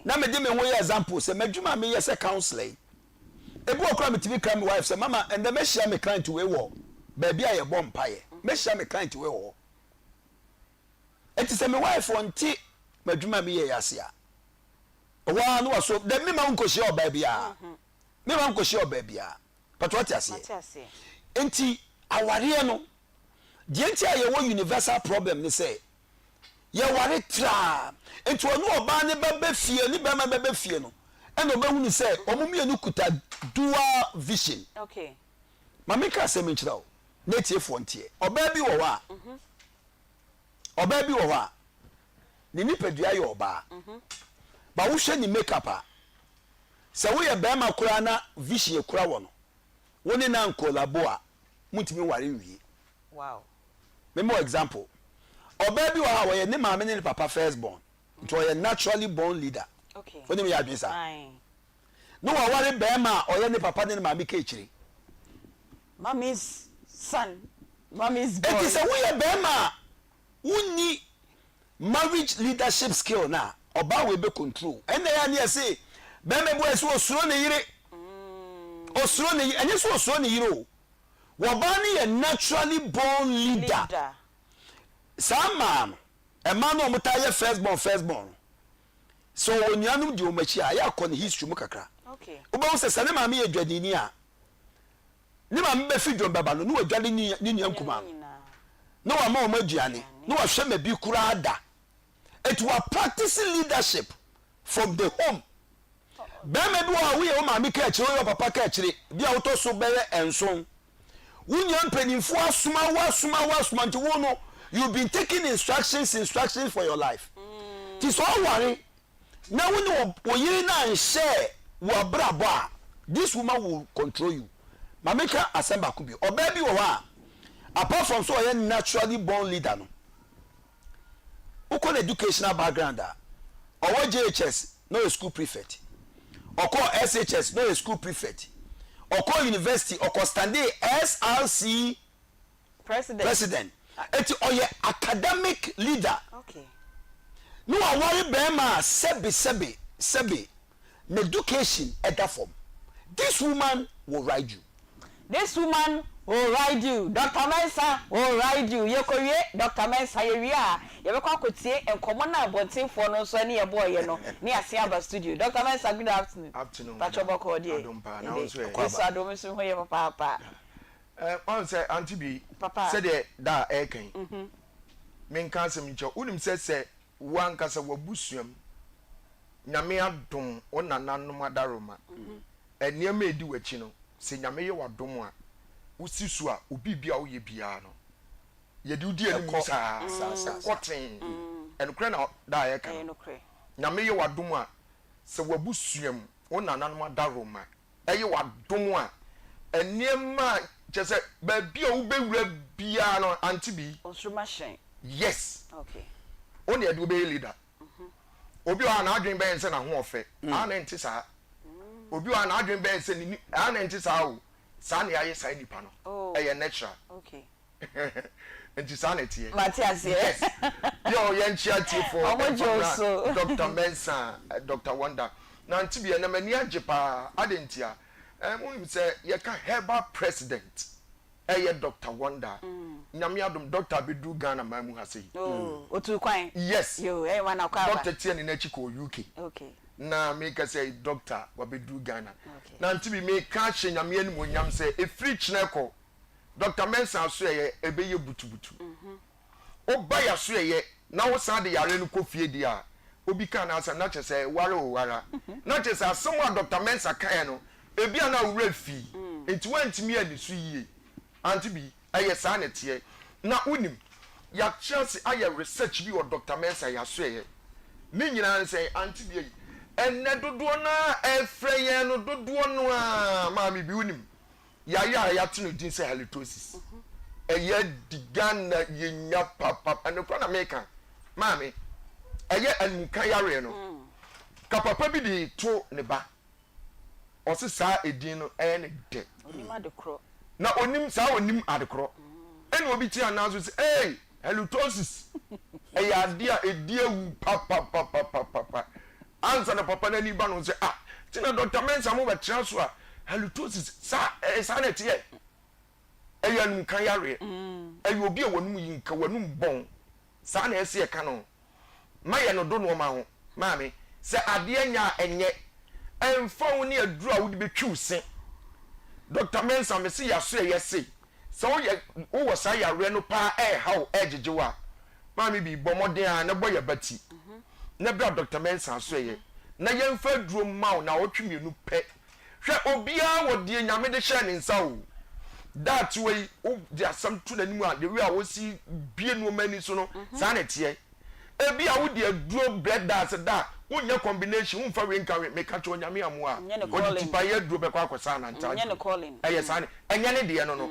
Na mede me ho yɛ example sɛ m'adwuma a meyɛ sɛ counselor yi, ebi wɔ koraa metumi kra me wife sɛ mama ɛndɛ mɛhyia me client wei wɔ baabi a yɛbɔ mpaeɛ, mɛhyia me client wei wɔ hɔ. Enti sɛ me wife ɔnte m'adwuma a meyɛ yi ase a, ɛhɔ ara no waso dɛ mema wo nkɔhyia ɔbaa biara, mema wo nkɔhyia ɔbaa biara. But wate aseɛ? Nti awareɛ no, deɛ nti a yɛwɔ universal problem ne sɛ, yɛware traa. Nti ɔne ɔbaa ne ba bɛ fie, ne bɛrima bɛbɛ fie no, ɛna ɔbɛhunu sɛ wɔn mmienu kuta dual vision. Okay. Ma menka asɛm nkyerɛ wo, na atiefoɔ nteɛ. Ɔbaa bi wɔ hɔ a, mhm. Ɔbaa bi wɔ hɔ a, ne nipadua yɛ ɔbaa. But wohwɛ ne makeup a, sɛ woyɛ barima koraa na vision ekura wɔ no, wo ne no ankolabo a, montumi nware nwie. Wow. Mema wo example. Ɔbaa bi wɔ hɔ a, ɔyɛ ne maame ne ne papa first born. Nti ɔyɛ naturally born leader. Okay. Wo ne me yɛ adwene saa? Aye. Ne waware barima a ɔyɛ ne papa ne ne maame ka akyire. Mommy's son, mommy's boy. Enti sɛ woyɛ barima a wonni marriage leadership skill no a, ɔbaa wei bɛ control wo. Ɛnna ɛyɛ a ne yɛse barima bi wɔ hɔ a yɛse osuro ne yere. Osuro ne yere. Ɛnyɛ sɛ osuro ne yere o. Wɔbaa no yɛ naturally born leader. Leader. Saa mmaa no, mmaa no a wɔtaa yɛ first born first born no, sɛ ɔwɔ nuanom di wɔn akyi a, ɛyɛ a kɔ ne history mu kakra. Wobɛhu sɛ sɛ ne maame yɛ dwadini a, ne maame bɛfi dwom bɛba no, na wadwale ne nua nkumaa no, na wama wɔn aduane, na wahwɛ ma bi koraa da. Eti wa practice leadership from the home. Bɛrima bi wɔ hɔ a woyɛ wo maame ka akyire, woyɛ wo papa ka akyire, bi a wotɔ so bɛyɛ nson. Wo nua mpanimfoɔ asoma wo asoma wo asoma nti wo no you been taking instructions instructions for your life. Ti sɛ ɔware na wo ne wo yere no anhyɛ wo abrabɔ a this woman will control you. Ma menka asɛm baako bio. Ɔbaa bi wɔ hɔ a apart from sɛ ɔyɛ naturally born leader no, wokɔ no educational background a, ɔwɔ JHS na ɔyɛ school prefect, ɔkɔɔ SHS na ɔyɛ school prefect, ɔkɔɔ university ɔkɔ standee SRC President. President. Eti ɔyɛ academic leader. Okay. Ne waware bɛrima a sɛbe sɛbe sɛbe n'education ɛda fam. This woman will ride you. This woman will ride you, Doctor Mensah will ride you Yɛkɔwie Doctor Mensah, yɛwie a yɛbɛkɔ akɔtie nkɔmmɔ no a abɔntenfoɔ no nso ne yɛn bɔeɛ no ne yɛasen aba studio. Doctor Mensah, good afternoon. Afternoon, Patrɔ madam. bɔkɔɔ deɛ? Adom paa, na wo nso ɛ? Yesu adom nso ho yɛ papaapa. Eh, wahu sɛ Auntie Bi, Papa. sɛdeɛ da a ɛreka yi, menka asɛm nkyɛ wo, wonim sɛ sɛ wo ankasa w'abusua mu, Nyame adom, wo nananom adaworoma, nneɛma a ɛdi w'akyi no, sɛ Nyame yɛ w'adom a, wosi so a, obi bi a woyɛ biara no, yɛde wo di anim saa, ɛkɔ tee. Ɛnokorɛ na da a ɛreka no. Nyame yɛ w'adom a, sɛ w'abusua mu, wo nananom adaworoma, ɛyɛ w'adom a, nneɛma a kyerɛ sɛ baabi a wobɛwura biara no ante bi. Nsoroma hyerɛn. Yes. Okay. Wo na yɛde wobɛyɛ leader. Obi wɔ hɔ a n'adwene bɛyɛ sɛ n'ahoɔfɛ, aa na ɛnte saa. Obi wɔ hɔ a n'adwene bɛyɛ sɛ ne ni, aa na ɛnte saa o. Saa na yɛayɛ saa nipa no. Ɛyɛ natural. Okay. Nti saa na ɛteɛ. Mate aseɛ. Yes. Yo, yɛnkyea atiefoɔ Ɔmo gye wo ɛmfa so. mmra Doctor Mensah, Doctor Wonder. Na nte bi ɛnɛ m'ani agye paa. Adɛn ntia? Eh, monim sɛ yɛka herbal president ɛyɛ Doctor Wonder. Nyame adom Doctor abɛduru Ghana man mu ha sei. Oh, otuu kwan. Yes. Yo, ɛyɛ ma na kɔ aba. Doctor tia ne n'akyi kɔɔ UK. Okay. Na meka sɛ Doctor wabɛduru Ghana. Okay. Na nte bi meka ahyɛ Nyame animuonyam sɛ ɛfiri kyena kɔ Doctor Mensah asoɛeɛ ɛbɛyɛ butubutu. Woba y'asoɛeɛ na wo san de yareɛ no kɔ fie deɛ a, obi kaa n'asɛm na kyerɛ sɛ ware o ara. Na kyerɛ sɛ asɛm a Doctor Mensah kaeɛ no, ebia na wo werɛ fii, nti woantumi anni so yie. Auntie Bi, ɛyɛ saa na ɛteɛ. Na wonim, yɛatra ase ayɛ research bi wɔ Doctor Mensah y'asoɛeɛ. Ne nyinaa ne sɛn, Auntie Bi ei, ɛnnɛ dodoɔ no ara a ɛrefrɛ yɛn no, dodoɔ no ara, Maame Bi, wonim, Yare a yɛato no din sɛ halitosis, ɛyɛ di Ghana yɛnya papapa. Nokorɛ na meka, maame, ɛyɛ animka yareɛ no. Ka papa bi de to ne ba, ɔse saa edin no ɛyɛ ne dɛ. Onim adekorɔ. Na onim saa onim adekorɔ. Ɛna obi te anaa so sɛ, ei, halitosis, ɛyɛ adeɛ a ɛdi awu papapapapapa. Ansa na papa no ani reba no ho sɛ, Ah, nti na Dɔkta Mensah mo bɛtra so a, halitosis, saa, ɛyɛ saa na ɛteɛ. Ɛyɛ anumka yareɛ. Ɛyɛ obi a w'anum yi nka, w'anum bɔn. Saa na ɛsɛ yɛka no. Ma yɛ no do nnoɔma ho. Maame, sɛ adeɛ nyɛ a, ɛnyɛ. Ɛmfa ho ne aduro a wode bɛtwi wo se. Dɔkta Mensah, mese yɛaso ɛyɛ se, sɛ woyɛ, wowɔ saa yareɛ no paa ɛreha wo, ɛregyegye wo a, Maame bi, bɔ mmɔden ara na bɔ yɛn abati na bra Dɔkta Mensah asoɛeɛ na yɛmfa aduro mma wo naawɔtwe mmienu pɛ. Hwɛ, obiara wɔ deɛ Nyame de hyɛɛ ne nsa o. Da a tiwa yi, wode asɛm to n'anim a, the way a ɔsi bue nneɛma ani so no, saa na ɛteɛ. Ebia wode aduro brɛ da a, sɛ da a, wonyɛ combination, womfa wei nka wei, meka kyerɛ wo, Nyame ammoa a, Nyɛ ne ɔde calling. tipaeɛ aduro bɛkɔ akɔsa ananta Nyɛ ne aduro. calling. Ɛyɛ saa na, ɛnyɛ ne deɛ no no.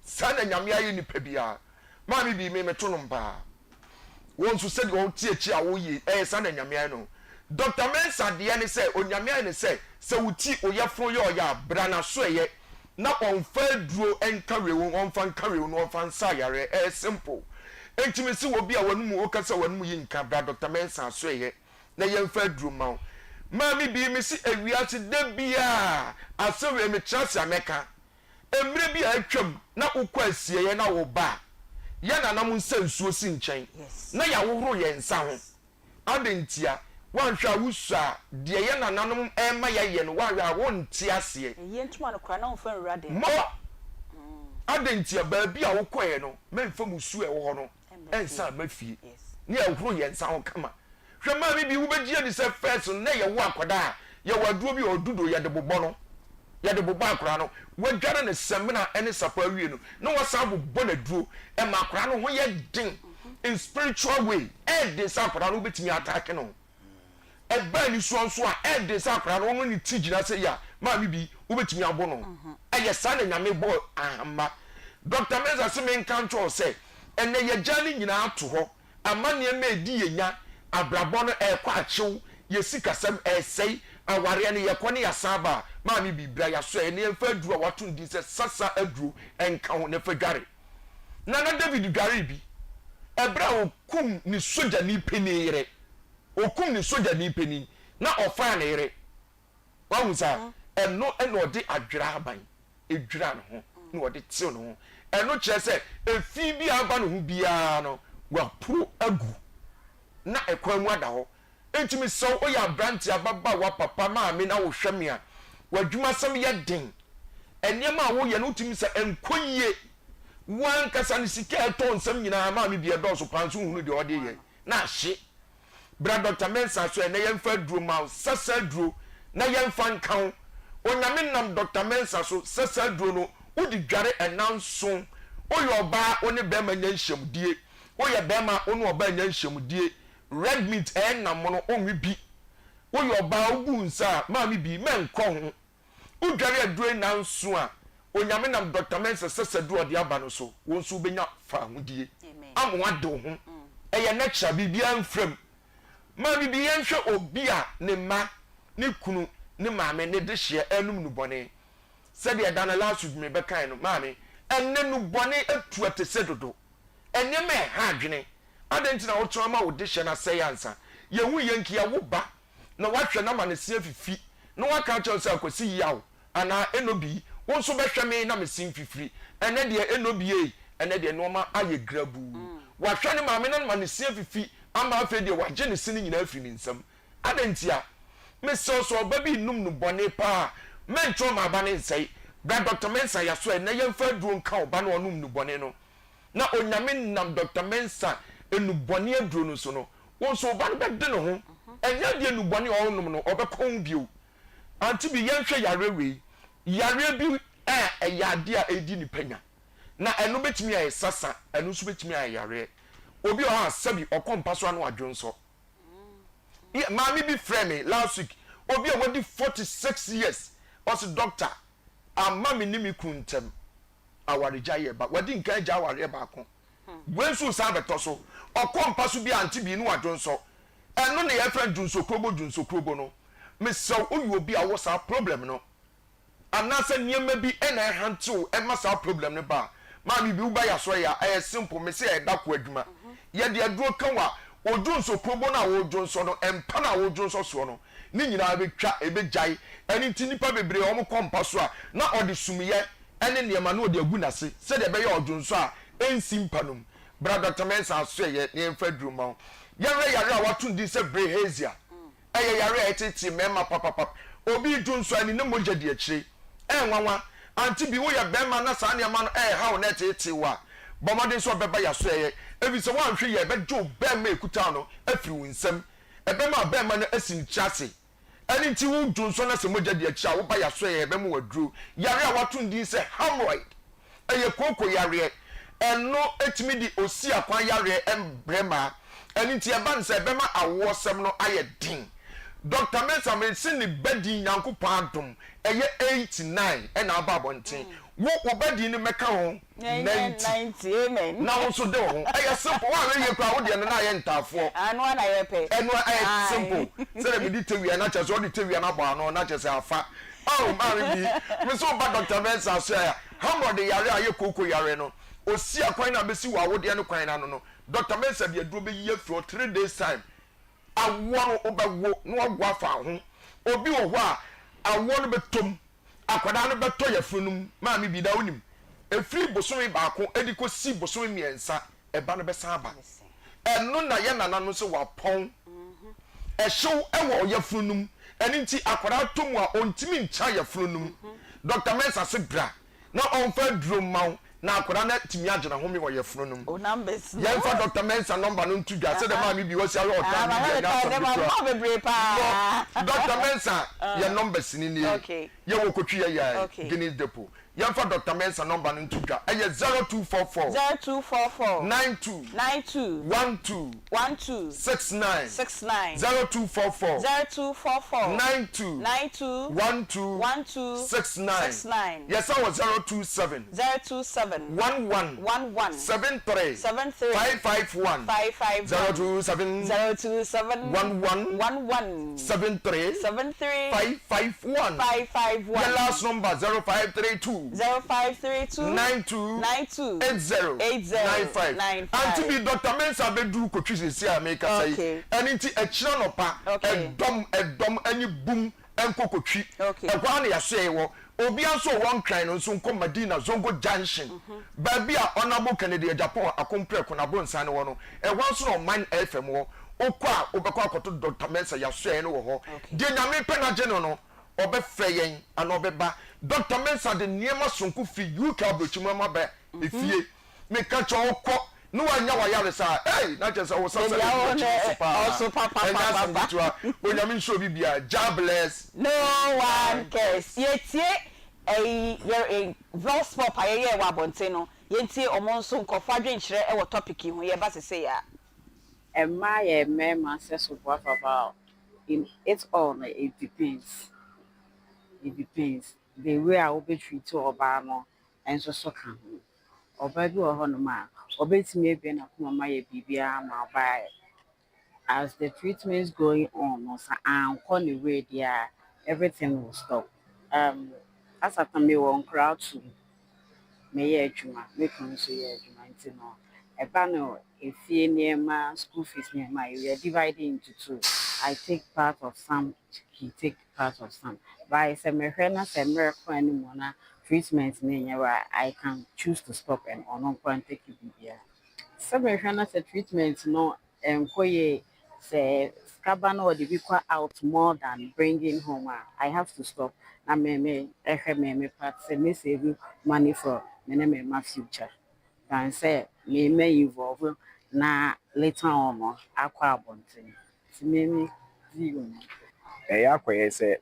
Saa na Nyame ayɛ nipa biara. Maame bi, me meto nom paa. Wo nso sɛdeɛ wote akyi a woyɛ yi, ɛyɛ saa na Nyame ayɛ no. Doctor Mensah deɛ ne sɛ, Onyame ayɛ no sɛ, sɛ wo ti, wo yɛfono yɛ ɔyɛ a, bra n'asoɛeɛ na ɔmfa aduro nka wei ho, ɔmfa nka wei ho na ɔmfa nsa yareɛ. Ɛyɛ simple. Enti mese wɔ bi a w'anomu, woka sɛ w'anomu yi nka, bra Doctor Mensah asoɛeɛ na yɛmfa aduro mma wo. Maame bi, mese ewiase da biara asɛm wei metra ase a mɛka. Mmerɛ bi a atwam na wokɔ asieeɛ na woba a, yɛn nananom nsa nsuo si nkyɛn na yɛahohoro yɛn nsa ho. Adɛn ntia? Woanhwɛ a wosua a, deɛ yɛn nananom rema yɛayɛ no, woanhwɛ a wonte aseɛ. Yɛn ntoma no koraa na womfa nwura dɛm. Mɔ! Adɛn ntia? Baabi a wokɔeɛ no, mɛmfa mmusuo a ɛwɔ hɔ no nsan mma fie. Ne yɛhohoro yɛn nsa ho kama. Hwɛ maame bi wobɛgye adi sɛ first no na yɛwo akwadaa a yɛwɔ aduro bi ɔdudo yɛde bobɔ no yɛde bobɔ akwadaa no wadware no samina ne sapɔ awie no na wasan abobɔ no aduro ɛma akwadaa no ho yɛ den in spiritual way ɛyɛ den sɛ akwadaa no wobɛtumi ataake no ɛba anisoɔ nso a ɛyɛ den sɛ akwadaa no ɔno ne ti gyina sɛ yi a maame bi wobɛtumi abo no ɛyɛ saa na nyame bɔ ahama Dr. Mensah se menka nkyerɛ sɛ ɛnɛ yɛgya ne nyinaa ato hɔ Ama nneɛma redi yɛn nya, abrabɔ no ɛrekɔ akyew, yɛn sikasɛm ɛresɛe, awareɛ no yɛkɔ ne yɛasan aba a, maame bi bra yɛasoɛeɛ na yɛmfa aduro a wɔato no din sɛ sasa aduro nka ho na fa dware. Nana David dwaree bi ɛberɛ a ɔkum ne sogyani panin yere. Ɔkum ne sogyani panin na ɔfaa ne yere. Wahu saa? Ɛno na ɔde adwera ahaban dwiraa ne ho na ɔde tew ne ho. Ɛno kyerɛ sɛ efi bi a aba ne ho biara no, waporo agu na ɛkwan mu ada hɔ. Enti mesrɛ wo, woyɛ aberante, ababaawa, papa, maame na wohwɛ me a, w'adwumasɛm yɛ den. Nneɛma a woyɛ no, wotumi sɛ ɛnkɔ yie. Wo ankasa no, sika a ɛtɔ nsam nyinaa, maame bi ɛdɔɔso paa nso wohunu deɛ ɔde yɛ na ahye. Bra Doctor Mensah so ɛ na yɛnfa aduro mma wo, sasa aduro na yɛnfa nka wo. Onyame nam Doctor Mensah so sasa aduro no wode dware ɛnanson. Woyɛ ɔbaa wo ne bɛɛma nya nhyiamudie, woyɛ bɛɛma wo ne ɔbaa nya nhyiamudie, red meat ɛyɛ nam mono wonwe bi. Woyɛ ɔbaa wobu nsa a maame bi mɛnkɔ ho. Wodware aduro yi nnanson a, Onyame nam Doctor Mensah sɛsɛduro a ɔde aba no so, wo nso wobɛnya fahodie ama woade wo ho. Ɛyɛ natural, biribiara mfra mu. Maame bi, yɛnhwɛ obi a ne mma, ne kunu, ne maame, ne dehyeɛ renom nnubɔne. Sɛdeɛ da no last week mebɛkae no, maame, ɛnnɛ nnubɔne atu atese dodo. Nneɛma a ɛha adwene. Adɛn nti na wotena ma wo dehyeɛ no asɛe ansa? Yɛhu yɛn nka yɛwo ba na wahwɛ no ama ne se afifi, na waka akyerɛ no sɛ, Akwasi yaw anaa Enobi, wo nso bɛhwɛ me na me se mfifiri. Ɛnnɛ deɛ Enobi ei, ɛnnɛ deɛ nnoɔma ayɛ grabuu. Wahwɛ ne maame no ama ne se afifi ama afei deɛ wagye ne se no nyinaa afiri ne nsam. Adɛn ntia? Mesrɛ wo, sɛ ɔba bi renom nnubɔne paa a, mɛntwerɛ mma aba no nsɛe. Bra Dɔkta Mensah Yasoɛ na yɛmfa aduro nka ɔba no a ɔnom nnubɔne no. Na Onyame nam Dɔkta Mensah nnubɔne aduro no so no, Wo nso wo ba no bɛde ne ho. Ɛnyɛ adeɛ nnubɔne a ɔrenom no ɔbɛkɔ ho bio. Ante bi yɛnhwɛ yareɛ wei. Yareɛ bi a ɛyɛ adeɛ a ɛredi nipa nya. Na ɛno bɛtumi ayɛ sasa, ɛno nso bɛtumi ayɛ yareɛ. Obi wɔ hɔ a sɛbi ɔkɔ mpa so a na wadwonsɔ. Yɛ maame bi frɛɛ me last week, obi a wadi 46 years, ɔse doctor ama me ne me kunu ntɛm awaregyaeɛ ba. Wadi nkan agya awareɛ baako. Wei nso resan abɛtɔ so. Ɔkɔ mpa so bi a ante bi ne wadwonsɔ. Ɛno na yɛfrɛ no dwonsɔkurobo dwonsɔkurobo no. Mesrɛ wo woyɛ obi a wowɔ saa problem no anaasɛ nneɛma bi na ɛhante wo ɛma saa problem no ba a, maame bi woba yɛ asɔre a ɛyɛ simple mese ɛyɛ da ko adwuma. Yɛde aduro ka wo a, wo dwonsɔkurobo no a woredwonsɔ no, mpa no a woredwonsɔ soɔ no, ne nyinaa bɛtwa, ɛbɛgyae. Ɛno nti nnipa bebree a wɔkɔ mpa so a na ɔde sumyɛ ne nneɛma na ɔde agu n'ase sɛdeɛ ɛbɛyɛ a ɔdwonsɔ a ɛnsi mpa no mu. Bra Dɔkta Mensah asoɛeɛ na yɛmfa aduro mma wo. Yɛnhwɛ yareɛ a wɔato no din sɛ Bilharzia. Ɛyɛ yareɛ a ɛtetee mmarima papapap. Obi redwonsɔ a, ne ne mogya di akyire. Ɛyɛ nwanwa. Ante bi, woyɛ barima na saa nneɛma no reha wo na ɛtetee wo a, bɔ mmɔden sɛ wobɛba yɛn asoɛeɛ, ɛfiri sɛ woanhwɛ yie a, ɛbɛgye wo barima a ɛkuta wo no afiri wo nsam. Ɛbɛma barima no asi ne tiri ase. Ɛno nti wo dwonsɔ na sɛ mogya di akyire a, woba yɛasoɛeɛ a yɛbɛma wo aduro. Yareɛ a wɔato no din sɛ hamroid. Ɛyɛ kooko yareɛ. Ɛno tumi de osiakwan yareɛ brɛ mmaa. Ɛno nti ɛba no sɛ ɛbɛma awoɔsɛm no ayɛ den. Doctor Mensah mese ne ba din Nyankopɔn adom ɛyɛ 89 ɛna aba abɔnten. Wo wo ba din no mɛka ho 90 na wo nso de wo ho. Ɛyɛ simple woanhwɛ yie koraa wo deɛ no na ayɛ ntaafoɔ. Ɛno ɛyɛ simple sɛdeɛ mede tawia na kyerɛ sɛ ɔde tawia no abɔ ano na kyerɛ sɛ afa. Oh maame bi me so ba Doctor Mensah so a hamrɔde yare a ɛyɛ kooko yare no osi akwan no a bɛsi wɔ awodeɛ no kwan no ano no Doctor Mensah de aduro bɛyi afiri hɔ 3 days time awoɔ no wobɛwo na wawo afa ho obi wɔ hɔ a awoɔ no bɛtɔm akwadaa no bɛtɔ yafunu no mu maame bi na wonim ɛfiri bosome baako de kɔsi bosome mmiɛnsa ɛba no bɛsan aba. Ɛno na yɛn nana no sɛ wapɔn ɛhyew wɔ ɔyafunu no mu. Ɛno nti akwadaa tɔ mu a ɔntumi nkyea yafunu no mu. Dɔkta Mensah se bra na ɔmfa aduro mma wo na akwadaa no atumi agye n'ahome wɔ yafunu no mu. Yɛmfa Dɔkta Mensah nɔmba no nto dwa sɛdeɛ maame bi wasi ahwɛ ɔtaa media nyɛ asɛm ketewa. Bɔ Dɔkta Mensah yɛn nɔmbas no nie. Yɛwɔ Kotwi Yɛyɛɛ, Guinness Depot. Yɛmfa Dɔkta Mensah nɔmba no nto dwa, ɛyɛ 0244. 0244. 92. 92. 12. 12. 69. 69. 0244. 0244. 92. 92. 12. 12. 69. 69. Yɛsan wɔ 027. 027. 11. 11. 73. 73. 551. 551. 027. 027. 11. 11. 73. 73. 551. 551. Yɛ last number 0532. 0532. 92. 92. 80. 80. 95. 95. Auntie bi Doctor Mensah bɛduru Kotwi seesei a merekasa yi. Okay. Ɛno nti ɛkyena anɔpa, Okay. ɛdɔm, ɛdɔm ɛne bum nkɔ Kotwi. Okay. Ɛhɔ ara na yɛasoɛe wɔ. Obiara nso a ɔwɔ Nkran no nso nkɔ Madina Zongo Junction, baabi a Honourable Kennedy Agyapong Akompreko n'abronsan no wɔ no. Ɛhɔ ara nso na Ɔman FM wɔ. Wokɔ a, wobɛkɔ akɔto Doctor Mensah, yɛasoɛe no wɔ hɔ. Deɛ Nyame pɛ no agye no no, ɔbɛfrɛ yɛn anaa ɔbɛba. Doctor Mensah de nneɛma sononko firi UK abrokyi mu ama ba efie. Meka kyerɛ wo kɔ na wanya w'ayaresa a, ei, na kyerɛ sɛ wo sasa Baabi a bɛdi wɔ w'akyi no nso paa. ɔso Ɛnyɛ asɛm papapapapa. ketewa. Onyame nhyira obi biara. Jah bless. No one cares. Yɛtie ɛyi yɛ ɛ vox pop a yɛyɛɛ wɔ abɔnten no, yɛntie ɔmo nso nkorɔfoɔ adwenkyerɛ wɔ topic yi ho. Yɛba sesei ara. Mmaa yɛ mmarima sɛso boafa but in it all no it depends, it depends the way a wobɛ treat ɔbaa no nso so ka ho. Ɔbaa bi wɔ hɔnom a ɔbɛtumi abue n'akoma mu ayɛ biribiara ama ɔbaa as the treatment going on no sɛ ankɔ ne way deɛ a everything will stop. Um, as at now mewɔ nkwadaa two, meyɛ adwuma, me kunu nso yɛ adwuma nti no ɛba no efie nneɛma, school fees nneɛma a we are divided into two. I take part of some, he take part of some. But sɛ mehwɛ na sɛ mmerɛ kɔ anim na treatment no nyɛ wa I can choose to stop and ɔno nko ara take biribiara. Sɛ mehwɛ na sɛ treatment no nkɔ yie sɛ sika ba na ɔde bi kɔ out more than bringing home a I have to stop na me me ɛhwɛ me me part sɛ me save money for me ne me ma future than sɛ me me involve na later on no akɔ abɔnten nti me me view no. Ɛyɛ akɔyɛ sɛ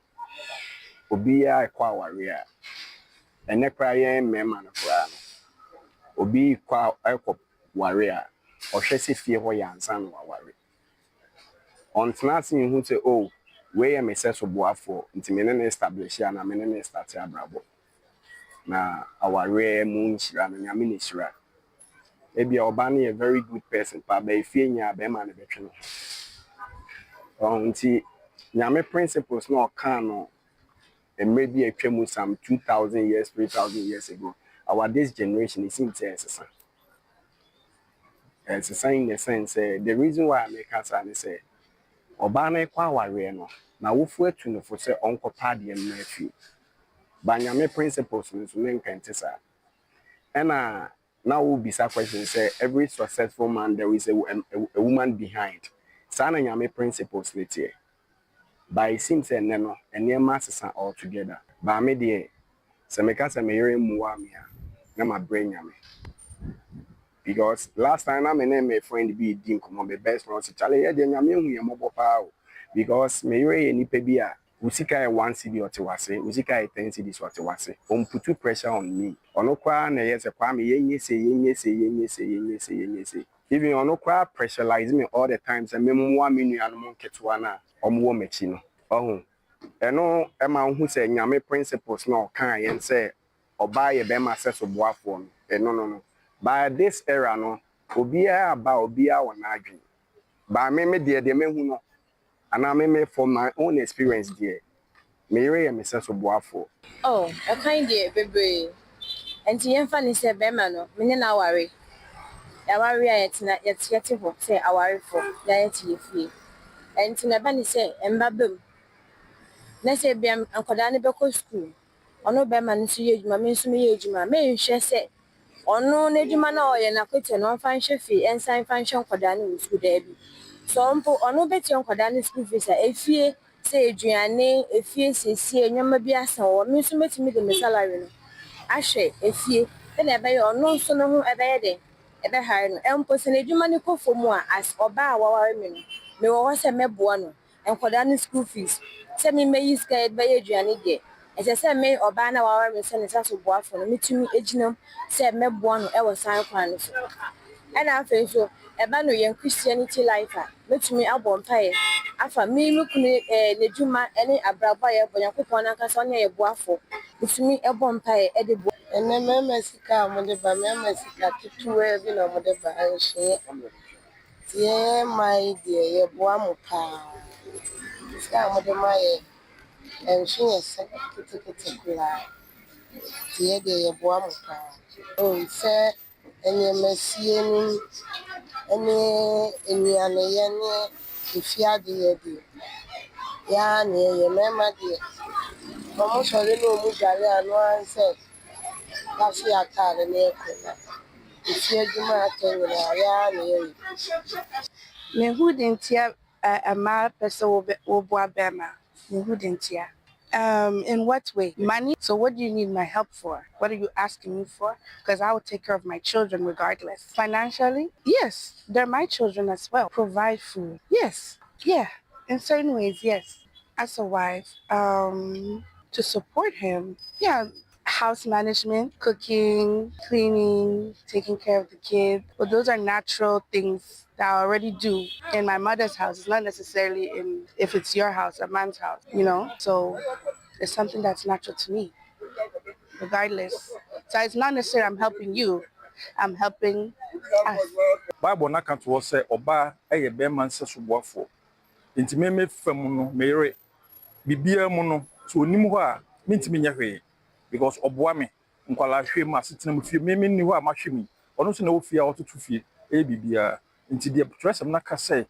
obiara rekɔ aware a, ɛnnɛ koraa yɛn mmarima no koraa no, obi rekɔ a ɛkɔ ware a, ɔhwɛ sɛ fie hɔ yɛ ansa na waware. Ɔntena ase nhu sɛ oh, wei yɛ me sɛso boafoɔ nti me ne no establish anaa me ne no start abrabɔ. Na awareɛ mu nhyira no, Nyame na ɛhyira. Ebia ɔbaa no yɛ very good person paa but efie nyɛ a bɛrima no bɛtwe ne ho. Ɔho nti Nyame principles na ɔkaa no mmerɛ bi a atwa mu some 2000 years, 3000 years ago, our this generation it seems sɛ ɛsesa. Ɛsesa in the sense sɛ the reason why meka saa ne sɛ ɔbaa no kɔ awareɛ no, n'awofo atu no fo sɛ ɔnkɔpɛ adeɛ mmra fie. But Nyame principles no nso ne nka nte saa. Ɛna na wobisa question sɛ every successful man there is a woman behind. Saa na Nyame principles ne teɛ. But it seems sɛ nnɛ no nneɛma asesa altogether. But me deɛ sɛ meka sɛ me yere mmoa me a na mabrɛ Nyame. Because last time na me ne me friend bi di nkɔmmɔ, me best friend, ɔse chale yɛ deɛ Nyame ahu yɛn mmɔbɔ paa o. Because me yere yɛ nipa bi a Wo sika yɛ one cedi ɔte w'ase, wo sika yɛ ten cedis ɔte w'ase. Ɔmputu pressure on me. Ɔno koraa na ɛyɛ sɛ Kwame yɛnyɛ sei, yɛnyɛ sei, yɛnyɛ sei, yɛnyɛ sei, yɛnyɛ sei. Even ɔno koraa pressurise me all the time sɛ memmoa me nuanom nketewa no a wɔwɔ m'akyi no. Wahu? Ɛno ma wohu sɛ Nyame principles no a ɔkaa yɛn sɛ ɔbaa yɛ bɛrima sɛso boafoɔ no, ɛno no no. But this era no, obiara aba a obiara wɔ n'adwene. But me me deɛ deɛ mahu no, anaa me me from my own experience deɛ, me yere yɛ me sɛso boafoɔ. Oh, ɛkwan deɛ bebree. Ɛnti yɛmfa no sɛ bɛrima no, me ne no aware. Yɛaware a yɛtena, yɛte hɔ sɛ awarefoɔ na yɛte yɛn fie. Ɛnti no ɛba no sɛ mma ba mu, na sɛ ebia nkwadaa no bɛkɔ sukuu, ɔno bɛrima no nso yɛ adwuma, me nso meyɛ adwuma a, menhwɛ sɛ ɔno n'adwuma no a ɔyɛ no akwatia no ɔmfa nhwɛ fie nsan mfa nhwɛ nkwadaa no wɔ sukuu, daabi. Sɛ mpo ɔno bɛtua nkwadaa no school fees a, efie sɛ aduane, efie siesie, nneɛma bi asa wɔ hɔ, me nso mɛtumi de me salary no ahwɛ efie sɛdeɛ ɛbɛyɛ ɔno nso ne ho ɛbɛyɛ dɛn, ɛbɛhare no. Mpo sɛ n'adwuma no kɔ fam a, as ɔbaa a waware me no, mewɔ hɔ sɛ mɛboa no nkwadaa no school fees, sɛ me mɛyi sika a yɛde bɛyɛ aduane deɛ, ɛsɛ sɛ me ɔbaa no a waware me sɛ ne nsa so boafo no, metumi gyina mu sɛ mɛboa no wɔ saa kwan no so. Ɛna afei nso, ɛba no yɛn Christianity life a, mɛtumi abɔ mpaeɛ afa me me kunu eh, n'adwuma ne abrabɔ a yɛbɔ, Nyankopɔn no ankasa ɔne yɛ boafo, metumi bɔ mpaeɛ de boa. Ɛnnɛ mmarima sika a wɔde ba, mmarima sika ketewaa bi na wɔde ba, ɛnhyeɛ. Nti yɛn mmaa yi deɛ yɛboa mo paa. Sika a mode ma yɛn, ɛnhwe yɛn se ketekete koraa. Nti yɛn deɛ yɛboa mo paa. Oh sɛ nneɛma sie no ne nnuaneyɛ ne efie adeyɛ deɛ, yɛn ara na yɛyɛ. Mmarima deɛ, wɔsɔre na wɔdware a, ɛno ara ne sɛ yɛahyɛ yɛn ataade na yɛkɔ na efie adwuma a aka nyinaa yɛn ara na yɛyɛ. Mehu de ntia mmaa pɛ sɛ wɔboa bɛrima. Mehu de ntia. In what way? Money? So what do you need my help for? What are you asking me for? Because I will take care of my children regardless. Financially? Yes, they're my children as well. Provide food? Yes. Yeah, in certain ways, yes. As a wife, to support him, yeah, house management, cooking, cleaning, taking care of the kids. But those are natural things that I already do in my mother's house. It's not necessarily in if it's your house, a man's house. So it's something that's natural to me, regardless. So it's not necessarily I'm helping you, I'm helping us. Bible no aka to hɔ sɛ ɔbaa yɛ bɛrima nsɛsoboafoɔ. Nti me me fa mu no, me yere, biribiara mu no, sɛ ɔnnim hɔ a, mentumi nyɛ hwee because ɔboa me, nkwadaa hwɛ mu, asetena mu, fie, me menni hɔ a mahwɛ mu yi, ɔno nso na ɛwɔ fie a ɔtoto fie, ɛyɛ biribiara. Nti deɛ twerɛsɛm no aka sɛ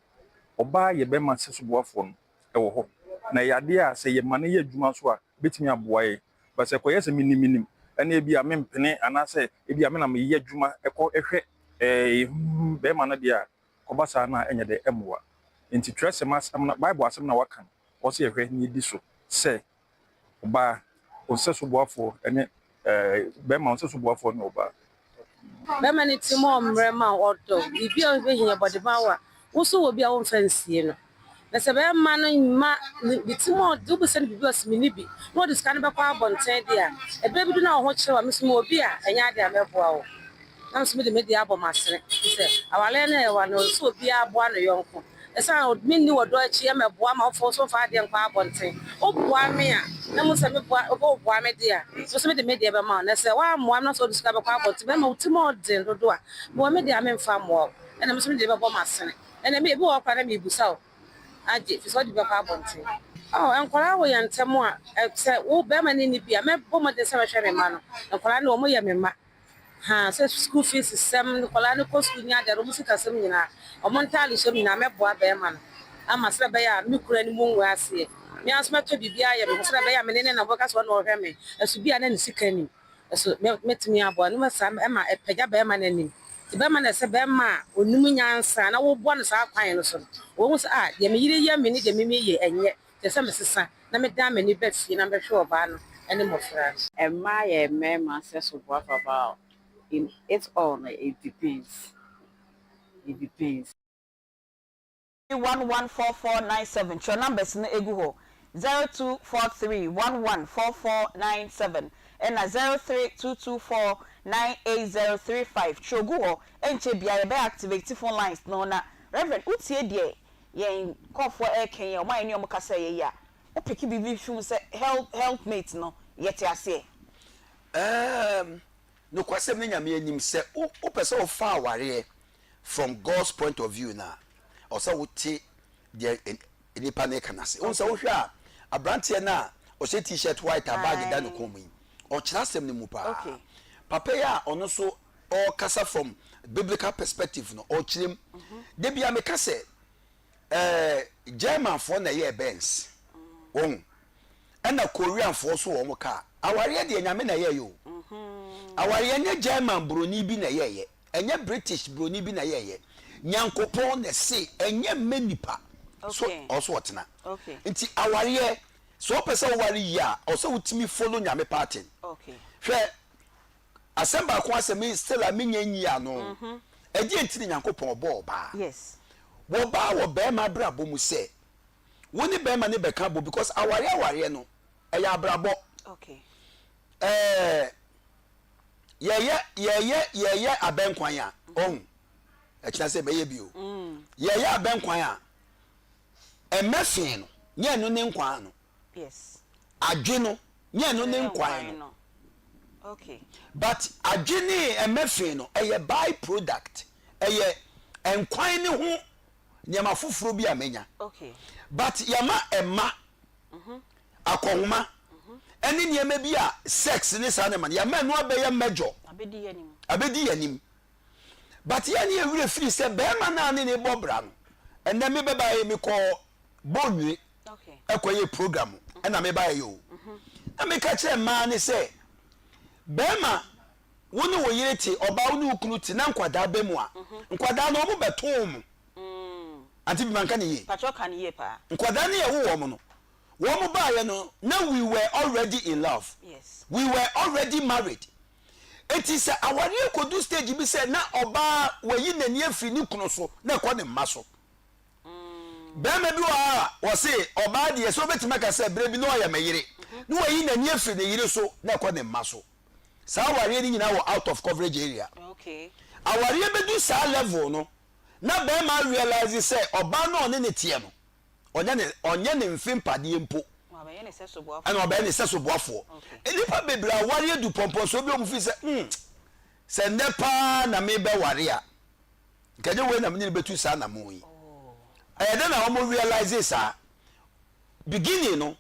ɔbaa yɛ bɛrima nsɛsoboafoɔ no, ɛwɔ hɔ. Na ɛyɛ adeɛ a sɛ yɛma no yɛ adwuma nso a, ɛbɛtumi aboa yɛn. But sɛ ɛkɔyɛ sɛ menim menim, ɛna ebi a mempene anaasɛ ebi a me na meyɛ adwuma ɛkɔ ɛhwɛ ɛɛ bɛrima no deɛ a, kɔba saa no a ɛnyɛ dɛ ɛmmoa. Nti twerɛsɛm asɛm no, Bible asɛm no a waka no, ɔwɔ sɛ yɛhwɛ na yɛdi so sɛ ɔbaa, ɔnsɛso boafoɔ ne ɛɛ bɛrima ɔnsɛso boafoɔ ne ɔbaa. Bɛrima no tirim ɔmmrɛ ma ɔdɔ biribi a ɔbɛhia bɔde ma wo a, wo nso wɔ bi a womfa nsie no. Na sɛ bɛrima no mma ne tirim ɔde wobisa no biribi a ɔse menni bi na ɔde sika no bɛkɔ abɔnten de a, ɛberɛ bi du na wo ho kyere wo a, me nso mewɔ bi a ɛnyɛ adeɛ a mɛboa wo. Na me nso mede me deɛ abɔ m'asene. Ɛfiri sɛ awareɛ no ɛwa no, ɛsɛ sɛ obiara boa ne yɔnko. Ɛsiane menni ɔdɔ akyi mmɛboa ma wofa wo so mfa adeɛ nkɔ abɔnten. Woboa me a, na mu sɛ meboa, woboa me deɛ a, me nso mede me deɛ bɛma wo. Na sɛ woammoa me na sɛ wode sika bɛkɔ abɔnten, bɛrima wo tirim ɔden dodo a, mewɔ me deɛ a memfa mmoa wo. Ɛnna me nso mede bɛbɔ m'asene. Ɛnna ebi wɔ hɔ koraa na merebisa wo agye, ɛfiri sɛ wode bi bɛkɔ abɔnten. Oh, nkwadaa wɔ yɛn ntam a, sɛ wo barima no nni bi a, mɛbɔ mmɔden sɛ mɛhwɛ me mma no. Nkwadaa no, wɔyɛ me mma. Haa, sɛ school fees sɛm, nkwadaa no kɔ school ne adeade, wɔn sikasɛm nyinaa, wɔn ntaade hyɛ mu nyinaa, mɛboa barima no ama sɛdeɛ ɛbɛyɛ a me kunu anim ngu aseɛ. Me ara nso mɛtɔ biribi ayɛ me ho sɛdeɛ ɛbɛyɛ a me ne no nam, wɔbɛka sɛ ɔno na ɔhwɛ me. Ɛso bi a na ne sika nnim. Ɛso mɛtumi aboa no saa ɛma ɛpagya barima no anim. Nti barima no ɛsɛ barima a ɔnim nyansa na woboa no saa kwan no so no, ɔbɛhu sɛ ah, deɛ me yere yɛ me ne deɛ me meyɛ ɛnyɛ. Kyerɛ sɛ mesesa na medan m'ani ba fie na mebɛhwɛ ɔbaa no ne mmɔfra no. Mmaa yɛ mmarima sɛso boafa but in it all no it depends, it depends. 114497 twerɛ numbers no gu hɔ. 0243 11 4497 ɛna 03224 98035. Twerɛ gu hɔ, ɛnkyɛ biara yɛbɛ activate phone lines no na Rev. Wotie deɛ yɛn nkurɔfoɔ reka yi a, wɔn a yɛne wɔn kasa yɛ yi a, wo pick biribi fi mu sɛ help helpmate no, yɛte aseɛ? Erm, nokwasɛm ne Nyame anim sɛ wo wopɛ sɛ wofa awareɛ from God's point of view no a, ɛwɔ sɛ wote deɛ nnipa no reka no ase. Wohu sɛ wohwɛ a, aberanteɛ no a ɔhyɛ t-shirt white a bag da ne kɔn mu yi, ɔkyerɛ asɛm no mu paa. Papa yi a ɔno nso ɔrekasa from biblical perspective no, ɔrekyerɛ mu. Da biara meka sɛ, ɛɛ Germanfoɔ na ɛyɛɛ Benz, wohu, ɛna Koreanfoɔ nso wɔn kaa. Awareɛ deɛ Nyame na ɛyɛeɛ o. Awareɛ nyɛ German buroni bi na ɛyɛeɛ. Ɛnyɛ British broni bi na ɛyɛɛyɛ. Nyankopɔn na ɛse ɛnyɛ mmɛ nipa so ɔwɔ sɛ ɔtena. Nti awareɛ sɛ wopɛ sɛ woware yie a ɔwɔ sɛ wotumi follow Nyame pattern. Hwɛ asɛm baako asɛ me still a menya nyi ano. Ɛdeɛn nti na Nyankopɔn ɔbɔɔ ɔbaa? Wɔbaa wɔ bɛɛma abrabɔ mu sɛ wo ne bɛɛma no bɛka abɔ because awareɛ awareɛ no ɛyɛ abrabɔ. Ɛɛ. Yɛyɛ yɛyɛ yɛyɛ abɛnkwan a ɔhu ɛkyena sɛ bɛyɛ bio yɛyɛ abɛnkwan a ɛmɛ fee no nyɛ ɛno ne nkwan no adwe no nyɛ ɛno ne nkwan no but adwe ne ɛmɛ fee no ɛyɛ by product ɛyɛ nkwan ne ho nneɛma foforɔ bi a menya but yɛma ɛma akɔnhoma ne nneɛma bi a sex ne saa nneɛma no yɛama ɛno abɛyɛ major abɛdi yɛn anim but yɛn ne yɛn werɛ firi sɛ bɛrima no a ne ne bɔ bra no ɛnɛ me bɛba yɛ mekɔ bɔnwire ɛkɔ yɛ program ɛna me ba yɛ o na meka kyerɛ mmaa ne sɛ bɛrima wo ne wo yere te ɔbaa wo ne wo kunu te na nkwadaa bɛ mu a nkwadaa no wɔn bɛtoo mo Ante bi manka ne yie. Patrɔ ka no yie paa. Nkwadaa no yɛwo wɔn no, wɔn baeɛ no na we were already in love. Yes. We were already married. Enti sɛ awareɛ kɔdu stage bi sɛ na ɔbaa wayi n'ani afiri ne kunu so na ɛkɔ ne mma so. Barima bi wɔ hɔ a wɔse ɔbaa deɛ sɛ wobɛtumi aka sɛ berɛ bi na ɔyɛ me yere na wayi n'ani afiri ne yere so na ɛkɔ ne mma so. Saa awareɛ no nyinaa wɔ out of coverage area. Okay. Awareɛ bɛdu saa level no na barima realise sɛ ɔbaa no a ɔne no teɛ no, ɔnyɛ ne ɔnyɛ ne mfe mpadeɛ mpo, Wabɛyɛ ne sɛso boafoɔ. ɛna ɔbɛyɛ ne sɛso boafoɔ. Nnipa bebree aware adu pɔmpɔnsoɔ bi a wɔn feel sɛ hmm, sɛ nnɛ paa na mebɛware a, nka ɛnyɛ wei na mene no bɛtu saa anamɔn yi. Ɛyɛ dɛn na wɔn realise saa? Beginning no,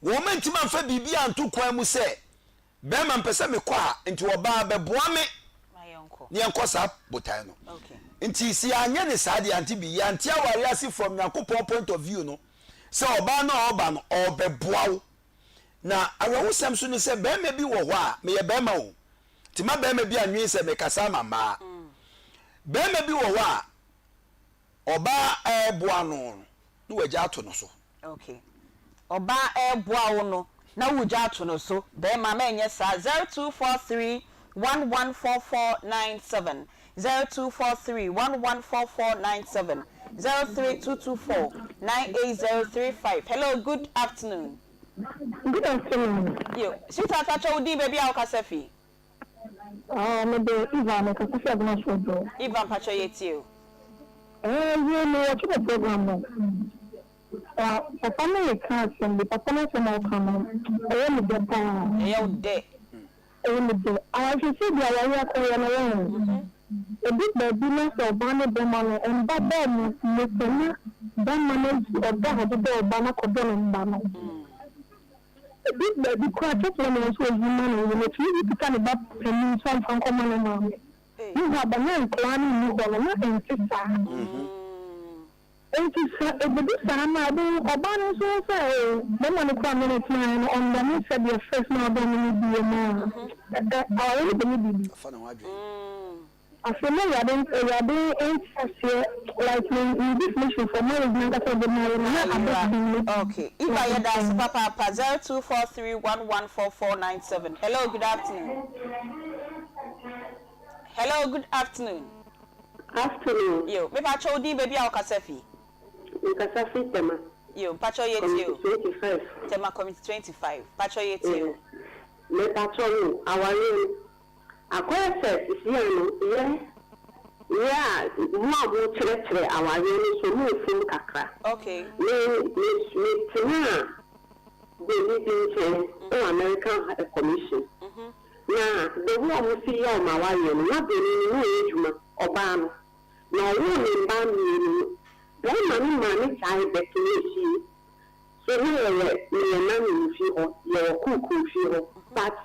wɔn antumi amfa biribi anto kwan mu sɛ Bɛɛma mpɛ sɛ mekɔ a nti ɔbaa bɛboa me na yɛnkɔ saa botae no. Nti sɛ yɛanyɛ no saa deɛ ante bi yɛante awareɛ ase from Nyankopɔn point of view no sɛ ɔbaa no a ɔba no ɔɔbɛboa wo. Na awerɛhosɛm nso ne sɛ bɛɛma bi wɔ hɔ a, meyɛ bɛɛma o, nti ma bɛɛma bi annwen sɛ mekasa ama mmaa. Bɛɛma bi wɔ hɔ a ɔbaa ɛɛboa no no na wagya ato no so. Okay ɔbaa ɛɛboa wo no na wogya ato no so bɛɛma mɛnyɛ saa 0243 114497 0243 114497 03224 98035 hello good afternoon. Good afternoon. Yo sweetheart pakyɛ wo din baabi a wokasa fi. Ah me de Ivan me kasa fi Agona Sodo. Ivan pakyɛ yɛ tie o. Eh wie me watch mo program no. Ah papa no reka asɛm bi papa no asɛm a ɔka no ɛyɛ me dɛ paa. Ɛyɛ wo dɛ. Ɛyɛ me dɛ. Aware sɛsɛ deɛ aware akɔyɛ no wɔn. Ɛdu baabi na sɛ ɔbaa ne bɛma no mba bɔɔ mo mo sɛ na bɛma no adi ɔdɔ a ɔde dɔ ɔba no akɔdɔ ne mba no. Edu baabi koraa a, kyerɛkyerɛ no nso oyi ma no yere no, otumi de kita ne ba panin nso amfa nkɔma ne maame. Yehu aba na nkwadaa no nni hɔ no, na ɛnte saa. Enti sɛ ebedu saa no a, wobɛhu ɔbaa no nso hu sɛ oo, barima no koraa a me ne no tenaeɛ no, ɔnnɔ me sɛdeɛ first na ɔdɔ me no bio no a, ɛ, awareɛ no bɛyɛ biribi. Afei na Awurade Awurade nteaseɛ like ne ne definition for marriage nankasa ɔde maa yɛ no na aba bi mu. Okay Eva yɛda ase papaapa 0243114497 hello good afternoon hello good afternoon. Afternoon. Yo mepa kyɛw wo din baabi a wo kasa fi. Me kasa fi Tema. Yo, mpakyɛw yɛtie o. Community 25. Tema Community 25, mpakyɛw yɛtie o. Mepakyɛw o, awareɛ no, akɔyɛ sɛ sesia no yɛ yɛ a mo a mo kyerɛkyerɛ awareɛ no nso mo fom kakra. Okay. Me me me tenaa broni bi nkyɛn wɔ American High Commission. Na the way a ɔmo si yɛ ɔmo awareɛ no, na broni no na ɔyɛ adwuma, ɔbaa no. Na ɔwoo ne mma mienu no, bɛɛma no maa no gyae bɛtenaa fie. So na yɛyɛ meyɛ nanny wɔ fie hɔ, yɛwɔ cook wɔ fie hɔ but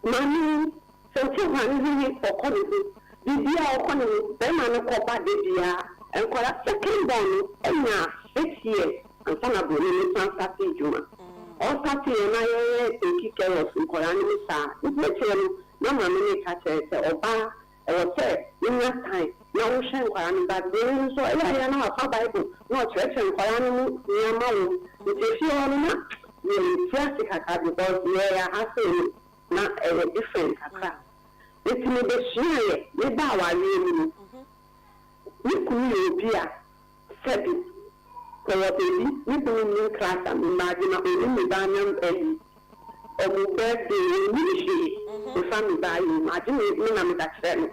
maame yi sɛ ɔte hɔ a ne ho ye, ɔkɔ ne ho, biribiara ɔkɔ ne ho, bɛɛma no kɔ ba da biara, nkwadaa second born no nyaa 6 years ansa na broni no san startee dwuma. Ɔstarteeɛ na yɛyɛ take care of nkwadaa no mu saa, nti akyire no na maame no reka kyerɛ sɛ ɔbaa Ɛwɔ sɛ wonya time na wohwɛ nkwadaa no but wei no nso ɛyɛ a yɛ na wafa bible na ɔkyerɛkyerɛ nkwadaa no mu nneɛma wɔ mu nti efie hɔ no na yɛnte ase kakra because yɛyɛ ha sei no na ɛyɛ different kakra nti mebɛsuaeɛ mebaa awareɛ mu no me kunu yɛ obi a sɛbi ɔwɔ baabi me kunu nnim class a mema adwuma ɔnnim me ba nam ayi Ɔmo birthday ɔnnim hwee nfa me ba yɛ mu agye me me na meka kyerɛ no.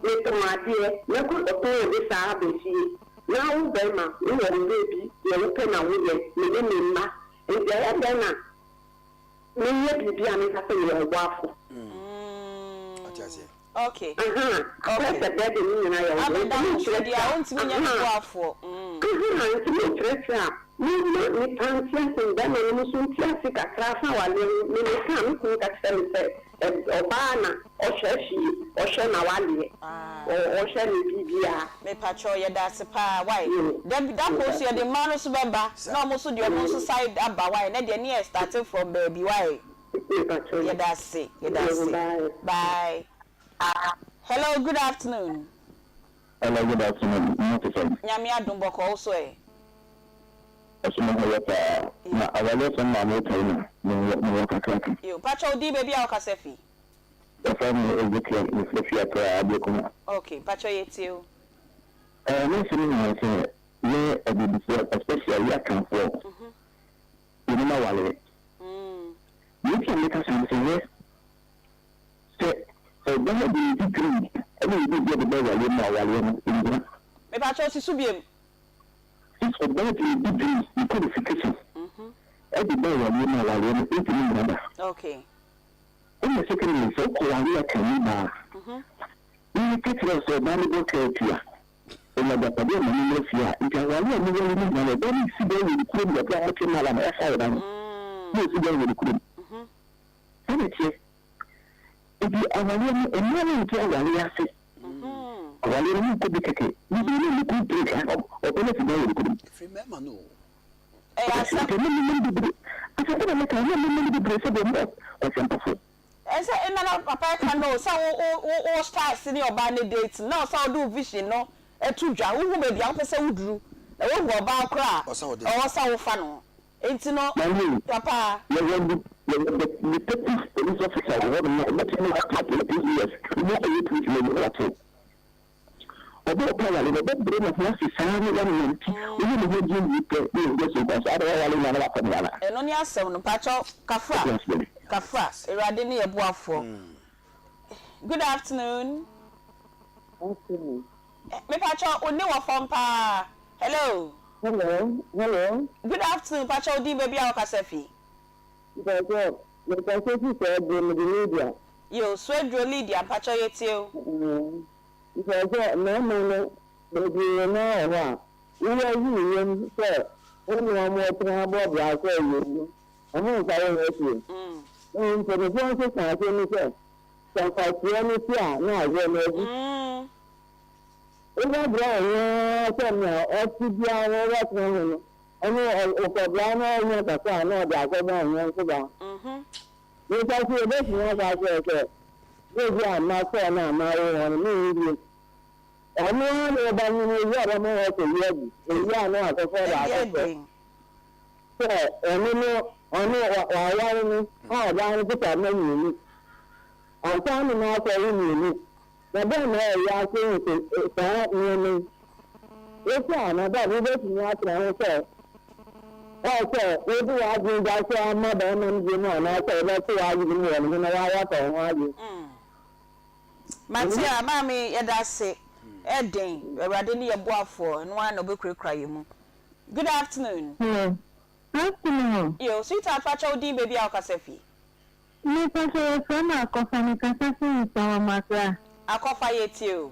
Metɔn adeɛ mɛkɔ akɔtɔn ade saa aba fie na wo bɛɛma wo wɔ wo baabi deɛ wo pɛ na wo yɛ me ne me mma nti ɛyɛ dɛn na meyɛ biribi a menka sɛ meyɛ wo boafo. Ɔte aseɛ. Okay. Ahaa, akɔyɛ sɛ birthday no nyinaa yɛ wo dea, Abɛda nti ho so monkyerɛkyerɛ deɛ a wontumi nyɛ ne ahaa, boafoɔ. Mm. ahaa, nti monkyerɛkyerɛ a momma nnipa nte ase, mmarima no nso nte ase kakra fa awareɛ ho, me meka a me kunu ka kyerɛ me sɛ ɛ ɔbaa na ɔhwɛ fie, ɔhwɛ n'awareɛ, ɔ ɔhwɛ ne biribiara. Mepakyɛw yɛda ase paa wai Yoo, da bi da koro meda nso yɛde ase. mmaa no nso bɛba na ɔmo nso deɛ ɔmo nso side aba wai nɛ deɛ ne yɛ starting from baabi wai. Yɛda ase, yɛda ase. Bye. Hello, good afternoon. Hello, good afternoon. Mo te sɛn? Nyame adom bɔkɔɔ, wo so ɛ? Ɛso me ho yɛ paa. Na awale asɛm na meka yi na mewɔ mewɔ kakra ka. Yo, mpakyɛ wo din baabi a wokasa fi? Wɔfrɛ me Ezekiel, mefrɛ fi Accra, Ablekuma. Ok, mpakyɛ yɛtie wo. Ɛɛ me nsɛm nyinaa sɛ yɛ abibifoɔ especially yɛ Akanfoɔ yɛnim awaleɛ. Deɛ nti a meka saa ne sɛ, hwɛ, sɛ ɔbaa de ne degree ne ne biribi de ba awareɛ mu a, awareɛ no, ɛnnyina. Mepakyɛw si so biom. Sɛ ɔbaa de ne degree, ne qualification de ba awareɛ mu a, awareɛ no, ɛntumi nnyina da. Okay. Ɛna secondly, sɛ wokɔware akanni baa, na yɛka kyerɛ wo sɛ ɔbaa no bɔ kaa tua, Ɔnya agyapadeɛ ma no mmra fie a, nti aware a moware no nyinaa no, ɔbaa no nsi dan wɔ ne kurom wɔ berɛ a mote Malam ɛfa wo ba no, na ɔsi dan wɔ ne kurom. Saa na ɛteɛ. Nti awareɛ no, mmaa no nte awareɛ ase. Awareɛ no monkɔ bi kɛkɛ. Bebree no nni kunu break a, ɔbaa no asi dan wɔ ne kurom. Ɛfiri mmarima no o. Ɛyɛ asɛm. Nti ɛma mmarima no bebree, asɛm na meka, ɛma mmarima no bebree sɛ deɛ ɔmo kwasiampafoɔ. Ɛsɛ nna na papa ɛka no o sɛ wo wo wo wo start ne ɔbaa no date no na ɔsɛ wode wo vision no to dwa wohu baabi a wopɛ sɛ woduru na woahu ɔbaa koro a ɔwɔ sɛ wofa no nti no Maame, papa. yɛwɔ de yɛwɔ de detective police officer wɔ hɔnom a ɔbɛtumi aka 20 years na ɔyɛ police na ɔyɛ ɔte. Ɔbɛ ɔpɛ awale no ɔbɛbrɛ ne ho ase saa ne wanante woyɛ ne ho adwuma wie pɛ na ɔgu ase nkwa so ada wawale no a na wakɔ ne anaa? Ɛno ne asɛm no mpakyɛw kafra kafra awurade ne yɛ boafoɔ good afternoon Afternoon. Mepakyɛw wo nne wɔ fam paa hello. Hello hello. Good afternoon mpakyɛw wo din baabi a wokasa fi. Mpakyɛw mekasa fi Swedru mede Lydia. Yo Swedru Lydia mpakyɛw yɛtie wo. Kyerɛ sɛ, mmarima no bebree no ara wɔ hɔ a, woyi ayi wo yam sɛ wo ne wɔn retena abɔ bra sɛ ɛyɛ no, wɔmfa wo nyɛ hwee. Mmom mpanimfoɔ nso ka asɛm bi sɛ, sɛ nkwaseɛ no te a, na agorɔ no agu. Wobɛbrɛ wo ho ara sɛ nea ɔte biara no wobɛtena ho no, ɔno ɔkɔbra na ɔnya kakra a na ɔde akɔma ne yɔnko baa. Nnipa nso, yebetumi aka akyerɛ sɛ, Bere a makɔɔ no a mawo wɔn no, minhu bio. Ɔno ara ne ɔba no no, owie a ɔbɛma wɔakɔyi agu, owie a na wakɔfa ɔbaa foforɔ. Sɛ ɔno no, ɔno waware no a ɔbaa no kuta mma mmienu, ansa ne na akɔwo mmienu, na dɛn na ɛyɛ wiase nso saa nneɛma yi? Wohwɛ a, na dɛn wobetumi atena ho sɛ? Ɔɔ sɛ wode w'adwene de ahyɛ ama barima no deɛ mu anaasɛ wobɛto w'adwene mu wɔ ne ho na woara woafa wo ho adwene. Mate a, maame yɛda ase. Ɛden, Awurade ne yɛ boafoɔ, ɛno ara na ɔbɛkurakura yɛn mu. Good afternoon. Hello. Afternoon. Yo, sweetheart pakyɛ wo din baabi a wokasa fi. Me pakyɛ yɛfrɛ me Akɔfa me kasa fi Nsawam Accra. Akɔfa yɛtie o.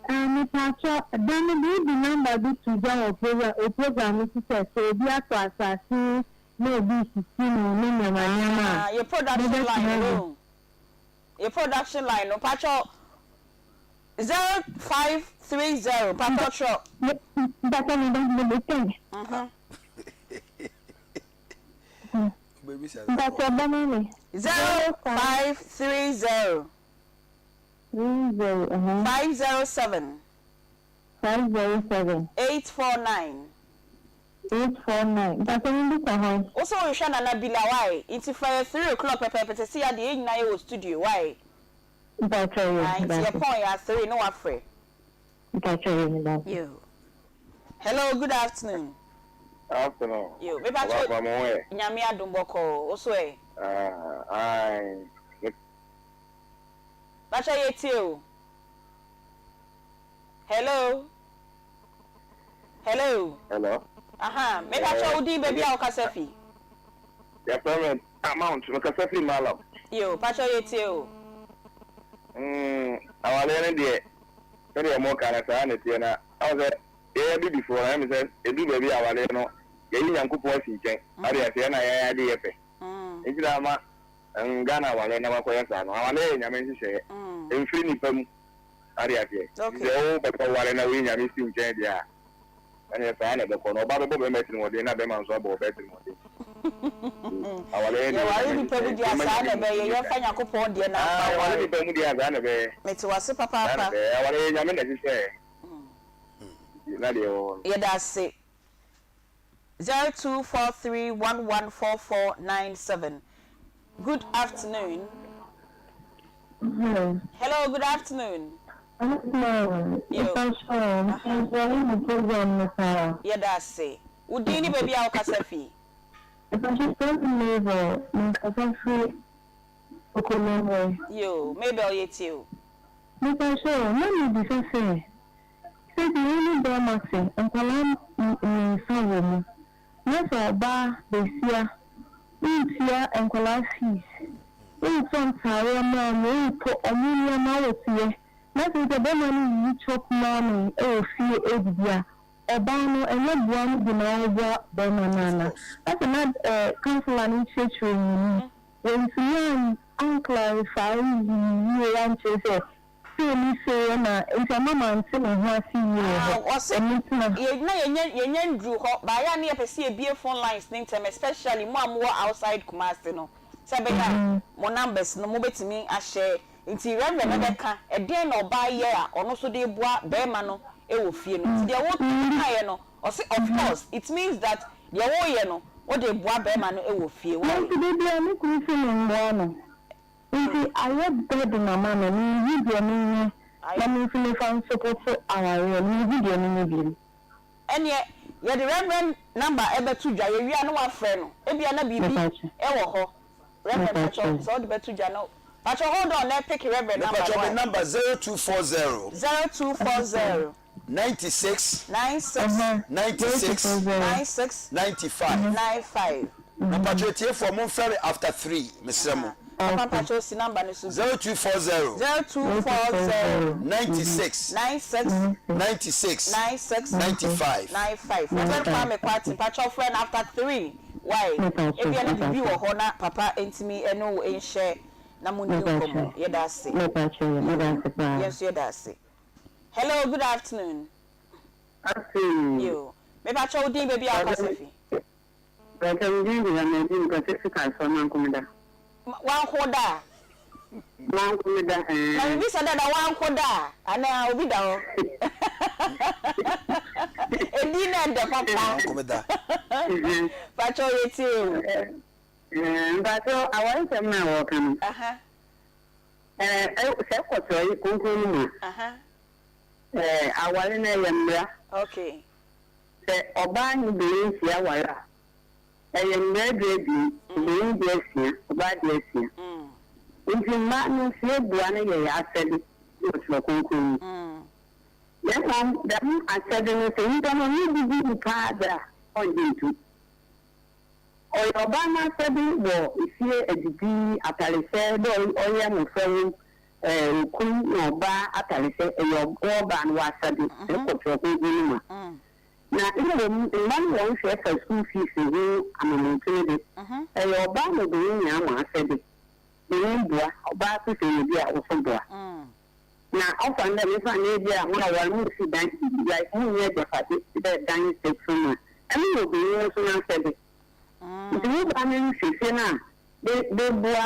Eh me pakyɛ da no bi wode number bi to dwa wɔ program wo program no so sɛ sɛ obi atɔ asase na obi resisi no ne nneɛma nneɛma a Ah yɛ production line mobɛtumi no ade. wohu yɛ production line no pakyɛ 0530 pakyɛ twerɛ. Me mpakyɛ me ba me de pɛn. Mpakyɛ bɔ ma me. 0530. 30 ɛhɛn. 507. 507. 849. 849 Mpakyɛ me bisa hwan? Wo se wo hwehwɛ Nana Bila why nti frɛ yɛ 3 o'clock pɛpɛɛpɛ sɛsei adeɛ yɛn nyinaa yɛ wɔ studio why? Mpakyɛ yo Ae nti yɛ medase. pɔn yɛ a 3 ne wafrɛ. Mpakyɛ yo medase. Yo. Hello good afternoon. Afternoon. Yo me pakyɛ Ɔbaapa mo ho yɛ? Nyame adom bɔkɔɔ wo so ɛ? Ah ae me. Pakyɛ yɛ tie o. Hello. Hello. Hello. Aha me pakyɛ wo din baabi a wo kasa fi. Yɛfrɛ me Amount me kasa firi Malam. Yo pakyɛ yɛ tie o. Mm awareɛ no deɛ sɛdeɛ mo ka no saa na ɛteɛ na ahu sɛ yɛn abibifoɔ no ɛyɛ me sɛ ɛduru baabi a awareɛ no yɛyi Nyankopɔn asi nkyɛn wate aseɛ ɛna yɛn ade yɛ pɛ nti na ama Ghana awareɛ na wakɔyɛ saa no awareɛ yɛ Nyame nhyehyɛeɛ ɛmfiri nipa mu wate aseɛ nti sɛ wo pɛ sɛ woware na woyi Nyame si nkyɛn deɛ a ɛneɛ saa na ɛbɛkɔ no ɔbaa bɛbɔ bɛrima atirimuɔden na bɛrima nso abɔ ɔbaa atirimuɔden nti awareɛ deɛ Yɛware Nyame nipa mu nhyehyɛeɛ deɛ a nti ɛma saa na Nyame ɛbɛyɛ mu yɛmfa Nyankopɔn deɛ na Ah, mfa yɛware ware. nipa mu deɛ a saa na ɛbɛyɛ Mete wase saa na papaapa. ɛbɛyɛ awareɛ yɛ Nyame na ɛhyehyɛɛ nti na deɛ ɛwɔ hɔ no. Yɛda ase. 0243114497 Good afternoon. Hello. Hello, good afternoon. Afternoon. Yo. Mpacho, enjoy mo program no paa. Yɛda ase. Wo din ne baabi a wokasa fi? Mpacho frɛ me Mabel, mekasa firi Okolomwe. Yo, Mabel yɛtie o. Mepacho, na mebisa sɛ, sɛ bi wo ne bɛɛma te, nkwadaa mmiensa wɔ mu, na sɛ ɔbaa besia wontua nkwadaa fees, wontɔ ntaareɛ mma wɔn, wontɔ wɔn nneɛma woteɛ, na afei sɛ bɛɛma no yiyi chop money wɔ fie ɛredidi a, ɔbaa no ɛnyɛ boa no bi na ɔreboa bɛɛma no anaa? Afei na eh, councilor no nkyerɛkyerɛ mu no, wantumi an anclarify yie ankyerɛ sɛ sei ne sei ɛna nti ama mante me ho ase yie wɔ Ah, hɔ. ɔse Ɛno nti na. yɛ na yɛnya yɛnya nduru hɔ, but ayɛ a na yɛpɛ sɛ yɛbue phone lines no ntɛm especially mo a mowɔ outside Kumasi no sɛ ɛbɛyɛ a mo numbers no mobɛtumi ahyɛ nti Reverend bɛka ɛdeɛn na ɔbaa yɛ a ɔno nso de reboa barima no wɔ fie no nti deɛ wo kaeɛ no ɔse of course it means that deɛ woreyɛ no wode reboa barima no wɔ fie why? Nanso da biara me kunu se memmoa no. Nti ayɛ burden ama me, menhu deɛ menyɛ na me nso memfa nsopɔto awareɛ no, menhu deɛ menyɛ biom. Ɛneɛ yɛde Reverend number bɛto dwa, yɛwie a na wafrɛ no, ebia na biribi wɔ hɔ. Reverend pakyɛw sɛ wode bɛto dwa no, pakyɛw hold on na pick Reverend number no Mepakyɛw me why. number 0240. 0240. 96. 96. 96. 96. 95. 95. Mepakyɛw atiefoɔ momfrɛ me after 3 mesrɛ mo. Papa mpakyɛw si number no so bio. 0240. 0240. 96. 96. 96. 96. 95. 95. Reverend Kwame Kwarteng mpakyɛw frɛ no after 3 why ebia na biribi wɔ hɔ na papa ntumi ɛne wo nhyɛ na mo ndi nkɔmmɔ. Yɛda ase. Yɛn nso yɛda ase. Hello good afternoon. Afternoon. Yo. Mepakyɛw wo din baabi a wokasa fi. Mpakyɛw me din de Hamadi mekasa fi Kasoa Mankomeda. Wanko da a? Mankomeda ɛɛ. Na mebisa dɛ na wanko da a anaa obi da hɔ? Edin no ɛdɛ papa. Mankomeda. Pakyɛw yɛtie o. Mpakyɛw awaresɛm no a wɔka no. Ɛɛ, sɛ ɛkɔ Twerɛ Kronkron no mu a, ɛɛ, aware no ɛyɛ mmara. Sɛ ɔbaa ne barima hyia ware a, Ɛyɛ mbrɛ duebien, obanyin duesia, ɔbaa duesia. Ntsi mba no fie bua no yɛ hɛn asɛdze wɔ Kyerɛw Krɔnkrɔn mu. Na mbom dɛm asɛdze no sɛ nyimpa no onnyi gyedzi mu paa dze a, ɔnngye nnto mu. Ɔyɛ ɔbaa n'asɛdze wɔ fie edzidzi, atarhyɛ, dɛ ɔyɛ mbofra wɔ mu, okun na ɔbaa atarhyɛ, ɔyɛ ɔbaa no w'asɛdze sɛ ekɔ Kyerɛw Krɔnkrɔn no mu a. Na mbom mma no hɔn hwɛ fa skuul fees ho amanɔntu no de, ɔyɛ ɔbaa na obanyin nyinaa hɔn asɛdze. Banyin boa, ɔbaa so sɛ enya bi a wo so boa. Na ɔfa no dɛ mefa no dɛ bi a hɔn awar munnsi dan, like munnyi egyapadze tse dɛ dan sɛ famu a, ɛno yɛ obanyin no so n'asɛdze. Ntsi wo ba no hwɛ fie no a, be beboa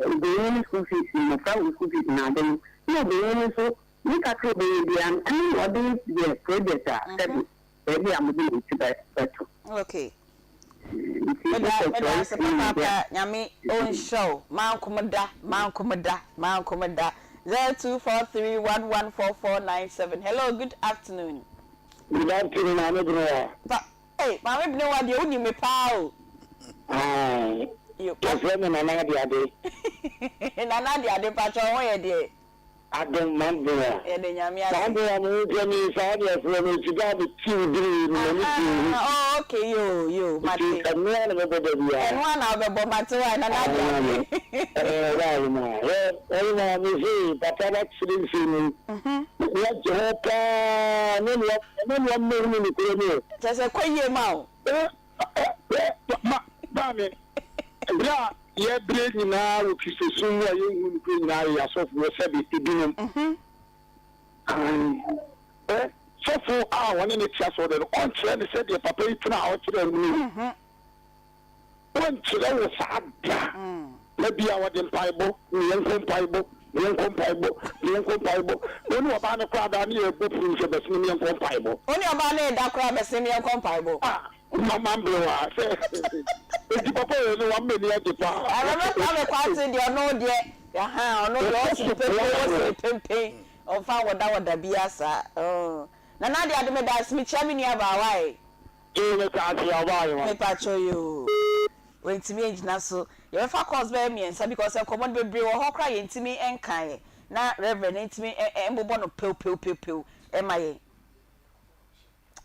obanyin no skuul fees, mbofra hɔn skuul fees na adze no, nna obanyin no so Ne kakra a ɔbɛnya biara no, ɛno na ɔde yɛ project a sɛbe baabi a mode me ti bɛto. Okay. Nti Meda wopɛ meda choice ase no mu deɛ papaapa a. Nyame ɔnhyira wo mankom da mankom da mankom da 0243114497 hello good afternoon. Good afternoon Maame Benewa. Pa ei Maame Benewa deɛ wonim me paa o. Ae Yo pa yɛfrɛ me Nana Adeade. Nana Adeade mpakyɛ wo ho yɛ deɛ. Adom man bere a. Yɛda Nyame Saa ase. bere a me ho dwa me yi, saa na yɛfrɛ no, enti da a me tee wo dini yi no, m'ani gyee ho. Ahaa, oh okay, yoo, yoo, mate. Enti ɛno ara na mɛbɔ da biara. Ɛno ara na wobɛbɔ, mate wai, Nana Ade Ade. Ɛɛ, ɔbaa Hemaa, hwɛ, Ɔhemaa, me se papa no akyerɛ nsɛm yi, m'ani agye ho paa, ɛno na, ɛno na ɔma mahunu nokorɛ no o. Kyerɛ sɛ kɔ yie ma wo. Ɛ, ɛ, ɛ, ma, maame, bere a yɛbrɛ nyinaa wɔ Kristosom mu a yenhu nokorɛ nyinaa yɛ asɔfoɔ sɛbe ebinom. Aane. Ɛ, sɔfo a ɔne no te asɔrdan no, ɔnkyerɛ no sɛdeɛ papa yi tena a ɔkyerɛɛ no no o. Ɔnkyerɛ wo saa da. Da biara ɔde mpaebɔ, ne yɛnkɔ mpaebɔ, ne yɛnkɔ mpaebɔ, ne yɛnkɔ mpaebɔ. Wo ne ɔbaa no koraa da ne yɛbɔ prum sɛ bɛsene yɛnkɔ mpaebɔ. Wo ne ɔbaa no reda koraa bɛsene yɛnkɔ mpaebɔ. Ah, mama mberewa sɛ enti papa wei no wama m'ani agye paa. Reverend Kwame Kwarteng deɛ ɔno deɛ ahaa ɔno deɛ ɔsi ne pempen ɔsi ne pempen ɔnfa wɔdawɔda biara saa oh Nana Ade Ade medaase mekyia me nua baa wae. Ee medaase ɔbaa yoma. Mepakyɛw yoo wantumi angyina so yɛbɛfa calls bɛyɛ miɛnsa because nkɔmɔ no bebree wɔ hɔ koraa yɛntumi nkaeɛ na Reverend ntumi mbobɔ no pewpewpewpew ma yɛn.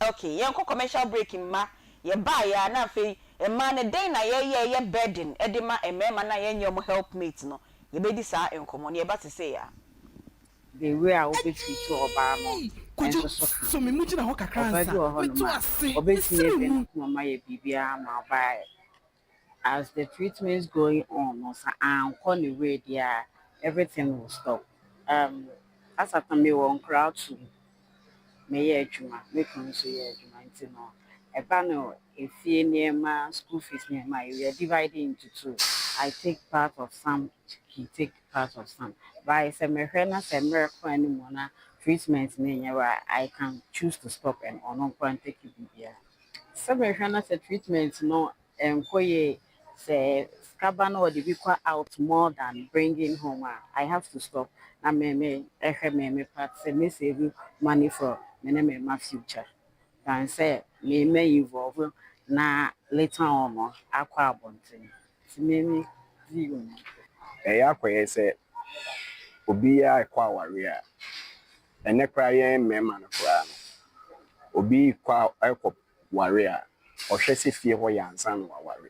Ok yɛnkɔ commercial break mma yɛbaeɛ a na afei mmaa no dɛn na yɛyɛ ɛyɛ burden de ma mmarima no a yɛnyɛ wɔn help mate no yɛbɛdi saa nkɔmmɔ no yɛba sesei a. The way a wobɛ treat ɔbaa no Kojo, nso so ka sɔ ho. me mu gyina hɔ kakra Ɔbaa bi ansa. wɔ hɔ Meto nom a, ase, ɔbɛtumi mesrɛ abue mu. n'akoma mu ayɛ biribiara ama wo but as the treatment going on no sɛ ankɔ ne way deɛ a, everything will stop. Um, as at now mewɔ nkoraa two, meyɛ adwuma, me kunu nso yɛ adwuma nti no ɛba no efie nneɛma, school fees nneɛma a, we are divided into two. I take part of some, he take part of some. But sɛ mehwɛ na sɛ mmerɛ kɔ anim na treatment no nyɛ a, I can choose to stop and ɔno nkoa ntake biribiara. Sɛ mehwɛ na sɛ treatment no ɛnkɔ yie, sɛ sika ba na ɔde bi kɔ out more than bringing home a, I have to stop na me me ɛhwɛ me me part sɛ me save money for me ne me mma future than sɛ me mɛ involve na later on no akɔ abɔnten. Nti me me view no. Ɛyɛ akɔyɛ sɛ obiara rekɔ awareɛ a, ɛnnɛ koraa yɛn mmarima no koraa no, obi rekɔ a ɛrekɔ ware a, ɔhwɛ sɛ fie hɔ yɛ ansa na waware.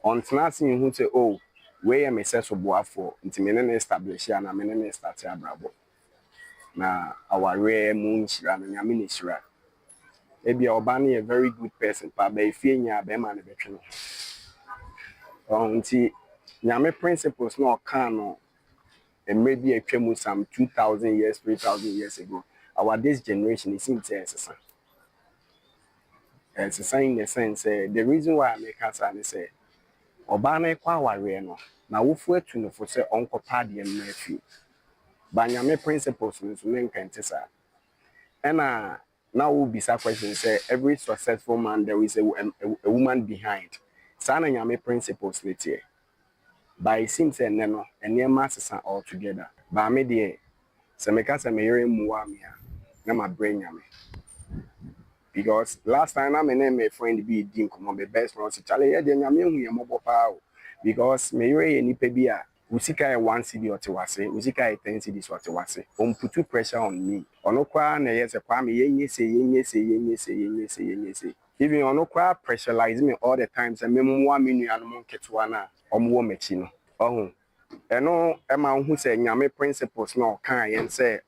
Ɔntena ase nhu sɛ oh, wei yɛ me sɛso boafoɔ nti me ne no establish anaa me ne no start abrabɔ. Na awareɛ mu nhyira no, Nyame na ɛhyira. Ebia ɔbaa no yɛ very good person paa but efie nyɛ a bɛrima no bɛtwe ne ho. Ɔho nti Nyame principles na ɔkaa no mmerɛ bi a atwa mu some 2000 years, 3000 years ago, our this generation it seems sɛ ɛsesa. Ɛsesa in the sense sɛ the reason why a meka saa ne sɛ ɔbaa no rekɔ awareɛ no, n'awofo atu no fo sɛ ɔnkɔpɛ adeɛ mmra fie. But Nyame principles no nso na nka ɛnte saa. Ɛna na wobisa question sɛ every successful man there is a, a, a woman behind. Saa na Nyame principles no teɛ. But it seems sɛ nnɛ no nneɛma asesa altogether. But me deɛ sɛ meka sɛ me yere mmoa me a na mabrɛ Nyame. Because last time na me ne me friend bi redi nkɔmmɔ, me best friend, ɔse Charlie yɛ deɛ Nyame ahu yɛn mmɔbɔ paa o. Because me yere yɛ nipa bi a, wo sika yɛ one cedi ɔte w'ase, wo sika yɛ ten cedis ɔte w'ase. Ɔmputu pressure on me. Ɔno koraa na ɛyɛ sɛ Kwame yɛnyɛ sei, yɛnyɛ sei, yɛnyɛ sei, yɛnyɛ sei, yɛnyɛ sei. Even ɔno koraa pressurise me all the time sɛ memmoa me nuanom nketewa no a wɔwɔ m'akyi no. Wahu? Ɛno ma wohu sɛ Nyame principles no a ɔkaa yɛn sɛ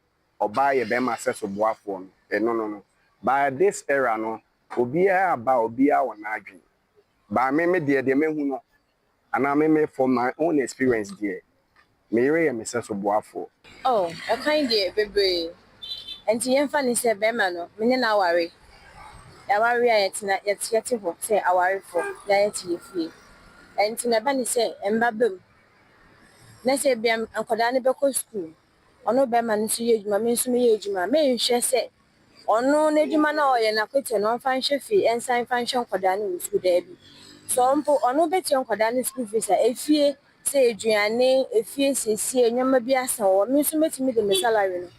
ɔbaa yɛ bɛrima sɛso boafoɔ no, ɛno no no. But this era no, obiara aba a obiara wɔ n'adwene. But me me deɛ, deɛ mahu no, anaa me me from my own experience deɛ, me yere yɛ me sɛso boafoɔ. Oh, ɛkwan deɛ bebree. Ɛnti yɛmfa no sɛ bɛrima no, me ne no aware. Yɛaware a yɛtena, yɛte hɔ sɛ awarefoɔ na yɛte yɛ fie. Ɛnti no ɛba no sɛ mma ba mu, na sɛ ebia nkwadaa no bɛkɔ sukuu, ɔno bɛrima no nso yɛ adwuma, me nso meyɛ adwuma a, menhwɛ sɛ ɔno n'adwuma no a ɔyɛ no akatua no ɔmfa nhwɛ fie nsan mfa nhwɛ nkwadaa no wɔ sukuu, daabi. Sɛ mpo ɔno bɛtua nkwadaa no school fees a, efie sɛ aduane, efie siesie, nneɛma bi asa wɔ hɔ, me nso mɛtumi de me salary no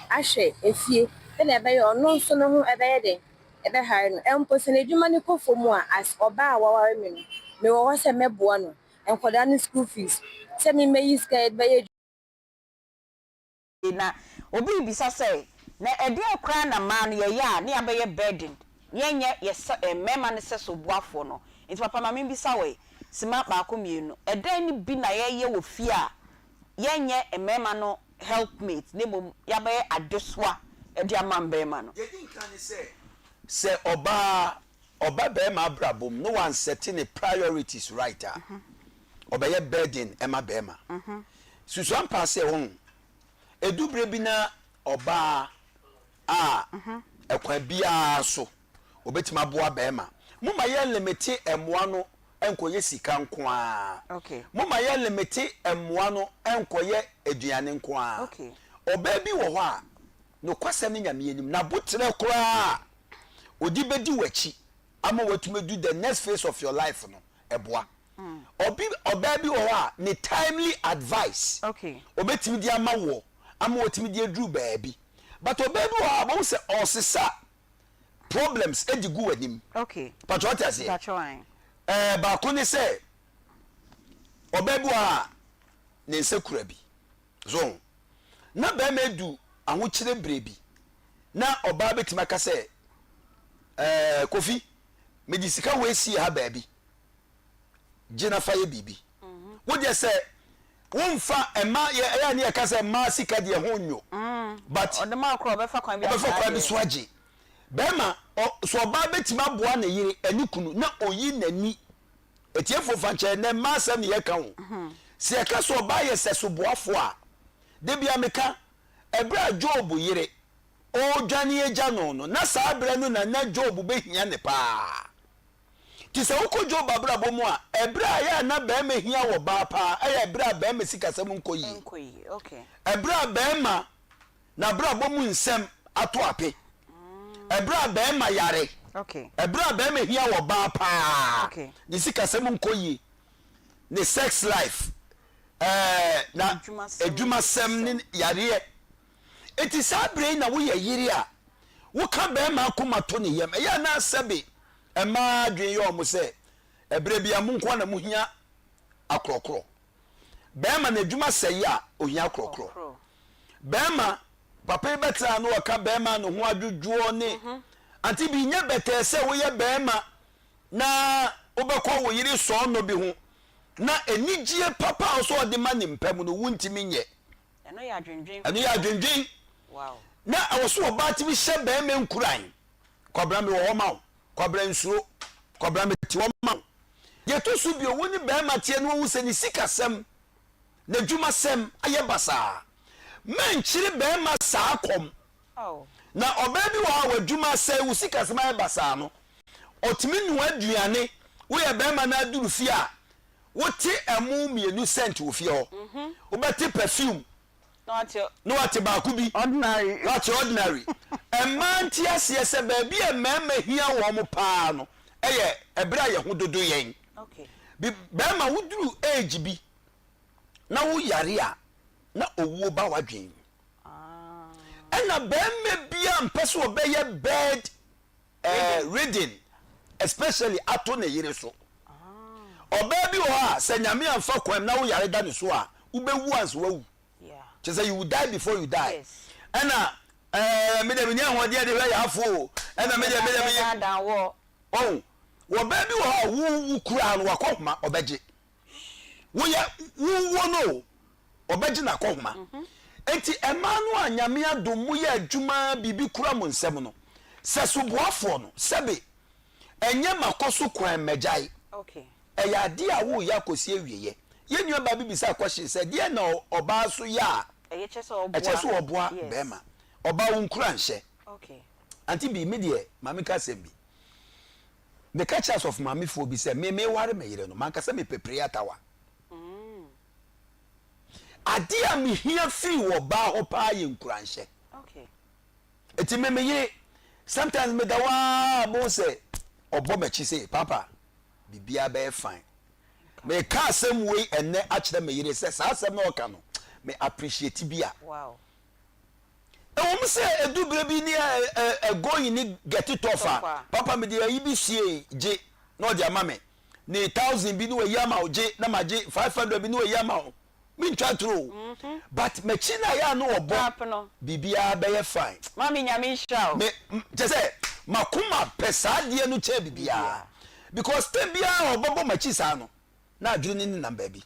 ahwɛ efie sɛdeɛ ɛbɛyɛ ɔno nso ne ho ɛbɛyɛ dɛn, ɛbɛhare no. Mpo sɛ n'adwuma no kɔ fam a, as ɔbaa a waware me no, mewɔ hɔ sɛ mɛboa no, nkwadaa no school fees, sɛ me mɛyi sika a yɛde bɛyɛ adwuma. Na obi rebisa sɛ, Na ɛdeɛn koraa na mmaa no yɛyɛ a na yɛabɛyɛ burden, na yɛnyɛ yɛ sɛ mmarima no sɛso boafoɔ no? Nti papa ma membisa wo ɛ, sima baako mmienu, ɛdɛn ne bi na yɛyɛ wɔ fie a yɛnyɛ mmarima no helpmate na mmom yɛabɛyɛ adesoa de ama mmarima no? Deɛ ɛdi nkan ne sɛ, sɛ ɔbaa ɔba barima abrabɔ mu na wansɛte ne priorities right a, ɔbɛyɛ burden ma barima. Susuampa sɛ wohu, ɛdu berɛ bi na ɔbaa a ɛkwan biara so ɔbɛtumi aboa barima. Momma yɛn limite mmoa no nkɔyɛ sika nko ara. Momma yɛn limite mmoa no nkɔyɛ aduane nko ara. Ɔbaa bi wɔ hɔ a, nokwasɛm ne Nyame anim, n'aboterɛ koraa a ɔde bɛdi w'akyi ama woatumi adu the next phase of your life no, ɛboa. Ɔbi ɔbaa bi wɔ hɔ a ne timely advice ɔbɛtumi de ama woɔ ama watumi de aduru baabi. But ɔbaa bi wɔ hɔ a wobɛhu sɛ ɔresesa problems de gu w'anim. Patrɔ wote aseɛ? Ɛɛ baako ne sɛ ɔbaa bi wɔ hɔ a ne nsa kura bi. So na bɛrima adu ahokyere berɛ bi na ɔbaa bɛtumi aka sɛ ɛɛ Kofi mede sika wei sie ha baabi gye na fa yɛ biribi. Wo deɛ sɛ womfa mma yɛ ɛyɛ a ne yɛka sɛ mmaa sika deɛ ho nnwo but Ɔde ma wo koraa ɔbɛfa kwan bi ɔbɛfa asaa kwan bi deɛ. so agye. Bɛrima ɔ sɛ ɔbaa bɛtumi aboa ne yere ɛne kunu na ɔyi n'ani atiefoɔ fa nkyɛn nnɛ mmaa asɛm ne yɛka o. Sɛ yɛka sɛ ɔbaa yɛ sɛsoboafoɔ a da biara meka ɛberɛ a Job yere ɔredwane agya no no na saa berɛ no na na Job bɛhia ne paa. Nti sɛ wokɔ Job abrabɔ mu a, ɛberɛ a ɛyɛ a na barima hia wɔ baa paa yɛ ɛberɛ a barima sikasɛm nkɔ yie. Ɛberɛ a barima n'abrabɔ mu nsɛm ato ape. Ɛberɛ a barima yare. Ɛberɛ a barima hia wɔ baa paa, ne sikasɛm nkɔ yie, ne sex life, ɛɛ na adwumasɛm ne yareɛ. Enti saa berɛ yi na woyɛ yere a, woka barima akoma to ne yam. Ɛyɛ a na sɛbe mmaa adwene yɛ wɔn sɛ ɛberɛ biara mo nko ara na mohia akorɔkorɔ. Barima n'adwuma sɛe a, ɔhia akorɔkorɔ. Barima, papa yi bɛtena ha na ɔka barima ne ho adwodwoɔ ne ante bi nyɛ bɛtɛɛ sɛ woyɛ barima na wobɛkɔ wo yere sɔɔnɔ bi ho na anigyeɛ papa a ɔsɛ ɔde ma ne mpa mu no wontumi nyɛ. Ɛno yɛ adwendwen. Ɛno yɛ adwendwen. Wow. Na ɛwɔ so ɔbaa tumi hyɛ bɛrima nkuran. Kwabena mewɔ hɔ ma wo. Kwabena nsuro. Kwabena mete hɔ ma wo. Deɛ ɛtɔ so bio, wo ne bɛrima teɛ na wahu sɛ ne sikasɛm, n'adwumasɛm ayɛ basaa. Mɛnkyere bɛrima saa kɔm. Na ɔbaa bi wɔ hɔ a w'adwuma asɛe, wo sikasɛm ayɛ basaa no, ɔtumi noa aduane. Woyɛ bɛrima na aduru fie a, Wote ɛmo mmienu scent wɔ fie hɔ. Wobɛte perfume na wate baako bi na wate ordinary. Mmaa nte aseɛ sɛ baabi a mmarima hia wɔn paa no yɛ ɛberɛ a yɛn ho dodo yɛn. Bi barima woduru age bi na wo yare a na owuo ba w'adwene mu. Ɛna barima biara mpɛ sɛ ɔbɛyɛ bed. eh, reading especially ato ne yere so. Ɔbaa bi wɔ hɔ a sɛ Nyame amfa kwan mu na wo yare da ne so a, wobɛwu ansa wawu. Kyerɛ sɛ you will die before you die. Ɛna eh, me deɛ menni ahoɔden a de hwɛ yaafo o, ɛna me deɛ me deɛ meyɛ. Ɔhu, ɔbaa bi wɔ hɔ a wo wu koraa no wakɔhoma ɔbɛgye. Woyɛ wowuo no o, ɔbɛgye n'akɔhoma. Enti mmaa no a Nyame adom moyɛ adwuma biribi kura mo nsam no, sɛ soboafoɔ no, sɛbe ɛnyɛ makɔ so kwan magyae. Ɛyɛ adeɛ a woreyɛ akɔsi awieɛ. Yɛn nua baa bi bisaa question sɛ, deɛn na ɔbaa so yɛ a ɛkyɛ sɛ ɔboa barima? Ɔbaa wo nkuranhyɛ. Auntie Bee, me deɛ ma menka asɛm bi. Meka kyerɛɛ asɔfo maamefoɔ bi sɛ me meware me yere no, manka sɛ mepɛ prayer tower. Adeɛ a mehia firi wɔ baa hɔ paa yɛ nkuranhyɛ. Eti me me yere, sometimes meda hɔ ara bohu sɛ ɔbɔ m'akyi sɛ, Papa, biribiara bɛyɛ fine. Meka asɛm wei ɛnnɛ akyerɛ me yere sɛ saa asɛm no a ɔka no, me appreciate bi a. Ɛwom sɛ ɛdu berɛ bi ne ɛ going ne get it off a, papa mede ayi bi siei gye na ɔde ama me, ne thousand bi ne wayi ama wo gye na magye, 500 bi ne wayi ama wo, mentwa toro o, but m'akyi no a ɛyɛ a na ɔbɔ, biribiara bɛyɛ fine. Mummy Nyame nhyira wo. Me, kyerɛ sɛ m'akoma pɛ saa adeɛ no kyɛn biribiara because time biara a ɔbɛbɔ m'akyi saa no, na adwene no nenam baabi.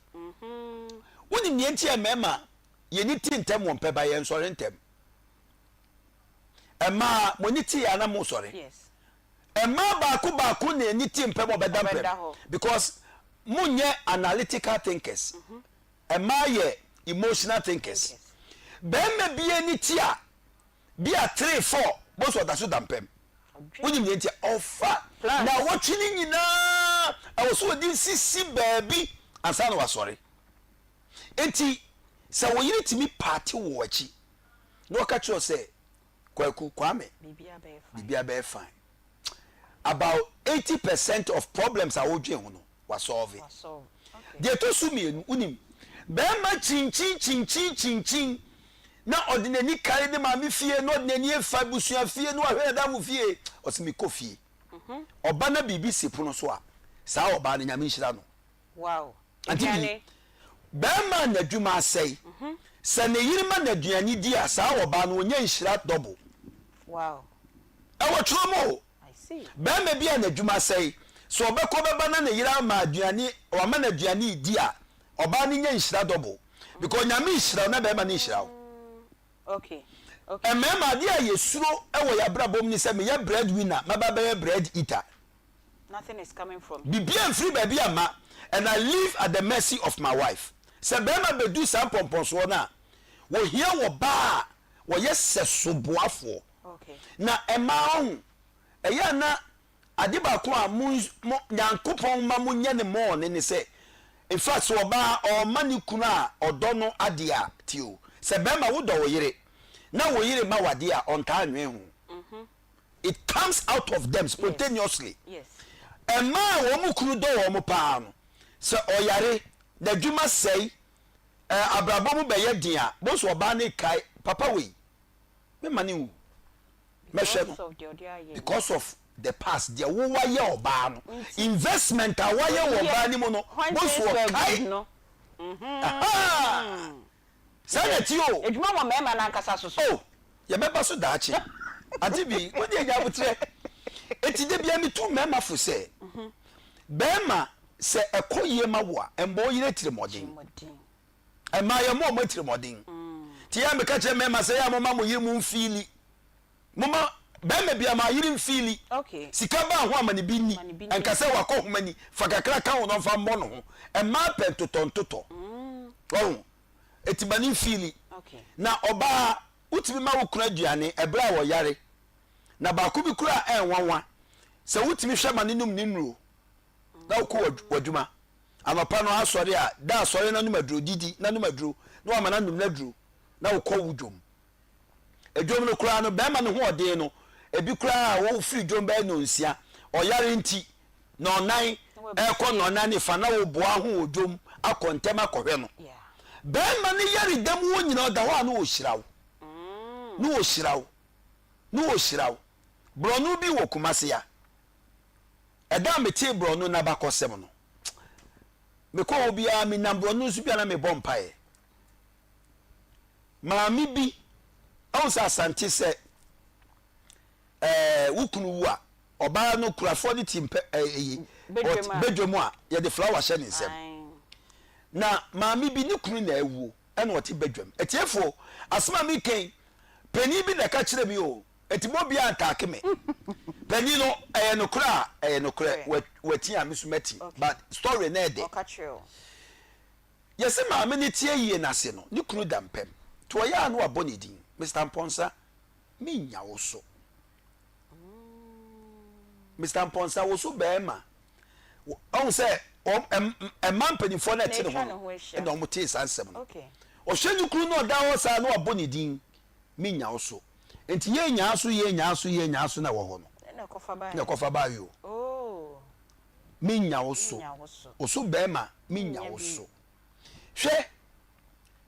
Wonim nea nti a mmarima Yɛn ani te ntɛm wɔ mpɛ ba yɛn nsɔre ntɛm. Mmaa mo ani te yɛ ana mo sɔre. Mmaa baako baako na ani te mpɛm ɔbɛda mpɛm because mo nyɛ analytical thinkers. Mmaa yɛ emotional thinkers. Bɛrima bi ani te a bi a 3 4 bosu ɔda so da mpɛm. Wonim deɛ nti a ɔfa na wɔtwe ne nyinaa ɛwɔ so ɔde nsisi baabi ansa na wasɔre. Enti sɛ wo yere tumi paate wɔ w'akyi na ɔka kyerɛ wo sɛ, Kwaku, Kwame, biribiara bɛyɛ fine. About 80 percent of problems a wodwen ho no, wasɔlve. Deɛ ɛtɔ so mmienu, wonim, barima kyinkyin kyinkyin kyinkyin na ɔde n'ani kare ne maame fie na ɔde n'ani afa abusua fie na wahwɛ n'adamfo fie, ɔse mekɔ fie. Ɔba na biribi si pono so a, saa ɔbaa no, Nyame nhyira no. Wow. Ante bi, bɛɛma a n'adwuma asɛe, sɛ ne yere ma no aduane di a, saa ɔbaa no ɔnya nhyira double. Wow. Ɛwɔ twerɛ mu o. Bɛɛma bi a n'adwuma asɛe, sɛ ɔbɛkɔ bɛba na ne yere ama aduane, wama no aduane redi a, ɔbaa no nya nhyira double. Because Nyame nhyira wo na bɛɛma no nhyira wo. Okay. Okay. Mmarima, adeɛ a yɛsuro wɔ yɛn abrabɔ mu ne sɛ meyɛ bread winner, mɛba bɛyɛ bread eater. Nothing is coming from him. Biribiara mfiri baabi amma and I live at the mercy of my wife. Sɛ barima bɛdu saa mpɔmpɔnsoɔ no a, wɔhia ɔbaa a ɔyɛ sɛsoboafoɔ. Na mmaa ɔho, ɛyɛ a na ade baako a mo, mo, Nyankopɔn ma monyɛ no more no ne sɛ, in fact sɛ ɔbaa ɔrema ne kunu a ɔdɔ no adeɛ a, tie o, sɛ barima wodɔ wo yere na wo yere ma wo adeɛ a, ɔntaa nnwen ho. It comes out of them spontaneously. Mmaa a wɔn kunu dɔ wɔn paa no, sɛ ɔyare, n'adwuma sɛe, abrabɔ mu bɛyɛ den a, bohu sɛ ɔbaa no rekae, papa wei, memma no nwu. Mɛhwɛ no because of the past, deɛ wo wayɛ ɔbaa no, investment a wayɛ wɔ ɔbaa no mu no, bohu sɛ ɔkae. Ahaa! Saa na ɛteɛ o. Adwuma wɔ mmarima no ankasa so so. Oh, yɛbɛba so daakye. Ante bi, wo deɛ nya aboterɛ. Enti da biara metu mmarima fo sɛ, barima, sɛ ɛkɔ yie ma wo a, mmɔ wo yere atirimuɔden. Mmaa, yɛmmɔ wɔn atirimuɔden. Nti yɛ a meka kyerɛ mmarima sɛ, yɛ a momma mo yere mo mfiili. Momma barima biara ma yere mfiili. Sika baa ho a, ma no bi nni. Ɛnka sɛ wakɔ homa ni, fa kakra ka ho na ɔmfa mmɔ ne ho. Mmaa pɛ ntotɔntotɔ. Wahu? Enti ma no mfiili. Na ɔbaa, wotumi ma wo kunu aduane ɛberɛ a ɔyare. Na baako bi koraa a ɛnwanwa, sɛ wotumi hwɛ ma no nom ne nnuro na wokɔ w'adwuma. Anɔpa no asɔre a, da asɔre na nom aduro, didi na nom aduro, na wama no anom n'aduro na wokɔ wo dwom. Dwom no koraa no, barima no hoɔden no, ebi koraa a wofiri dwom bɛyɛ nnɔnsia, ɔyare nti, nnɔnnan ɛrekɔ nnɔnnan ne fa na woboa ho wɔ dwom akɔ ntɛm akɔhwɛ no. Barima no yare da mu hɔ nyinaa ɔda hɔ a na ɔrehyira wo, na ɔrehyira wo, na ɔrehyira wo. Borɔno bi wɔ Kumasi a, ɛda a metee borɔno no abakɔsɛm no, mekɔ hɔ biara, menam borɔno no so bi a na mebɔ mpaeɛ. Maame bi, ahu sɛ Asante sɛ ɛɛ wo kunu wu a, ɔbaa no kurafoɔ no ti mpɛ ɛyi badwa mu a yɛde flower hyɛ ne nsam. Na maame bi ne kunu na awuo ɛna ɔte badwam. Atiefoɔ, asɛm a meka yi, panin bi na ɛka kyerɛ me o, enti mo obiara ntaake me. Panin no, ɛyɛ nokorɛ a, ɛyɛ nokorɛ, wati a, me nso mati, but story no ɛdɛ. Yɛse maame no te ayie no ase no, ne kunu da mpam, nti ɔyɛ a na wabɔ ne din, Mister Mpɔnsa, mennya wo so. Mister Mpɔnsa, wo so bɛɛma. Ɔhu sɛ mmaa mpanimfoɔ no ɛte ne ho no ɛna wɔn tee saa nsɛm no. Ɔhwɛ ne kunu na ɔda hɔ saa na wabɔ ne din, mennya wo so. Nti yɛ nyaa so, yɛ nyaa so, yɛ nyaa so na ɛwɔ hɔ no. Ɛna ɛkɔfa baeɛ o. Mennya wo so. Wo so bɛɛma, mennya wo so. Hwɛ,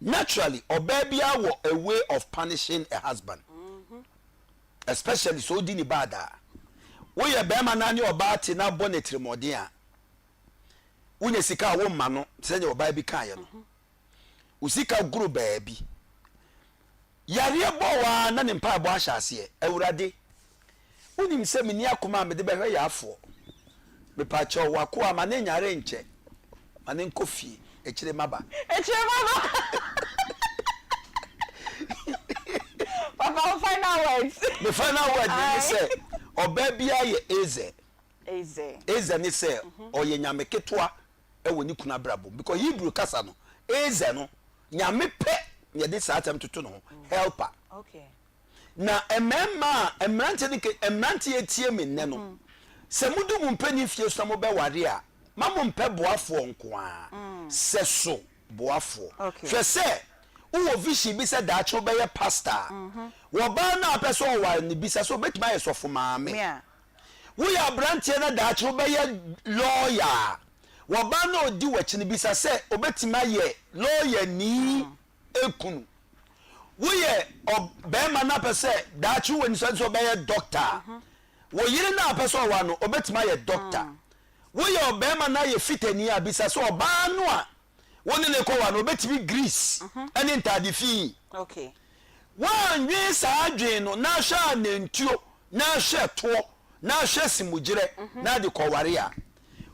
naturally ɔbaa biara wɔ a way of punishing a husband. Especially sɛ odi ne bad a. Woyɛ bɛɛma na ne ɔbaa te na bɔ no atirimuɔden a, wonya sika a womma no sɛdeɛ ɔbaa bi kaeɛ no. Wo sika goro baabi. Yareɛ bɔɔ wo ara na ne mpaebɔ ahyɛ aseɛ. Awurade, wonim sɛ menni akoma a mede bɛhwɛ yaafoɔ. Mepakyɛw, w'akoa, ma no nyare nkyɛ. Ma no nkɔ fie. Akyire maba. Akyire maba. Papa, wo final words. Me final word ne sɛ, ɔbaa biara yɛ Ezer. Ezer. Ezer ne sɛ ɔyɛ nyame ketewa wɔ ne kunu abrabɔ mu because Hebrew kasa no Ezer no Nyame pɛ na yɛde saa asɛm toto ne ho, helper. Na mmarima a mmeranteɛ ne mmeranteɛ etie me nnɛ no, sɛ modu mo mpanin fie so na mobɛware a, ma mo mpɛ boafoɔ nko ara, sɛ so boafoɔ. Hwɛ sɛ wowɔ vision bi sɛ daakye wobɛyɛ pastor a, wɔbaa no a pɛ sɛ ɔware no bisa sɛ obɛtumi ayɛ sɔfo maame. Woyɛ aberanteɛ na daakye wobɛyɛ lɔɔya a, wɔbaa no a ɔdi w'akyi no bisa sɛ ɔbɛtumi ayɛ lɔɔyani kunu. Woyɛ ɔbarima na apɛ sɛ daakye wowɔ anisoadeɛ sɛ wobɛyɛ dɔkta a, wo yere no a apɛ sɛ ɔware no, ɔbɛtumi ayɛ dɔkta. Woyɛ ɔbarima na ayɛ fitani a, bisa sɛ ɔbaa no a wo ne no rekɔware no, ɔbɛtumi grease ne ntaade fi. Woannwen saa adwene no na ahwɛ anantuo na ahwɛ toɔ na ahwɛ simugyerɛ na ade kɔware a,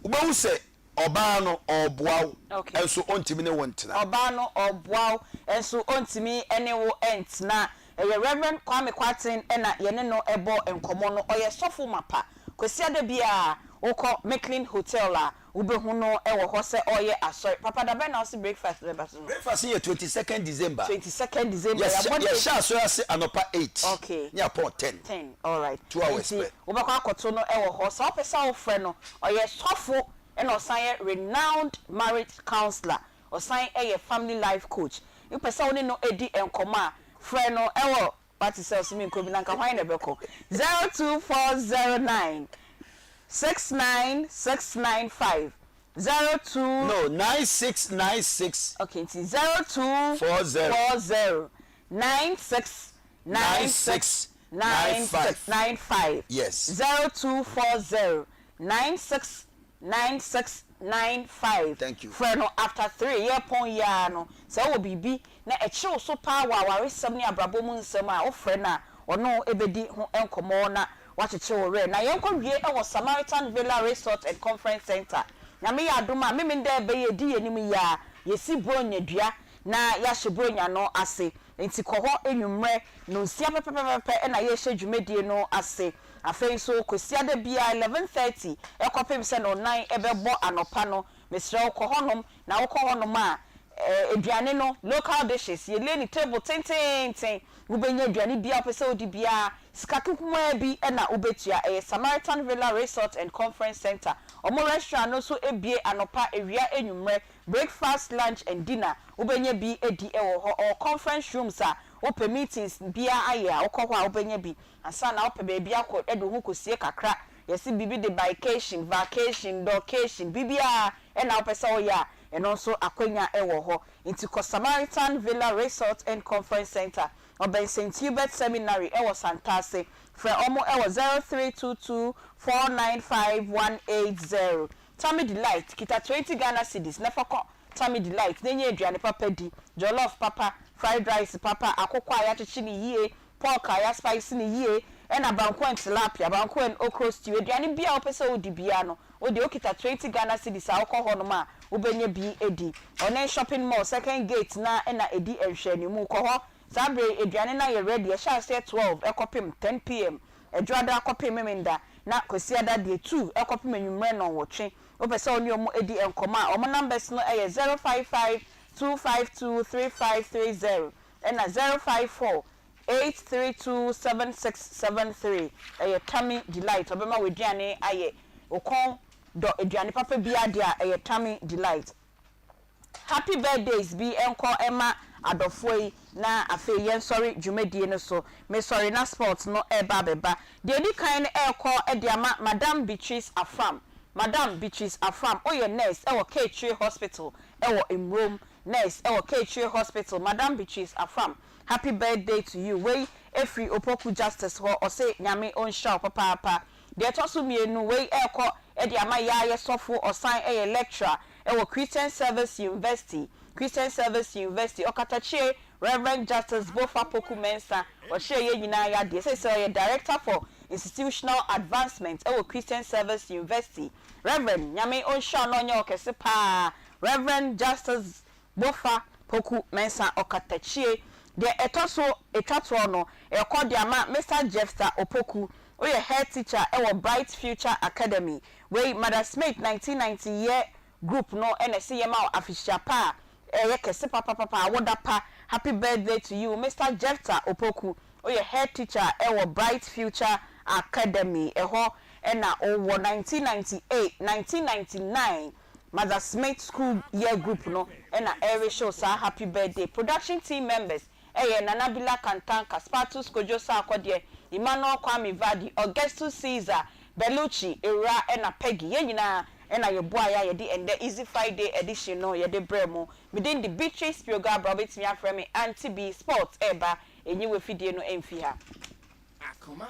wobɛhu sɛ ɔbaa no ɔreboa wo nso ɔntumi ne wo ntena. Ɔbaa no ɔreboa wo nso ɔntumi ne wo ntena. Ɛyɛ Rev. Kwame Kwarteng na yɛne no bɔ nkɔmmɔ no. Ɔyɛ sɔfo mapa. Kwasiada biara wokɔ Micklin Hotel a, Wobɛhu no wɔ hɔ sɛ ɔreyɛ asɔre. Papa da bɛn na wose breakfast bɛba so no? Breakfast no yɛ 22nd December. 22nd December, yɛabɔ date. Yɛhyɛ asɔre ase anɔpa 8 Okay. ne apɔn 10. 10, alright. Two hours Nti pɛ. wobɛkɔ akɔto no wɔ hɔ. Sɛ wopɛ sɛ wofrɛ no, ɔyɛ sɔfo ɛna ɔsan yɛ renowned marriage counsellor. Ɔsan yɛ family life coach. Wopɛ sɛ wo ne no di nkɔmmɔ a, frɛ no wɔ Wate sɛ ɔse menkɔ bi na nka hwan na ɛbɛkɔ? 02409 69695 02. No, 9696. Okay, nti 0240 40. 96 96 95. Yes. 0240 96 9695 Thank you. Frɛ no after 3 yɛrepɔn yi ara no sɛ wowɔ biribi na ɛkyere wo so paa wɔ awaresɛm ne abrabɔ mu nsɛm a, wofrɛ no a, ɔne wo bɛdi ho nkɔmmɔ na wakyekyere wo werɛ. Na yɛnkɔwie wɔ Samaritan Villa Resort and Conference Centre. Nyame yɛ adom a, Memenda ɛbɛ yi a ɛdi yɛn anim yi ara, yɛsi Buronya dua na yɛahyɛ Buronya no ase. Enti kɔ hɔ anwummerɛ nnɔnsia pɛpɛpɛpɛ na yɛrehyɛ dwumadie no ase. Afei nso Kwasiada biara 11:30 kɔpem sɛ nnɔnnan bɛbɔ anɔpa no, mesrɛ wo kɔ hɔnom Na wokɔ hɔnom a, aduane no, local dishes, yɛlay no table tenteenten, wobɛnya aduane biara a wopɛ sɛ wodi biara, sika kumaa bi na wobɛtua. Ɛyɛ Samaritan Villa Resort and Conference Centre. Wɔn restaurant no nso bue anɔpa, awia, anwummerɛ, breakfast, lunch and dinner, wobɛnya bi adi wɔ hɔ. Ɔwɔ conference rooms a wopɛ meetings biara ayɛ a, wokɔ hɔ a wobɛnya bi. Ansa na wopɛ baabi akɔ de wo ho kɔsie kakra, yɛse biribi de buycation, vacation, docation, biribiara na wopɛ sɛ woyɛ a, ɛno nso akwanya wɔ hɔ. Nti kɔ Samaritan Villa Resort and Conference Centre, ɔbɛn Saint Hubert Seminary wɔ Santase. Frɛ wɔn wɔ 0322 495 180. Tummy Delight, Kita 20 Ghana cedis na fa kɔ Tummy Delight na nya aduane papa di, jollof papa, fried rice papa, akokɔ a yɛakyekye no yie, pork a yɛaspice no yie, ɛna banku and tilapia, banku and okro stew, aduane biara a wopɛ sɛ wodi biara no, wo deɛ wokita 20 Ghana cedis a wokɔ hɔnom a, wobɛnya bi adi. Ɔne Shopping Mall second gate no ara na ɛdi nhwɛanimu. Kɔ hɔ, saa berɛ yi aduane no ayɛ ready, ɛhyɛ aseɛ 12 kɔpem 10 pm, Ɛdwoada kɔpem Memenda, na Kwasiada deɛ 2 kɔpem anwummerɛ nnɔnwɔtwe. Wopɛ sɛ wo ne wɔn di nkɔmmɔ a, wɔn numbers no yɛ 055 252 3530 ɛna 054 832 7673. Ɛyɛ Tummy Delight. Ɔbɛma w'aduane ayɛ wo kɔn dɔ aduane papa biara deɛ a, ɛyɛ Tummy Delight. Happy birthdays bi nkɔ mma adɔfoɔ yi na afei yɛnsɔre dwumadie no so. Mesɔre na sports no reba abɛba. Deɛ ɛdi kan no ɛrekɔ de ama Madam Beatrice Afram. Madam Beatrice Afram, woyɛ nurse wɔ Kaakyire Hospital wɔ Mmrom. Nurse wɔ Kaakyire Hospital, Madam Beatrice Afram, happy birthday to you. Wei ɛfiri Opoku Justice hɔ, ɔse Nyame ɔnhyira wo papaapa. Deɛ ɛtɔ so mmienu, wei ɛrekɔ de ama Yaa yɛ sɔfo, ɔsan yɛ lecturer wɔ Christian Service University, Christian Service University, Ɔkatakyie Rev. Justice Bofa Poku Mensah, ɔkyerɛɛ yɛn nyinaa yadeɛ. Seesei ɔyɛ Director for Institutional Advancement wɔ Christian Service University. Rev. Nyame ɔnhyira wo na ɔnyɛ wo kɛse paa, Rev. Justice Bofa Poku Mensah Ɔkatakyie. Deɛ ɛtɔ so ɛtwa toɔ no, ɛrekɔ de ama Mister Jephthah Opoku, woyɛ Head Teacher wɔ Bright Future Academy. Wei Mother Smith 1990 year group no na ɛse yɛma wo afehyia pa a ɛyɛ kɛse papapapa awoda pa happy birthday to you Mister Jephthah Opoku woyɛ head teacher wɔ Bright Future Academy ɛhɔ na wowɔ 1998 1999 Mother Smith school year group no na ɛrehyɛ wo saa happy birthday production team members Ɛyɛ Nana Bila Kantanka, Spatus Kojo Sarkodie, Emmanuel Kwame Vardy, Augustus Caesar, Bellucci, Ewura ɛna Peggy. Yɛn nyinaa ɛna yɛboaeɛ a yɛde ɛndɛ Easy Friday edition no yɛde brɛɛ mo. Me din de Beatrice Pioga-Abra, wobɛtumi afrɛ me Auntie B. Sports ɛreba, ɛnyi w'afidie no mfi ha. Akoma.